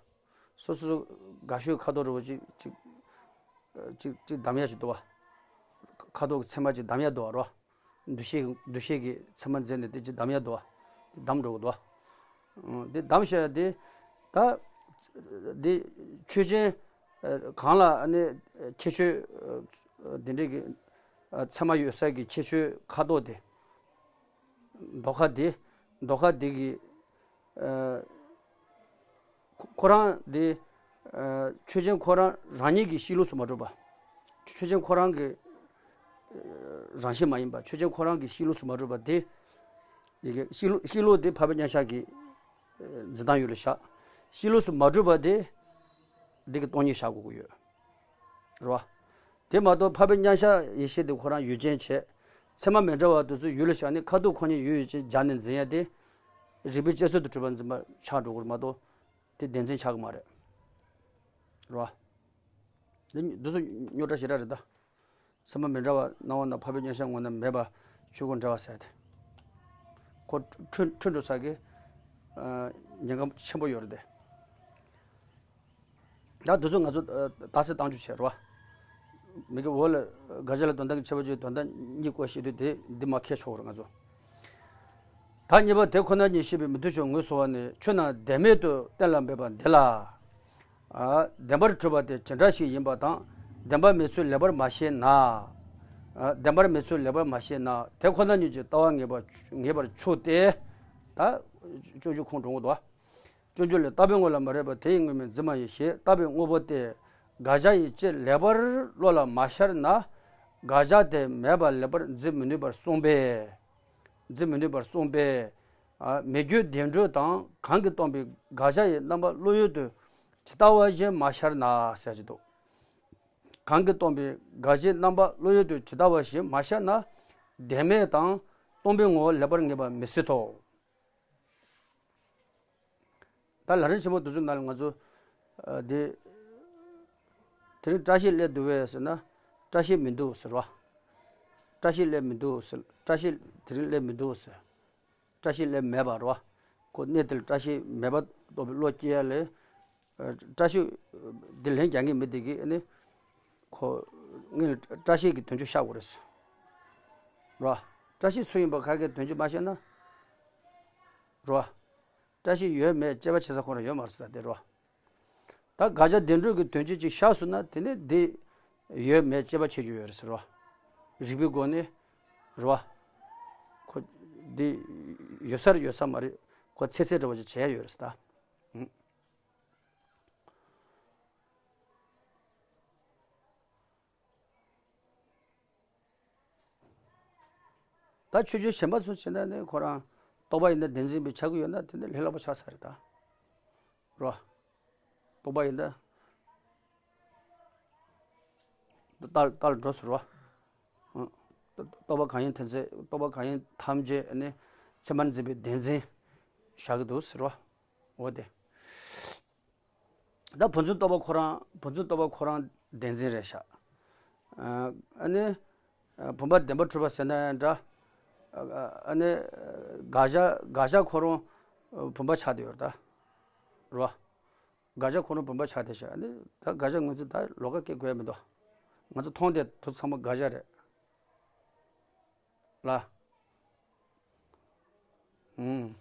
སོ་སོ་སོ་དགའ་ཤོས་ཁ་དོག་འདྲ་པོ་ཅིག་ཅིག་ཅིག་ཅིག་འདམ་ཡག་ཅིག་འདུག་བ། ཁ་དོག་གི་ཚེར་མ་ཅིག་འདམ་ཡག་འདུག་བ་རོ། འདུ་ཤེས་འདུ་ཤེས་ཀྱི་ཚེར་མ་མཛད་ནས་དེ་ཅིག་འདམ་ཡག་འདུག་བ། དེ་འདམ་འགྲོ་གི་འདུག་བ། དེ་འདམ་བྱས་དེ། ད། དེ་ཆོས་ཅན། གང་ལ་ཨ་ནི་ཁྱད་ཆོས། འདི་འདྲའི་གི། ཚད་མ་ཡོད་ས་གི་ཁྱད་ཆོས་ཁ་དོག་དེ། མདོ་ཁ་དེ། མདོ་ཁ་དེ་གི། ཁོ་ཁོ་རང་དེ། ཆོས་ཅན་ཁོ་རང་རང་ཉིད་ཀྱི་གཤིས་ལུགས་སུ་མ་གྲུབ་པ། ཆོས་ཅན་ཁོ་རང་གི། རང་བཞིན་མ་ཡིན་པ་ཆོས་ཅན་ཁོ་རང་གི་གཤིས་ལུགས་སུ་མ་གྲུབ་པ་དེ། ཡི་གེ་གཤིས་ལུགས་གཤིས་ལུགས་དེ་འཕགས་པའི་མཉམ་གཞག་གི། འཛིན་སྟངས་ཡུལ་ལ་བཞག་གཤིས་ལུགས་སུ་མ་གྲུབ་པ་དེ། འདི་གི་སྟོང་ཉིད་བཞག་དགོས་ཀྱི་ཡོད། རེད་བ། དེ་མ་གཏོགས་འཕགས་པའི་མཉམ་གཞག་ཡེ་ཤེས་དེ་ཁོ་རང་ཡུལ་ཅན་བྱས། ཚད་མ་མི་འདྲ་བ་དེ་ཚོ་ཡུལ་ལ་བཞག་ནས་ཁ་དོག་ཁོ་ཉིད་ཡུལ་ཡུལ་ཅན་སྦྱར་ནས་འཛིན་ཡ་དེ། རིགས་པས་དཔྱད་བཟོད་དུ་གྲུབ་པ་འཛིན་པ་ཆགས་འགྲོ་གི་རེད་མ་གཏོགས། དེ་བདེན་འཛིན་ཆགས་ཀྱི་མ་རེད། རེད་བ། འདི་འདི་ཚོ་རྙོག་དྲ་ཞེ་དྲག་རེད་ད། ཚད་མ་མི་འདྲ་བ་སྣང་བ་ན་འཕགས་པའི་མཉམ་གཞག་ངོ་ན་མེད་པ་ཆོས་ཀུན་འདྲ་བ་ཟེར་ཏེ། ཁོ་འཁྲུལ་འཁྲུལ་འགྲོ་ས་གི། ཉེན་ཁ་ཆེན་པོ་ཡོད་རེད་དེ། ད་འདི་ཚོ་ང་ཚོ་ད་ཚེ་བཏང་རྒྱུ་བྱེད་རོགས། མི་དགེ་འོག་ལ་དགག་བྱ་ལ་དོན་དམ་གྱི་ཁྱད་པར་གྱི་དོན་དམ་གཉིས་བཀོད་བཤད་དུས་དེ་འདི་མ་ཁས་ཆོག་རེད་ང་ཚོ། ད་གཉིས་པ་དེ་ཁོ་ན་ཉིད་ཤེས་པའི་མི་མཐུན་ཕྱོགས་ངོས་བཟུང་བ་ནི་ཆོས་རྣམས་བདེན་མེད་དུ་གཏན་ལ་འབེབས་པ་འདི་ལ། བདེན་པར་གྲུབ་པ་དེ་ཇི་འདྲ་ཞིག་ཡིན་པ་དང་བདེན་པ་མེད་ཚུལ་ལེགས་པར་མ་ཤེས་ན། བདེན་པར་མེད་ཚུལ་ལེགས་པར་མ་ཤེས་ན་དེ་ཁོ་ན་ཉིད་ཀྱི་ལྟ་བ་ངེས་པ་ངེས་པར་འཆུག་སྟེ། ད་སྤྱོད་འཇུག་ཁོང་དྲུང་དུ། སྤྱོད་འཇུག་ལས་ལྟ་བའི་དངོས་ལ་མ་རེག་པ་དེ་ཡི་དངོས་མིང་འཛིན་མ་ཡིན་ཞེས་ལྟ་བའི་དངོས་པོ་སྟེ། དགག་བྱ་ཡི་དཔྱད་ལེགས་པར་བློ་ལ་མ་ཤར་ན། དགག་བྱ་དེ་མེད་པ་ལེགས་པར་འཛིན་མི་ནུས་པར་གསུངས་པས། འཛིན་མི་ནུས་པར་གསུངས་པས། ཨ། མི་རྒྱུ་བདེན་གྲུབ་དང་གང་གིས་སྟོང་པའི་དགག་བྱ་ཡི་རྣམ་པ་བློ་ཡུལ་དུ་ཇི་ལྟ་བ་བཞིན་མ་ཤར་ན་ཟེར་གྱི་འདུག་གང་གིས་སྟོང་པའི་དགག་བྱའི་རྣམ་པ་བློ་ཡུལ་དུ་ཇི་ལྟ་བ་བཞིན་མ་ཤར་ན། བདེན་མེད་དང་སྟོང་པའི་ངོ་བོ་ལེགས་པར་ངེས་པ་མི་སྲིད་དོ། ད་ལམ་རིམ་ཆེན་མོ་དེ་ཚོའི་ནང་ལ་ང་ཚོ། ཨ། དེ་དེ་རིང་བཀྲ་ཤིས་སླེབས་འདུག་བས་ཟེར་ན། བཀྲ་ཤིས་མི་འདུག་ཟེར་བ། བཀྲ་ཤིས་སླེབས་མི་འདུག་ཟེར། བཀྲ་ཤིས་དེ་རིང་སླེབས་མི་འདུག་ཟེར། བཀྲ་ཤིས་སླེབས་མེད་པ་རེད་བ། ཁོ་གནས་དེ་ལ་བཀྲ་ཤིས་མེད་པ་རྟོགས་པའི་བློ་སྐྱེ་ཡ་ལས། ཨ། བཀྲ་ཤིས་འདི་ལན་རྒྱག་མཁན་མི་དེ་གིས་ནི། ཁོ་ངས་བཀྲ་ཤིས་ཀྱི་དོན་ཚན་བཤད་དགོས་རེད་བ། བཀྲ་ཤིས་སུ་ཡིན་པ་ག་གེ་དོན་ཚན་མ་བཤད་ན། རེད་བ། བཀྲ་ཤིས་ཡོད་མེད་དཔྱད་པ་བྱེད་ས་ཁོ་རང་ཡོད་མ་རེད་ཟེར་ད་དེ་རེད་བ། ད་དགག་བྱ་བདེན་གྲུབ་ཀྱི་དོན་ཚན་ཅིག་བཤད་སོང་ན། དེ་ནི་འདི་ཡོད་མེད་དཔྱད་པ་བྱེད་རྒྱུ་ཡོད་རེད་ཟེར་བ། རིགས་པའི་སྒོ་ནས་རེད་བ། ཁོ་འདི་ཡོད་ས་རེད་ཡོད་ས་མ་རེད། ཁོ་ཚད་ཚད་འདྲ་བོ་ཅིག་བྱེད་ཡ་ཡོད་རེད་ཟེར་ད། ཨང་། ད་ཆོས་བརྒྱུད་གཞན་པ་ཚོ་བྱས་ན་ནི་ཁོ་རང་རྟོགས་པ་ཡིན་ན་བདེན་འཛིན་པའི་ཆགས་ཀྱི་ཡོད་ན། དེ་ནི་ལས་སླ་པོ་ཆགས་ཚར་རེད་ད། རོ། རྟོགས་པ་ཡིན་ན་ད་ལྟ་ལ་འགྲོ་ཟེར་རོ། ཨང་། རྟོགས་པ་གང་ཡིན་ཐམས་ཅད། རྟོགས་པ་གང་ཡིན་ཐམས་ཅད་ནི་ཚད་མར་འཛིན་པའི་བདེན་འཛིན་བཞག་གི་འདུག་ཟེར་རོ། འོ་དེ། ད་བུམ་འཛིན་རྟོགས་པ་ཁོ་རང་། བུམ་འཛིན་རྟོགས་པ་ཁོ་རང་བདེན་འཛིན་རེད་ཤག་ཨ་ནི་བུམ་པ་བདེན་པར་གྲུབ་པ་ཟེར་ན་ཡང་འདྲ། ཨ་ནི་དགག་བྱ། དགག་བྱ་ཁོ་རང་བུམ་པ་ཆགས་བསྡད་ཡོད་རེད་ད། རེད་བ། དགག་བྱ་ཁོ་རང་བུམ་པ་ཆགས་བསྡད་ཤག་ཨ་ནི་ད་དགག་བྱ་ང་ཚོས་ད་ལོགས་ཀ་སྐྱེ་དགོས་ཡ་མི་འདུག་ང་ཚོ་མཐོང་བསྡད་དུས་ཚང་མ་དགག་བྱ་རེད། ལ། ཨུམ།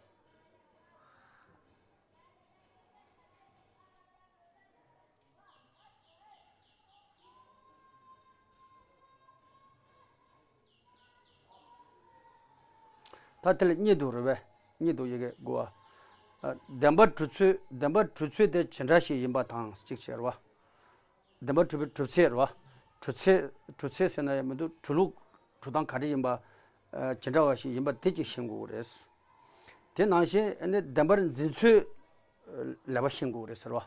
ད་དེ་ལ་གཉིས་འདུག་རེད་པས། གཉིས་འདུག་ཡི་གེ་དགུ་བ། ཨ། བདེན་པར་གྲུབ་ཚུལ། བདེན་པར་གྲུབ་ཚུལ་དེ་ཇི་འདྲ་ཞིག་ཡིན་པ་དང་གཅིག་བྱས་རེད་བ། བདེན་པར་གྲུབ་པའི་གྲུབ་ཚུལ་རེད་བ། གྲུབ་ཚུལ། གྲུབ་ཚུལ་ཟེར་ན་ཡང་མི་འདུག་གྲུབ་ལུགས། གྲུབ་སྟངས་ག་འདྲ་ཡིན་པ། ཨ། ཇི་འདྲ་བ་ཞིག་ཡིན་པ་དེ་གཅིག་ཤེས་དགོས་རེད། དེ་ནང་བཞིན་ཨ་ནི་བདེན་པར་འཛིན་ཚུལ་ལེགས་པར་ཤེས་དགོས་རེད་ཟེར་བ།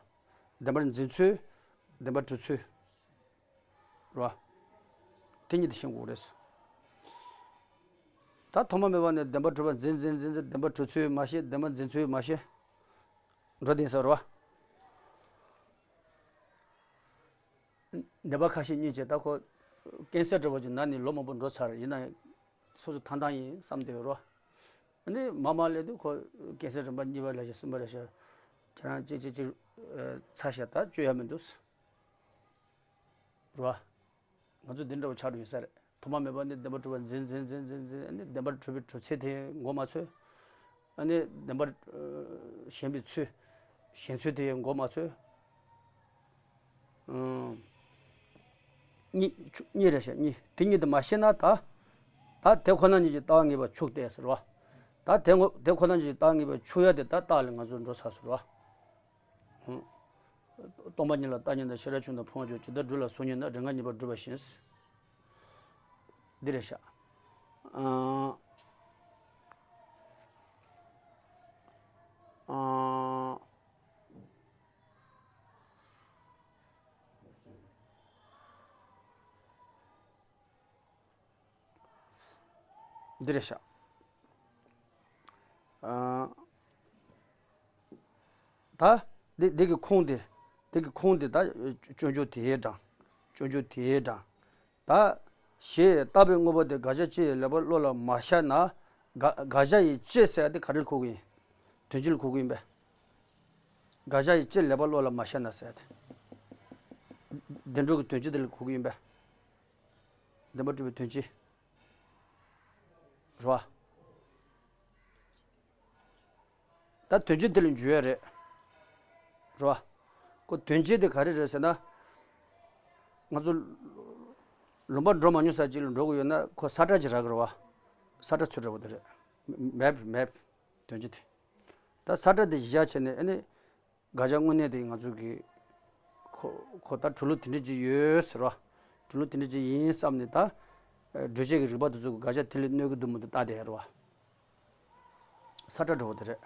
བདེན་པར་འཛིན་ཚུལ། བདེན་པར་གྲུབ་ཚུལ། རེད་བ། དེ་གཉིས་དེ་ཤེས་དགོས་རེད། ད་ཐོག་མ་མེད་པ་ནས་བདེན་པར་གྲུབ་པ་འཛིན་འཛིན་འཛིན་འཛིན། བདེན་པར་གྲུབ་ཚུལ་མ་ཤེས། བདེན་པར་འཛིན་ཚུལ་མ་ཤེས། འགྲོ་དེ་ཡིན་ས་རེད་བ། ནད་པ་ཁ་ཤས་གཉིས་བྱས། ད་ཁོ་ཀན་སར་འདྲ་བོ་ཅིག་ན་ནས་ལོ་མང་པོ་འགྲོ་ཚར། ཡིན་ན་ཡང་སོ་སོ་ཐང་ཐང་ཡིན་བསམ་བསྡད་ཡོད་རེད་བ། ཨ་ནི་མར་མར་སླེབས་དུས་ཁོ་ཀན་སར་རིམ་པ་གཉིས་པ་ལ་ཤ་གསུམ་པ་ལ་ཤ། ཁྱེད་རང་གཅིག་གཅིག་གཅིག་ཚར་ཤག་ད་བཅོས་ཡ་མི་འདུག་རེད་བ། ང་ཚོ་འདི་འདྲ་བོ་ཆགས་འགྲོ་ཡིན་ས་རེད། ཐོག་མ་མེད་པ་ནས་བདེན་པར་གྲུབ་པ་འཛིན་འཛིན་འཛིན་འཛིན། ཨ་ནི་བདེན་པར་གྲུབ་པའི་གྲུབ་ཚུལ་དེ་མགོ་མ་ཚོས། ཨ་ནི་བདེན་པར་ཨ་ཞེན་པའི་ཚུལ། ཞེན་ཚུལ་དེ་མགོ་མ་ཚོས། ཨང་། གཉིས། གཉིས་རེད་ཤག་གཉིས། དེ་གཉིས་དེ་མ་ཤེས་ན་ད། ད་དེ་ཁོ་ན་ཉིད་ཀྱི་ལྟ་བ་ངེས་པ་འཆུགས་ཏེ་ཟེར་བ། ད་དེ་ངོ་། དེ་ཁོ་ན་ཉིད་ཀྱི་ལྟ་བ་ངེས་པ་འཆུགས་ཡ་དེ་ད་རྟགས་ལ་ང་ཚོ་འགྲོ་ཚར་ཟེར་བ། ཧུམ། སྟོང་པ་ཉིད་ལ་བརྟག་གཉིས་དང་། ཤེས་རབ་ཆུང་དང་ཕུང་བ་ཆུང་། ཇི་ལྟར་སྒྲུབ་ལ་སོ་གཉིས་ན། རིགས་ལྔ་ངེས་པར་སྒྲུབ་པ་བཞིན། འདི་རེད་ཤག་ཨང་། ཨང་། འདི་རེད་ཤག་ཨ། ད་འདི། འདི་གི་ཁུངས་འདི། འདི་གི་ཁུངས་འདི་ད་སྤྱོད་འཇུག་དེའི་གྲངས། སྤྱོད་འཇུག་དེའི་གྲངས། ད་ཞེས་བཏགས་པའི་དངོས་པོ་དེ་དགག་བྱ་དཔྱད་ཡིས་ལེགས་པར་བློ་ལ་མ་ཤར་ན། དགག་དགག་བྱ་ཡི་དཔྱད་ཟེར་ཡ་དེ་ག་རེ་ལ་གོ་གི་ཡིན། དོན་སྤྱི་ལ་གོ་གི་ཡིན་པས། དགག་བྱ་ཡི་དཔྱད་ལེགས་པར་བློ་ལ་མ་ཤར་ན་ཟེར་ཡ་དེ། བདེན་གྲུབ་ཀྱི་དོན་སྤྱི་དེ་ལ་གོ་གི་ཡིན་པས། བདེན་པར་གྲུབ་པའི་དོན་སྤྱི། རེད་བ། ད་དོན་སྤྱི་དེ་ལ་འཇུག་ཡ་རེད། རེད་བ། ཁོ་དོན་སྤྱི་དེ་ག་རེ་རེད་ཟེར་ན། ང་ཚོ་ལུང་པ་འགྲོ་མ་མྱོང་ས་ཅིག་ལ་འགྲོ་དགོས་ཡོད་ན། ཁོ་ས་ཁྲ་ཅིག་རག་གི་རེད་བ། ས་ཁྲ་ཚོ་འདྲ་བོ་དེ་རེད། མེབ། མེབ། དོན་སྤྱི་དེ། ད་ས་ཁྲ་དེ་གཞི་བཞག་བྱས་ནས། ཨ་ནི་དགག་བྱ་དངོས་གནས་དེ་ང་ཚོ་གི་ ཁོ་ཁོ་ད་གྲུ་ལུགས་དེ་འདྲ་ཅིག་ཡོད་ཟེར་བ། གྲུ་ལུགས་དེ་འདྲ་ཅིག་ཡིན་བསམ་ནས་ད། འགྲོས་བྱེད་ཀྱི་རིགས་པ་དེ་ཚོ་གི་དགག་བྱ་དེ་ལས་གནོད་ཀྱི་འདུག་མི་འདུག་ལྟ་བསྡད་རེད་བ། ས་ཁྲ་འདྲ་བོ་དེ་རེད།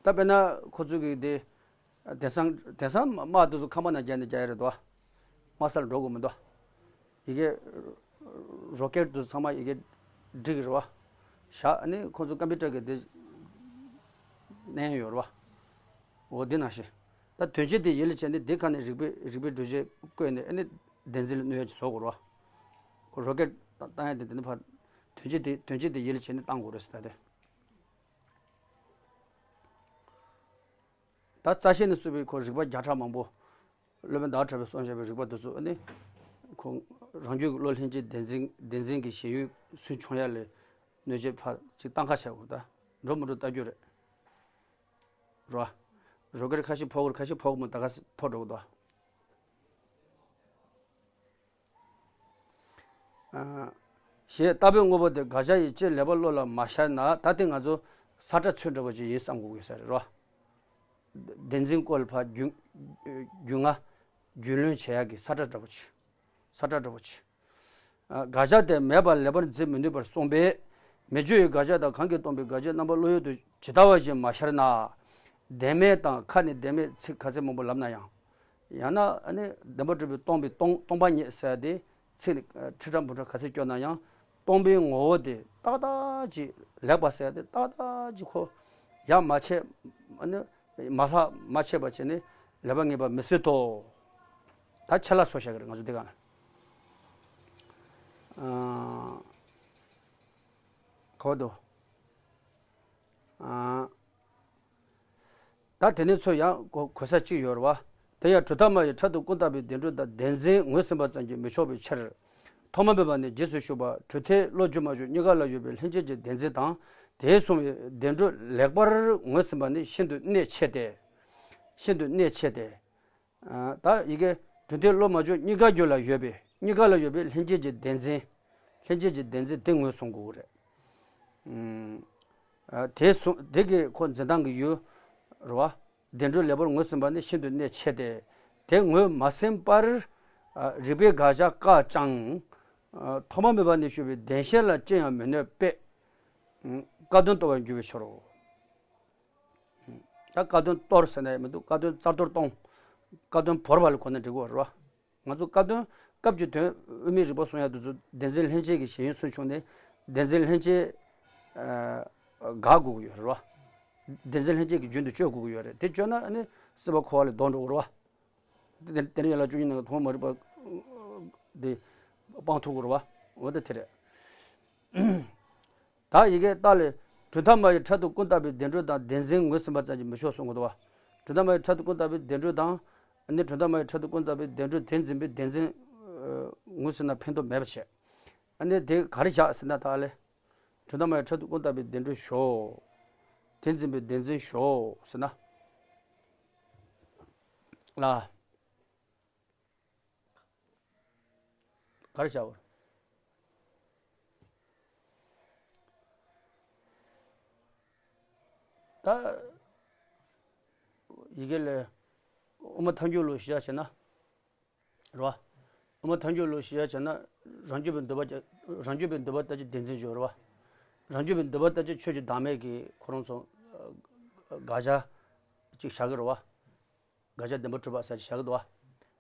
ད་དཔེར་ན་ཁོ་ཚོ་གི་དེ། དེང་སང་དེང་སང་དམག་དེ་ཚོ་ཁང་པ་ནང་བརྒྱབ་ནས་རྒྱག་ཡ་རེད་དོ། དམག་སར་འགྲོ་དགོས་མི་འདུག་ཡི་གེ་རོ་ཀེད་དེ་ཚོ་ཚང་མ་ཡི་གེ་སྒྲིག་རེད་བ། བཞག་ཨ་ནི་ཁོ་ཚོ་ཀམ་པུ་ཊར་གི་དེ་མནན་ཡོད་རེད་བ། འོ་འདི་ནང་བཞིན། ད་དོན་སྤྱི་དེ་ཡིད་ལ་བྱས་ནས་འདི་ཁ་ནས་རིག་པའི་རིག་པའི་འགྲོས་བྱེད་བཀོད་ནས་ཨ་ནི་བདེན་འཛིན་ལ་གནོད་ཡ་ཅིག་བཟོ་དགོས་རེད་བ། ཁོ་རོ་ཀེད་བཏང་ཡ་དེ་དེ་ནི་ཕར། དོན་སྤྱི་དེ་དོན་སྤྱི་དེ་ཡིད་ལ་བྱས་ནས་བཏང་དགོས་རེད་ཟེར་ད་དེ། ད་རྩ་ཤེ་ནས་གསུངས་པའི་ཁོ་རིགས་པ་བརྒྱ་ཕྲག་མང་པོ། སློབ་དཔོན་ཟླ་བ་གྲགས་པས་གསུངས་བཞག་པའི་རིགས་པ་དེ་ཚོ་ཨ་ནི། ཁོ་རང་རྒྱུད་ཀྱི་བློ་ལྷན་སྐྱེས་བདེན་འཛིན་བདེན་འཛིན་གྱི་ཞེན་ཡུལ་སུན་ཕྱུང་ཡ་ལས་གནོད་བྱེད་ཕར་ཅིག་བཏང་ཁ་བྱས་དགོས་ད། འགྲོ་མི་འགྲོ་ལྟ་རྒྱུ་རེད། རོ། རོ་ཀེར་ཁ་ཤས་ཕོག་གི་རེད། ཁ་ཤས་ཕོག་གི་མི་འདུག་ད་ག་ཐོག་འགྲོ་གི་འདུག་ཞེས་ལྟ་བའི་དངོས་པོ་དེ་དགག་བྱ་ཡི་ལྕེ་ལེགས་པར་བློ་ལ་མ་ཤར་ན་ད་དེ་ང་ཚོ་ས་ཁྲ་ཚོད་འདྲ་པོ་ཅིག་ཡིན་བསམ་དགོས་ཀྱི་ས་རེད་རོ། བདེན་འཛིན་སྐོར་ལ་ཕར་རྒྱུས་རྒྱུས་མངའ་རྒྱུས་ལོན་བྱེད་ཡག་གི་ས་ཁྲ་འདྲ་པོ་ཅིག་ས་ཁྲ་འདྲ་པོ་ཅིག་དགག་བྱ་དེ་མེད་པར་ལེགས་པར་འཛིན་མི་ནུས་པར་གསུངས་པས། མི་ཆོས་ཡི་དགག་བྱ་དང་གང་གིས་སྟོང་པའི་དགག་བྱའི་རྣམ་པ་བློ་ཡུལ་དུ་ཇི་ལྟ་བ་བཞིན་མ་ཤར་ན། བདེན་མེད་དང་ཁ་ནས་བདེན་མེད་ཚིག་ག་ཚད་མང་པོ་ལབ་ན་ཡང་། ཡང་ན་ཨ་ནི་བདེན་པར་གྲུབ་པའི་སྟོང་པའི་སྟོང་སྟོང་པ་ཉིད་ཟེར་དེ་ཚིག་ཁྲི་ཕྲག་འབུམ་ཕྲག་ག་ཚད་སྐྱོར་ན་ཡང་སྟོང་པའི་ངོ་བོ་དེ་ཏག་ཏག་ཅིག་ལེགས་པ་ཟེར་དེ་ཏག་ཏག་ཅིག་ཁོ་ཡར་མ་ཆད་ཨ་ནི་མ་ལྷག་མ་ཆད་པ་བྱས་ནས་ལེགས་པར་ངེས་པ་མི་སྲིད་དོ། ད་ཆད་ལ་སོགས་བྱ་གི་རེད་ང་ཚོ་འདི་ག་ན། ཨ། གོ་དོ། ཨ། ད་དེ་ནས་ཚོ་ཡང་གོ་གོ་ས་གཅིག་ཡོད་རེད་བ། དེ་ཡང་གྲུབ་མཐའ་སྨྲ་བའི་ཕྲག་ཏུ་ཀུན་བཏགས་པའི་བདེན་གྲུབ་དང་བདེན་འཛིན་ངོས་ཟིན་པ་ཙམ་གྱིས་མི་ཆོག་པའི་ཕྱིར། ཐོག་མ་མེད་པ་ནས་རྗེས་སུ་ཞུགས་པ་གྲུབ་མཐས་བློ་འཇུག་མ་འཇུག་གཉིས་ཀ་ལ་ཡོད་པའི་ལྷན་སྐྱེས་ཀྱི་བདེན་འཛིན་དང་དེས་གསུངས་པའི་བདེན་གྲུབ་ལེགས་པར་ངོས་ཟིན་པ་ནི་ཤིན་ཏུ་གནད་ཆེ་སྟེ། ཤིན་ཏུ་གནད་ཆེ་སྟེ། ད་ཡི་གེ་གྲུབ་མཐས་བློ་མ་འཇུག་གཉིས་ཀ་རྒྱུད་ལ་ཡོད་པའི་གཉིས་ཀ་ལ་ཡོད་པའི་ལྷན་སྐྱེས་ཀྱི་བདེན་འཛིན། ལྷན་སྐྱེས་ཀྱི་བདེན་འཛིན་དེ་ངོས་བཟུང་དགོས་ཀྱི་རེད། ཨ། དེ་གསུང་དེ་གི་ཁོ་འཛིན་སྟངས་ཀྱི་ཡུལ་རེད་བ། བདེན་གྲུབ་ལེགས་པར་ངོས་ཟིན་པ་ནི་ཤིན་ཏུ་གནད་ཆེ་སྟེ། དེ་ངོས་མ་ཟིན་པར། ཨ། རིགས་པས་དགག་བྱ་བཀག་ཀྱང་། ཨ། ཐོག་མ་མེད་པ་ནས་ཞུགས་པའི་བདེན་ཞེན་ལ་ཅི་ཡང་མི་གནོད་པས། ཨ། བཀག་དོན་སྟོར་བར་འགྱུར་བའི་ཕྱིར་རོ། ད་བཀག་དོན་སྟོར་ཟེར་ན་ཡང་མི་འདུག་བཀག་དོན་རྩ་གཏོར་གཏོང་། བཀག་དོན་བོར་བ་ལ་གོ་ན་འགྲིག་གི་རེད་བ། ང་ཚོ་བཀག་དོན་སྐབས་ཀྱི་དོན་དབུ་མའི་རིགས་པ་གསུང་ཡག་དེ་ཚོ་བདེན་འཛིན་ལྷན་སྐྱེས་ཀྱི་ཞེན་ཡུལ་སུན་ཕྱུང་ནས་བདེན་འཛིན་ལྷན་སྐྱེས་དགག་དགོས་ཀྱི་ཡོད་རེད་བ། བདེན་འཛིན་ལྷན་སྐྱེས་ཀྱི་རྒྱུན་དུ་གཅོད་དགོས་ཀྱི་ཡོད་རེད། དེ་གཅོད་ན་ཨ་ནི་སྲིད་པ་འཁོར་བ་ལས་ལྡོག་འགྲོ་གི་རེད་བ། དེ་དེ་རིང་ཡན་ལག་བཅུ་གཉིས་ནང་གི་ཐོག་མ་རིག་པ་དེ་སྤང་ཐུབ་ཀྱི་རེད་བ། འོ་ད་དེ་རེད། ད་ཡི་གེ་ལྟག་ལས། གྲུབ་མཐའ་སྨྲ་བའི་ཕྲག་ཏུ་ཀུན་བཏགས་པའི་བདེན་གྲུབ་དང་བདེན་འཛིན་ངོས་ཟིན་པ་ཙམ་གྱིས་མི་ཆོག་གསུང་གི་འདུག་བ། གྲུབ་མཐའ་སྨྲ་བའི་ཕྲག་ཏུ་ཀུན་བཏགས་པའི་བདེན་གྲུབ་དང་། ཨ་ནི་གྲུབ་མཐའ་སྨྲ་བའི་ཕྲག་ཏུ་ཀུན་བཏགས་པའི་བདེན་གྲུབ་དེ་འཛིན་པའི་བདེན་འཛིན་ངོས་ཟིན་ན་ཕན་ཐོགས་མེད་པ་བྱས། ཨ་ནི་དེ་ག་རེ་བཞག་ཟེར་ན་ལྟག་ལས། གྲུབ་མཐའ་སྨྲ་བའི་ཕྲག་ཏུ་ཀུན་བཏགས་པའི་བདེན་གྲུབ་ཞོག་དེ་འཛིན་པའི་བདེན་འཛིན་ཞོག་ཟེར་ན། ལ། ག་རེ་བྱ་བར། ད། ཡི་གེ་ལས། དབུ་མ་ཐལ་འགྱུར་ལུགས་གཞི་བཞག་བྱས་ན། རེད་བ། དབུ་མ་ཐལ་འགྱུར་ལུགས་གཞི་བཞག་བྱས་ན། རང་རྒྱུད་པའི་འདོད་པ་ཅན། རང་རྒྱུད་པའི་འདོད་པ་ལྟར་གྱི་བདེན་འཛིན་བརྗོད་རེད་བ། རང་རྒྱུད་པའི་འདོད་པ་ལྟར་གྱི་ཆོས་ཀྱི་བདག་མེད་ཀྱི་ཁོ་རང་ཚོ། དགག་བྱ། ཅིག་བཞག་གི་རེད་བ། དགག་བྱ་བདེན་པར་གྲུབ་པ་ཟེར་ཅིག་བཞག་གི་འདུག་བ།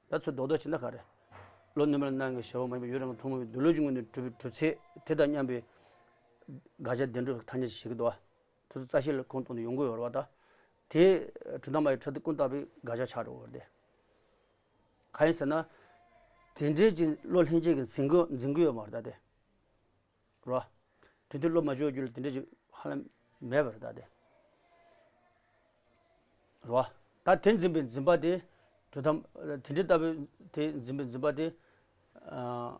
ད་ཚུར་རྡོག་རྡོག་བྱས་ན་ག་རེ། བློ་ནུས་མེད་ལ་སྣང་བའི་ཞེན་པ་མ་ཡིན་པའི་ཡུལ་རང་གི་ཐུན་མོང་བའི་སྡོད་ལུགས་ཀྱི་ངོས་ནས་གྲུབ་པའི་གྲུབ་ཚད་དེ་དང་མཉམ་པའི་དགག་བྱ་བདེན་གྲུབ་ཐ་སྙད་ཅིག་བྱེད་ཀྱི་འདུག་བ། དེ་ཚོ་རྩ་ཤེ་ལ་གོང་དུ་ཡོང་གི་ཡོད་རེད་བ་ད། དེ་གྲུབ་མཐའ་སྨྲ་བའི་ཕྲག་ཏུ་ཀུན་བཏགས་པའི་དགག་བྱ་ཆགས་འགྲོ་གི་རེད་དེ། གང་ཡིན་ཟེར་ན། དེ་འདྲའི་ཅིག་བློ་ལྷན་སྐྱེས་ཀྱིས་འཛིན་གྱི་འཛིན་གྱི་ཡོད་མ་རེད་ད་དེ། རེད་བ། དེ་དུས་བློ་མ་འཇུག་རྒྱུ་ལ་དེ་འདྲ་ཅིག་ཧ་ལམ་མེད་པ་རེད་ད་དེ། རེད་བ། ད་དེ་འཛིན་པའི་འཛིན་པ་དེ། གྲུབ་མཐའ། དེ་འདྲ་ལྟ་བུའི་དེ་འཛིན་པའི་འཛིན་པ་དེ། ཨ།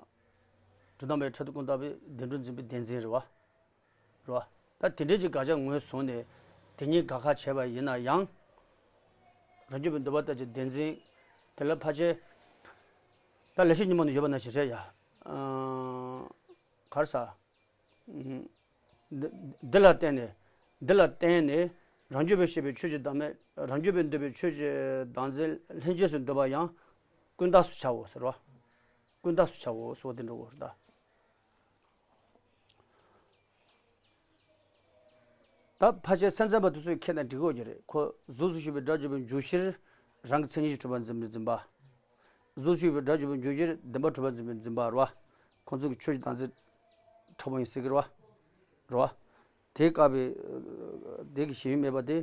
གྲུབ་མཐའ་སྨྲ་བའི་ཕྲག་ཏུ་ཀུན་བཏགས་པའི་བདེན་གྲུབ་འཛིན་པའི་བདེན་འཛིན་རེད་བ། རེད་བ། ད་དེ་འདྲ་ཅིག་དགག་བྱ་ངོས་བཟུང་ནས་དེ་གཉིས་དགག་ཁ་བྱས་པ་ཡིན་ན་ཡང་། རང་རྒྱུད་པའི་འདོད་པ་ལྟར་གྱི་བདེན་འཛིན། དེ་ལ་ཕལ་ཆེར། ད་ལེགས་བཤད་སྙིང་པོ་ནང་ཡོད་པ་ནང་བཞིན་རེད་ཡ། ཨ། ག་རེ་ཟ། ཨུམ། འདི་འདི་ལ་བརྟེན་ནས། འདི་ལ་བརྟེན་ནས་རང་རྒྱུད་པས་བཤད་པའི་ཆོས་ཀྱི་བདག་མེད། རང་རྒྱུད་པས་འདོད་པའི་ཆོས་ཀྱི་བདག་འཛིན་ལྷན་སྐྱེས་སུ་འདོད་པ་ཡང་ཀུན་བཏགས་སུ་བྱའོ་ཟེར་བ། ཀུན་བཏགས་སུ་བྱའོ་ཟེར་བ་དེ་འདྲ་བོ་རེད་ད། ད་ཕལ་ཆེར་སེམས་ཙམ་པ་དེ་ཚོས་མཁྱེན་ན་འགྲིག་གོ་གི་རེད། ཁོ་གཟུགས་སུ་ཞུགས་པའི་སྒྲ་བརྗོད་པའི་འཇུག་གཞིར་རང་གི་མཚན་ཉིད་ཀྱིས་གྲུབ་པར་འཛིན་པའི་འཛིན་པ། གཟུགས་སུ་ཞུགས་པའི་སྒྲ་བརྗོད་པའི་འཇུག་གཞིར་བདེན་པར་གྲུབ་པར་འཛིན་པའི་འཛིན་པ་རེད་བ། ཁོང་ཚོ་གི་ཆོས་ཀྱི་བདག་འཛིན་ཕྲ་མོ་ཡིན་ཟེར་གི་རེད་བ། རེད་བ། དེའི་སྐབས་པའི་དེ་གི་ཞེན་ཡུལ་མེད་པ་དེ་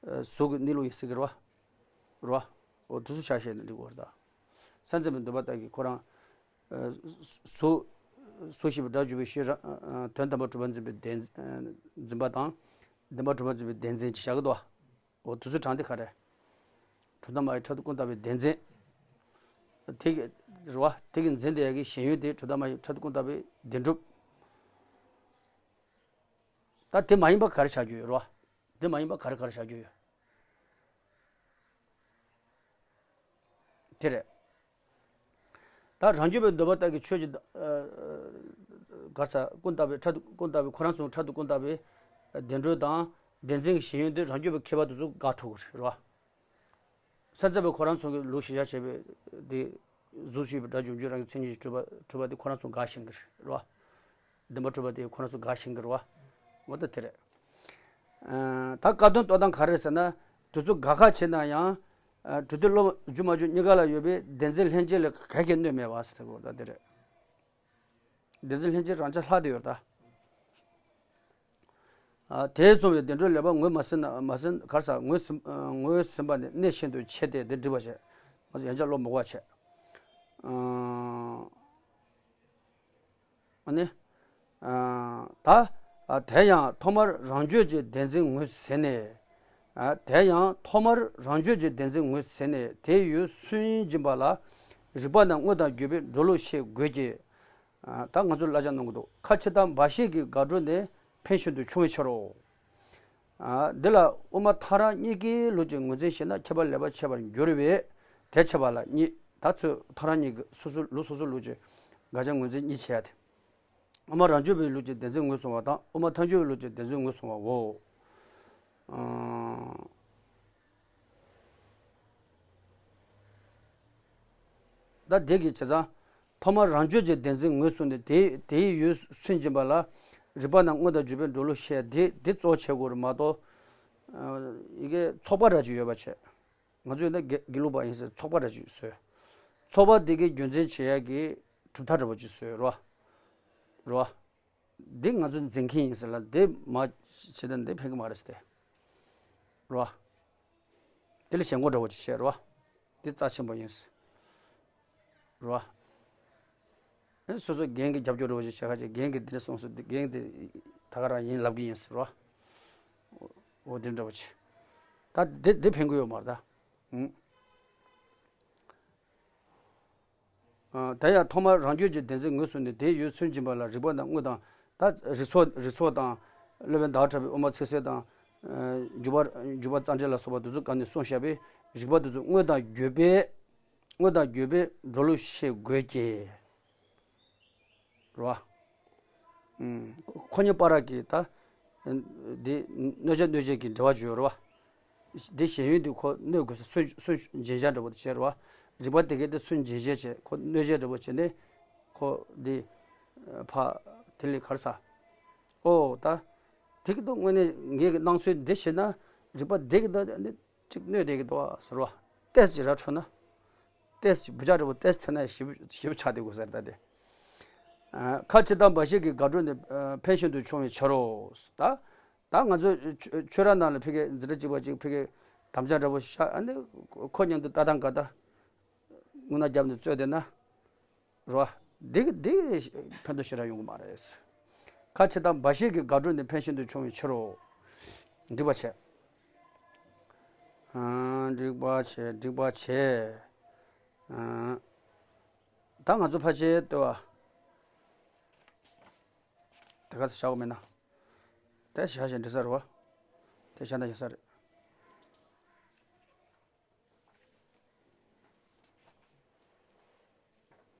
གཟུགས་ཀྱི་གནས་ལུགས་ཡིན་ཟེར་གི་རེད་བ། རེད་བ། འོ་དེ་ཚོ་ཆ་བཞག་ན་འགྲིག་གོ་རེད་ད། སེམས་ཙམ་པའི་འདོད་པ་ལྟར་གྱི་ཁོ་རང་། གཟུགས། གཟུགས་ཞེས་པའི་སྒྲ་བརྗོད་པའི་གཞིར་རང་། དོན་དམ་པར་གྲུབ་པར་འཛིན་པའི་བདེན། འཛིན་པ་དང་། བདེན་པར་གྲུབ་པར་འཛིན་པའི་བདེན་འཛིན་གྱི་བྱ་གི་དོ། འོ་དེ་ཚོའི་གྲངས་དེ་ག་རེ། གྲུབ་མཐའ་མ་ཡིན་ཕྲག་དོག་ཀུན་བཏགས་པའི་བདེན་འཛིན། དེ་གི་རེད་བ། དེ་གི་འཛིན་དེ་ཡ་གི་ཞེན་ཡུལ་དེ་གྲུབ་མཐའ་མ་ཡིན་ཕྲག་དོག་ཀུན་བཏགས་པའི་བདེན་གྲུབ། ད་དེ་མ་ཡིན་པ་ག་རེ་བྱ་རྒྱུ་ཡོད་རེད་བ། དེ་མ་ཡིན་པ་ག་རེ་ག་རེ་བྱ་རྒྱུ་ཡོད། དེ་རེད། ད་རང་རྒྱུད་པའི་འདོད་པ་ལྟར་གྱི་ཆོས་ཀྱི། ཨ། ག་རེ་ཟ། ཀུན་བཏགས་པའི་ཕྲག་དོག་ཀུན་བཏགས་པའི་ཁོ་རང་ཚོ་ཕྲག་དོག་ཀུན་བཏགས་པའི་བདེན་གྲུབ་དང་བདེན་འཛིན་གྱི་ཞེན་ཡུལ་དེ་རང་རྒྱུད་པའི་མཁས་པ་དེ་ཚོ་དགག་ཐུབ་ཀྱི་རེད་བ། སེམས་ཙམ་པའི་ཁོ་རང་ཚོ་གི་ལུགས་གཞིར་བཞག་བྱས་པའི་དེ། གཟུགས་ཞེས་པའི་སྒྲ་བརྗོད་འཇུག་རང་གི་མཚན་ཉིད་ཀྱིས་གྲུབ་པ་གྲུབ་པ་དེ་ཁོ་རང་ཚོ་དགག་ཤེས་ཀྱི་རེད་བ། བདེན་པར་གྲུབ་པ་དེ་ཁོ་རང་ཚོ་དགག་ཤེས་ཀྱི་རེད་བ། འོ་ད་དེ་རེད། ཨ། ད་བཀག་དོན་རྟོགས་སྟངས་ག་རེ་རེད་ཟེར་ན། དེ་ཚོ་དགག་ཁ་བྱེད་ན་ཡང་། ཨ། གྲུབ་མཐས་སློབ་འཇུག་མ་འཇུག་གཉིས་ཀ་ལ་ཡོད་པའི་བདེན་འཛིན་ལྷན་སྐྱེས་ལས་ག་གེ་གནོད་མེད་པ་ཟེར་གོ་ད་དེ་རེད། བདེན་འཛིན་ལྷན་སྐྱེས་རང་ཆ་ལྷག་བསྡད་ཡོད་ད། ཨ། དེས་གསུངས་པའི་བདེན་གྲུབ་ལེགས་པར་ངོས་མ་ཟིན་ན། མ་ཟིན། ག་རེ་ཟ། ངོས་ཟིན། ཨ། ངོས་ཟིན་པ་ནི་གནད་ཤིན་ཏུ་ཆེ་སྟེ། འདི་འགྲིག་པ་བྱས། ང་ཚོ་ཡང་བསྐྱར་ཀློག་མི་དགོས་པ་བྱས། ཨ། ཨ་ནི། ཨ། ད། ཨ། དེ་ཡང་ཐོག་མར་རང་རྒྱུད་ཀྱི་བདེན་འཛིན་ངོས་ཟིན་ནས། ཨ། དེ་ཡང་ཐོག་མར་རང་རྒྱུད་ཀྱི་བདེན་འཛིན་ངོས་ཟིན་ནས་དེ་ཡུལ་སུན་འབྱིན་པ་ལ། རིགས་པ་རྣམས་དངོས་དང་བརྒྱུད་པས་འགྲོ་ལུགས་ཤེས་དགོས་ཀྱི། ཨ། ད་ང་ཚོ་གླ་ཆ་གནང་གི་འདུག་ཁ་ཕྱིར་དང་འབའ་ཞིག་གི་དགག་སྒྲུབ་ནི་ཕན་ཤིན་ཏུ་ཆུང་བའི་ཕྱིར་རོ། ཨ། འདི་ལ་དབུ་མ་ཐལ་རང་གཉིས་ཀྱི་ལུགས་ཀྱི་ངོས་འཛིན་བྱས་ན་ཁྱད་པར་ལེགས་པར་ཕྱེ་བར་འགྱུར་བས། དེ་ཕྱེ་བ་ལ་གཉིས། ད་ཚོས་ཐལ་རང་གཉིས་ཀྱི་སོ་སོ་ལུགས། སོ་སོ་ལུགས་ཀྱི་དགག་བྱ་ངོས་འཛིན་གཉིས་བྱས་ཏེ། དབུ་མ་རང་རྒྱུད་པའི་ལུགས་ཀྱི་བདེན་འཛིན་ངོས་བཟུང་བ་དང་། དབུ་མ་ཐལ་འགྱུར་བའི་ལུགས་ཀྱི་བདེན་འཛིན་ངོས་བཟུང་བའོ། ཨང་། ད་དེ་གི་བྱས་ཙང་། ཐོག་མར་རང་རྒྱུད་ཀྱི་བདེན་འཛིན་ངོས་བཟུང་ནས་དེ། དེའི་ཡུལ་སུན་འབྱིན་པ་ལ། རིགས་པ་རྣམས་དངོས་དང་བརྒྱུད་པས་འགྲོ་ལུགས་ཤེས། དེ། དེ་གཙོ་བོ་བྱེད་དགོས་རེད་མ་གཏོགས། ཨ། ཡི་གེ་ཚོགས་པ་འདྲ་ཅིག་ཡོད་པ་བྱས། ང་ཚོས་ད་དགེ་དགེ་ལུགས་པ་ཡིན་ཟེར་ཚོགས་པ་འདྲ་ཅིག་བཟོས། ཚོགས་པ་དེ་གའི་རྒྱུན་འཛིན་བྱེད་ཡག་གི་གྲུབ་མཐའ་འདྲ་པོ་ཅིག་བཟོས་རོ། རོ། འདི་ང་ཚོ་འཛིན་མཁན་ཡིན་ཟེར་ལ། འདི་མ་བྱེད་ན་འདི་ཕན་གི་མ་རེད་ཟེར་ཏེ། རོ། དེ་ལ་ཞེན་ཁོག་འདྲ་པོ་ཅིག་བྱས་རོ། འདི་རྩ་ཆེན་པོ་ཡིན་ཟེར། རོ། ཨེ། སོ་སོ་རྒན་གྱི་རྒྱབ་སྐྱོར་འདྲ་པོ་ཅིག་བྱེད་ཁ་ཅིག་རྒན་གྱིས་འདི་འདྲ་གསུངས་ཟེར། འདི་རྒན་འདི་ད་ག་རང་ཡིན་ལབ་གི་ཡིན་ཟེར་རོ། འོ་འདི་འདྲ་པོ་ཅིག་ད་འདི་འདི་ཕན་གི་ཡོད་མ་རེད་ད། ཨང་། ཨ། དེ་ཡང་ཐོག་མར་རང་རྒྱུད་ཀྱི་བདེན་འཛིན་ངོས་བཟུང་ནས་དེའི་ཡུལ་སུན་འབྱིན་པ་ལ། རིགས་པ་རྣམས་དངོས་དང་། ད་རིགས་ཚོགས། རིགས་ཚོགས་དང་། སློབ་དཔོན་ཟླ་བ་གྲགས་པའི་དབུ་མ་ཚིག་གསལ་དང་། ཨ། འཇུག་པ། འཇུག་པ་རྩ་འགྲེལ་ལ་སོགས་པ་དེ་ཚོའི་སྐབས་ནས་གསུངས་བཞག་པའི་རིགས་པ་དེ་ཚོ་དངོས་དང་བརྒྱུད་པས། དངོས་དང་བརྒྱུད་པས་འགྲོ་ལུགས་ཤེས་དགོས་ཀྱི། རེད་བ། ཨུམ། ཁོ་གཉིས་བར་གྱི་ད། འདི་གནོད་བྱ་གནོད་བྱེད་ཀྱི་འབྲེལ་བ་ཅིག་ཡོད་རེད་བ། འདི་ཞེན་ཡུལ་འདི་ཁོ་གནོད་དགོས་ས། སུན། སུན་འབྱིན་བྱ་འདྲ་པོ་དེ་བྱས་རེད་བ། རིགས་པ་དེ་གས་དེ་སུན་འབྱིན་བྱ་བྱས། ཁོ་གནོད་བྱ་འདྲ་པོ་བྱས་ནས། ཁོ་འདི་ཕ་དེ་ལས་ག་རེ་ཟ། ཨོ་ད། དེ་གི་ད་དངོས་གནས་ངེད་ཀྱི་སྣང་ཚུལ་འདི་བྱས་ན། རིགས་པ་དེ་གི་ད་ནི་གཅིག་གནོད་བསྡད་ཀྱི་འདུག་ཟེར་བ། ཏོག་ཙམ་ར་འཕྲོད་ན། ཏོག་ཙམ་འབུ་ཅག་འདྲ་པོ་ཏོག་ཙམ་ཐོན་ན་ཞེ་པོ་ཞེ་པོ་ཆགས་བསྡད་དགོས་ས་རེད་ད་དེ། ཨ། ཁ་ཕྱིར་དང་འབའ་ཞིག་གི་དགག་སྒྲུབ་ནི། ཨ། ཕན་ཤིན་ཏུ་ཆུང་བའི་ཕྱིར་རོ། ད། ད་ང་ཚོ་ཆོས་ཆོས་ར་ནང་ལ་ཕ་གི་འཛིན་གྲྭ་གཅིག་པ་གཅིག་ཕ་གི་དམ་བཅའ་འདྲ་པོ་བཞག་ཨ་ནི་ཁོ་མཉམ་དུ་ལྟ་སྟངས་འགའ་ད་དངོས་གནས་རྒྱབ་ནས་རྩོད་བསྡད་ན། རོ། འདི་འདི་ཕན་ཐོགས་ཞེ་དྲག་ཡོང་གི་མ་རེད། ཁ་ཕྱིར་དང་འབའ་ཞིག་གི་དགག་སྒྲུབ་ནི་ཕན་ཤིན་ཏུ་ཆུང་བའི་ཕྱིར་རོ། འགྲིག་པ་བྱས། ཨང་། འགྲིག་པ་བྱས། འགྲིག་པ་བྱས། ཨང་། ད་ང་ཚོ་ཕལ་ཆེར་ལྟོས་བ། དེ་ག་ཚོད་བཞག་གི་མེད་ན། དེ་བཞག་བཞག་འགྲིག་ས་རེད་བ། དེ་བཞག་ན་ཡིན་ས་རེད།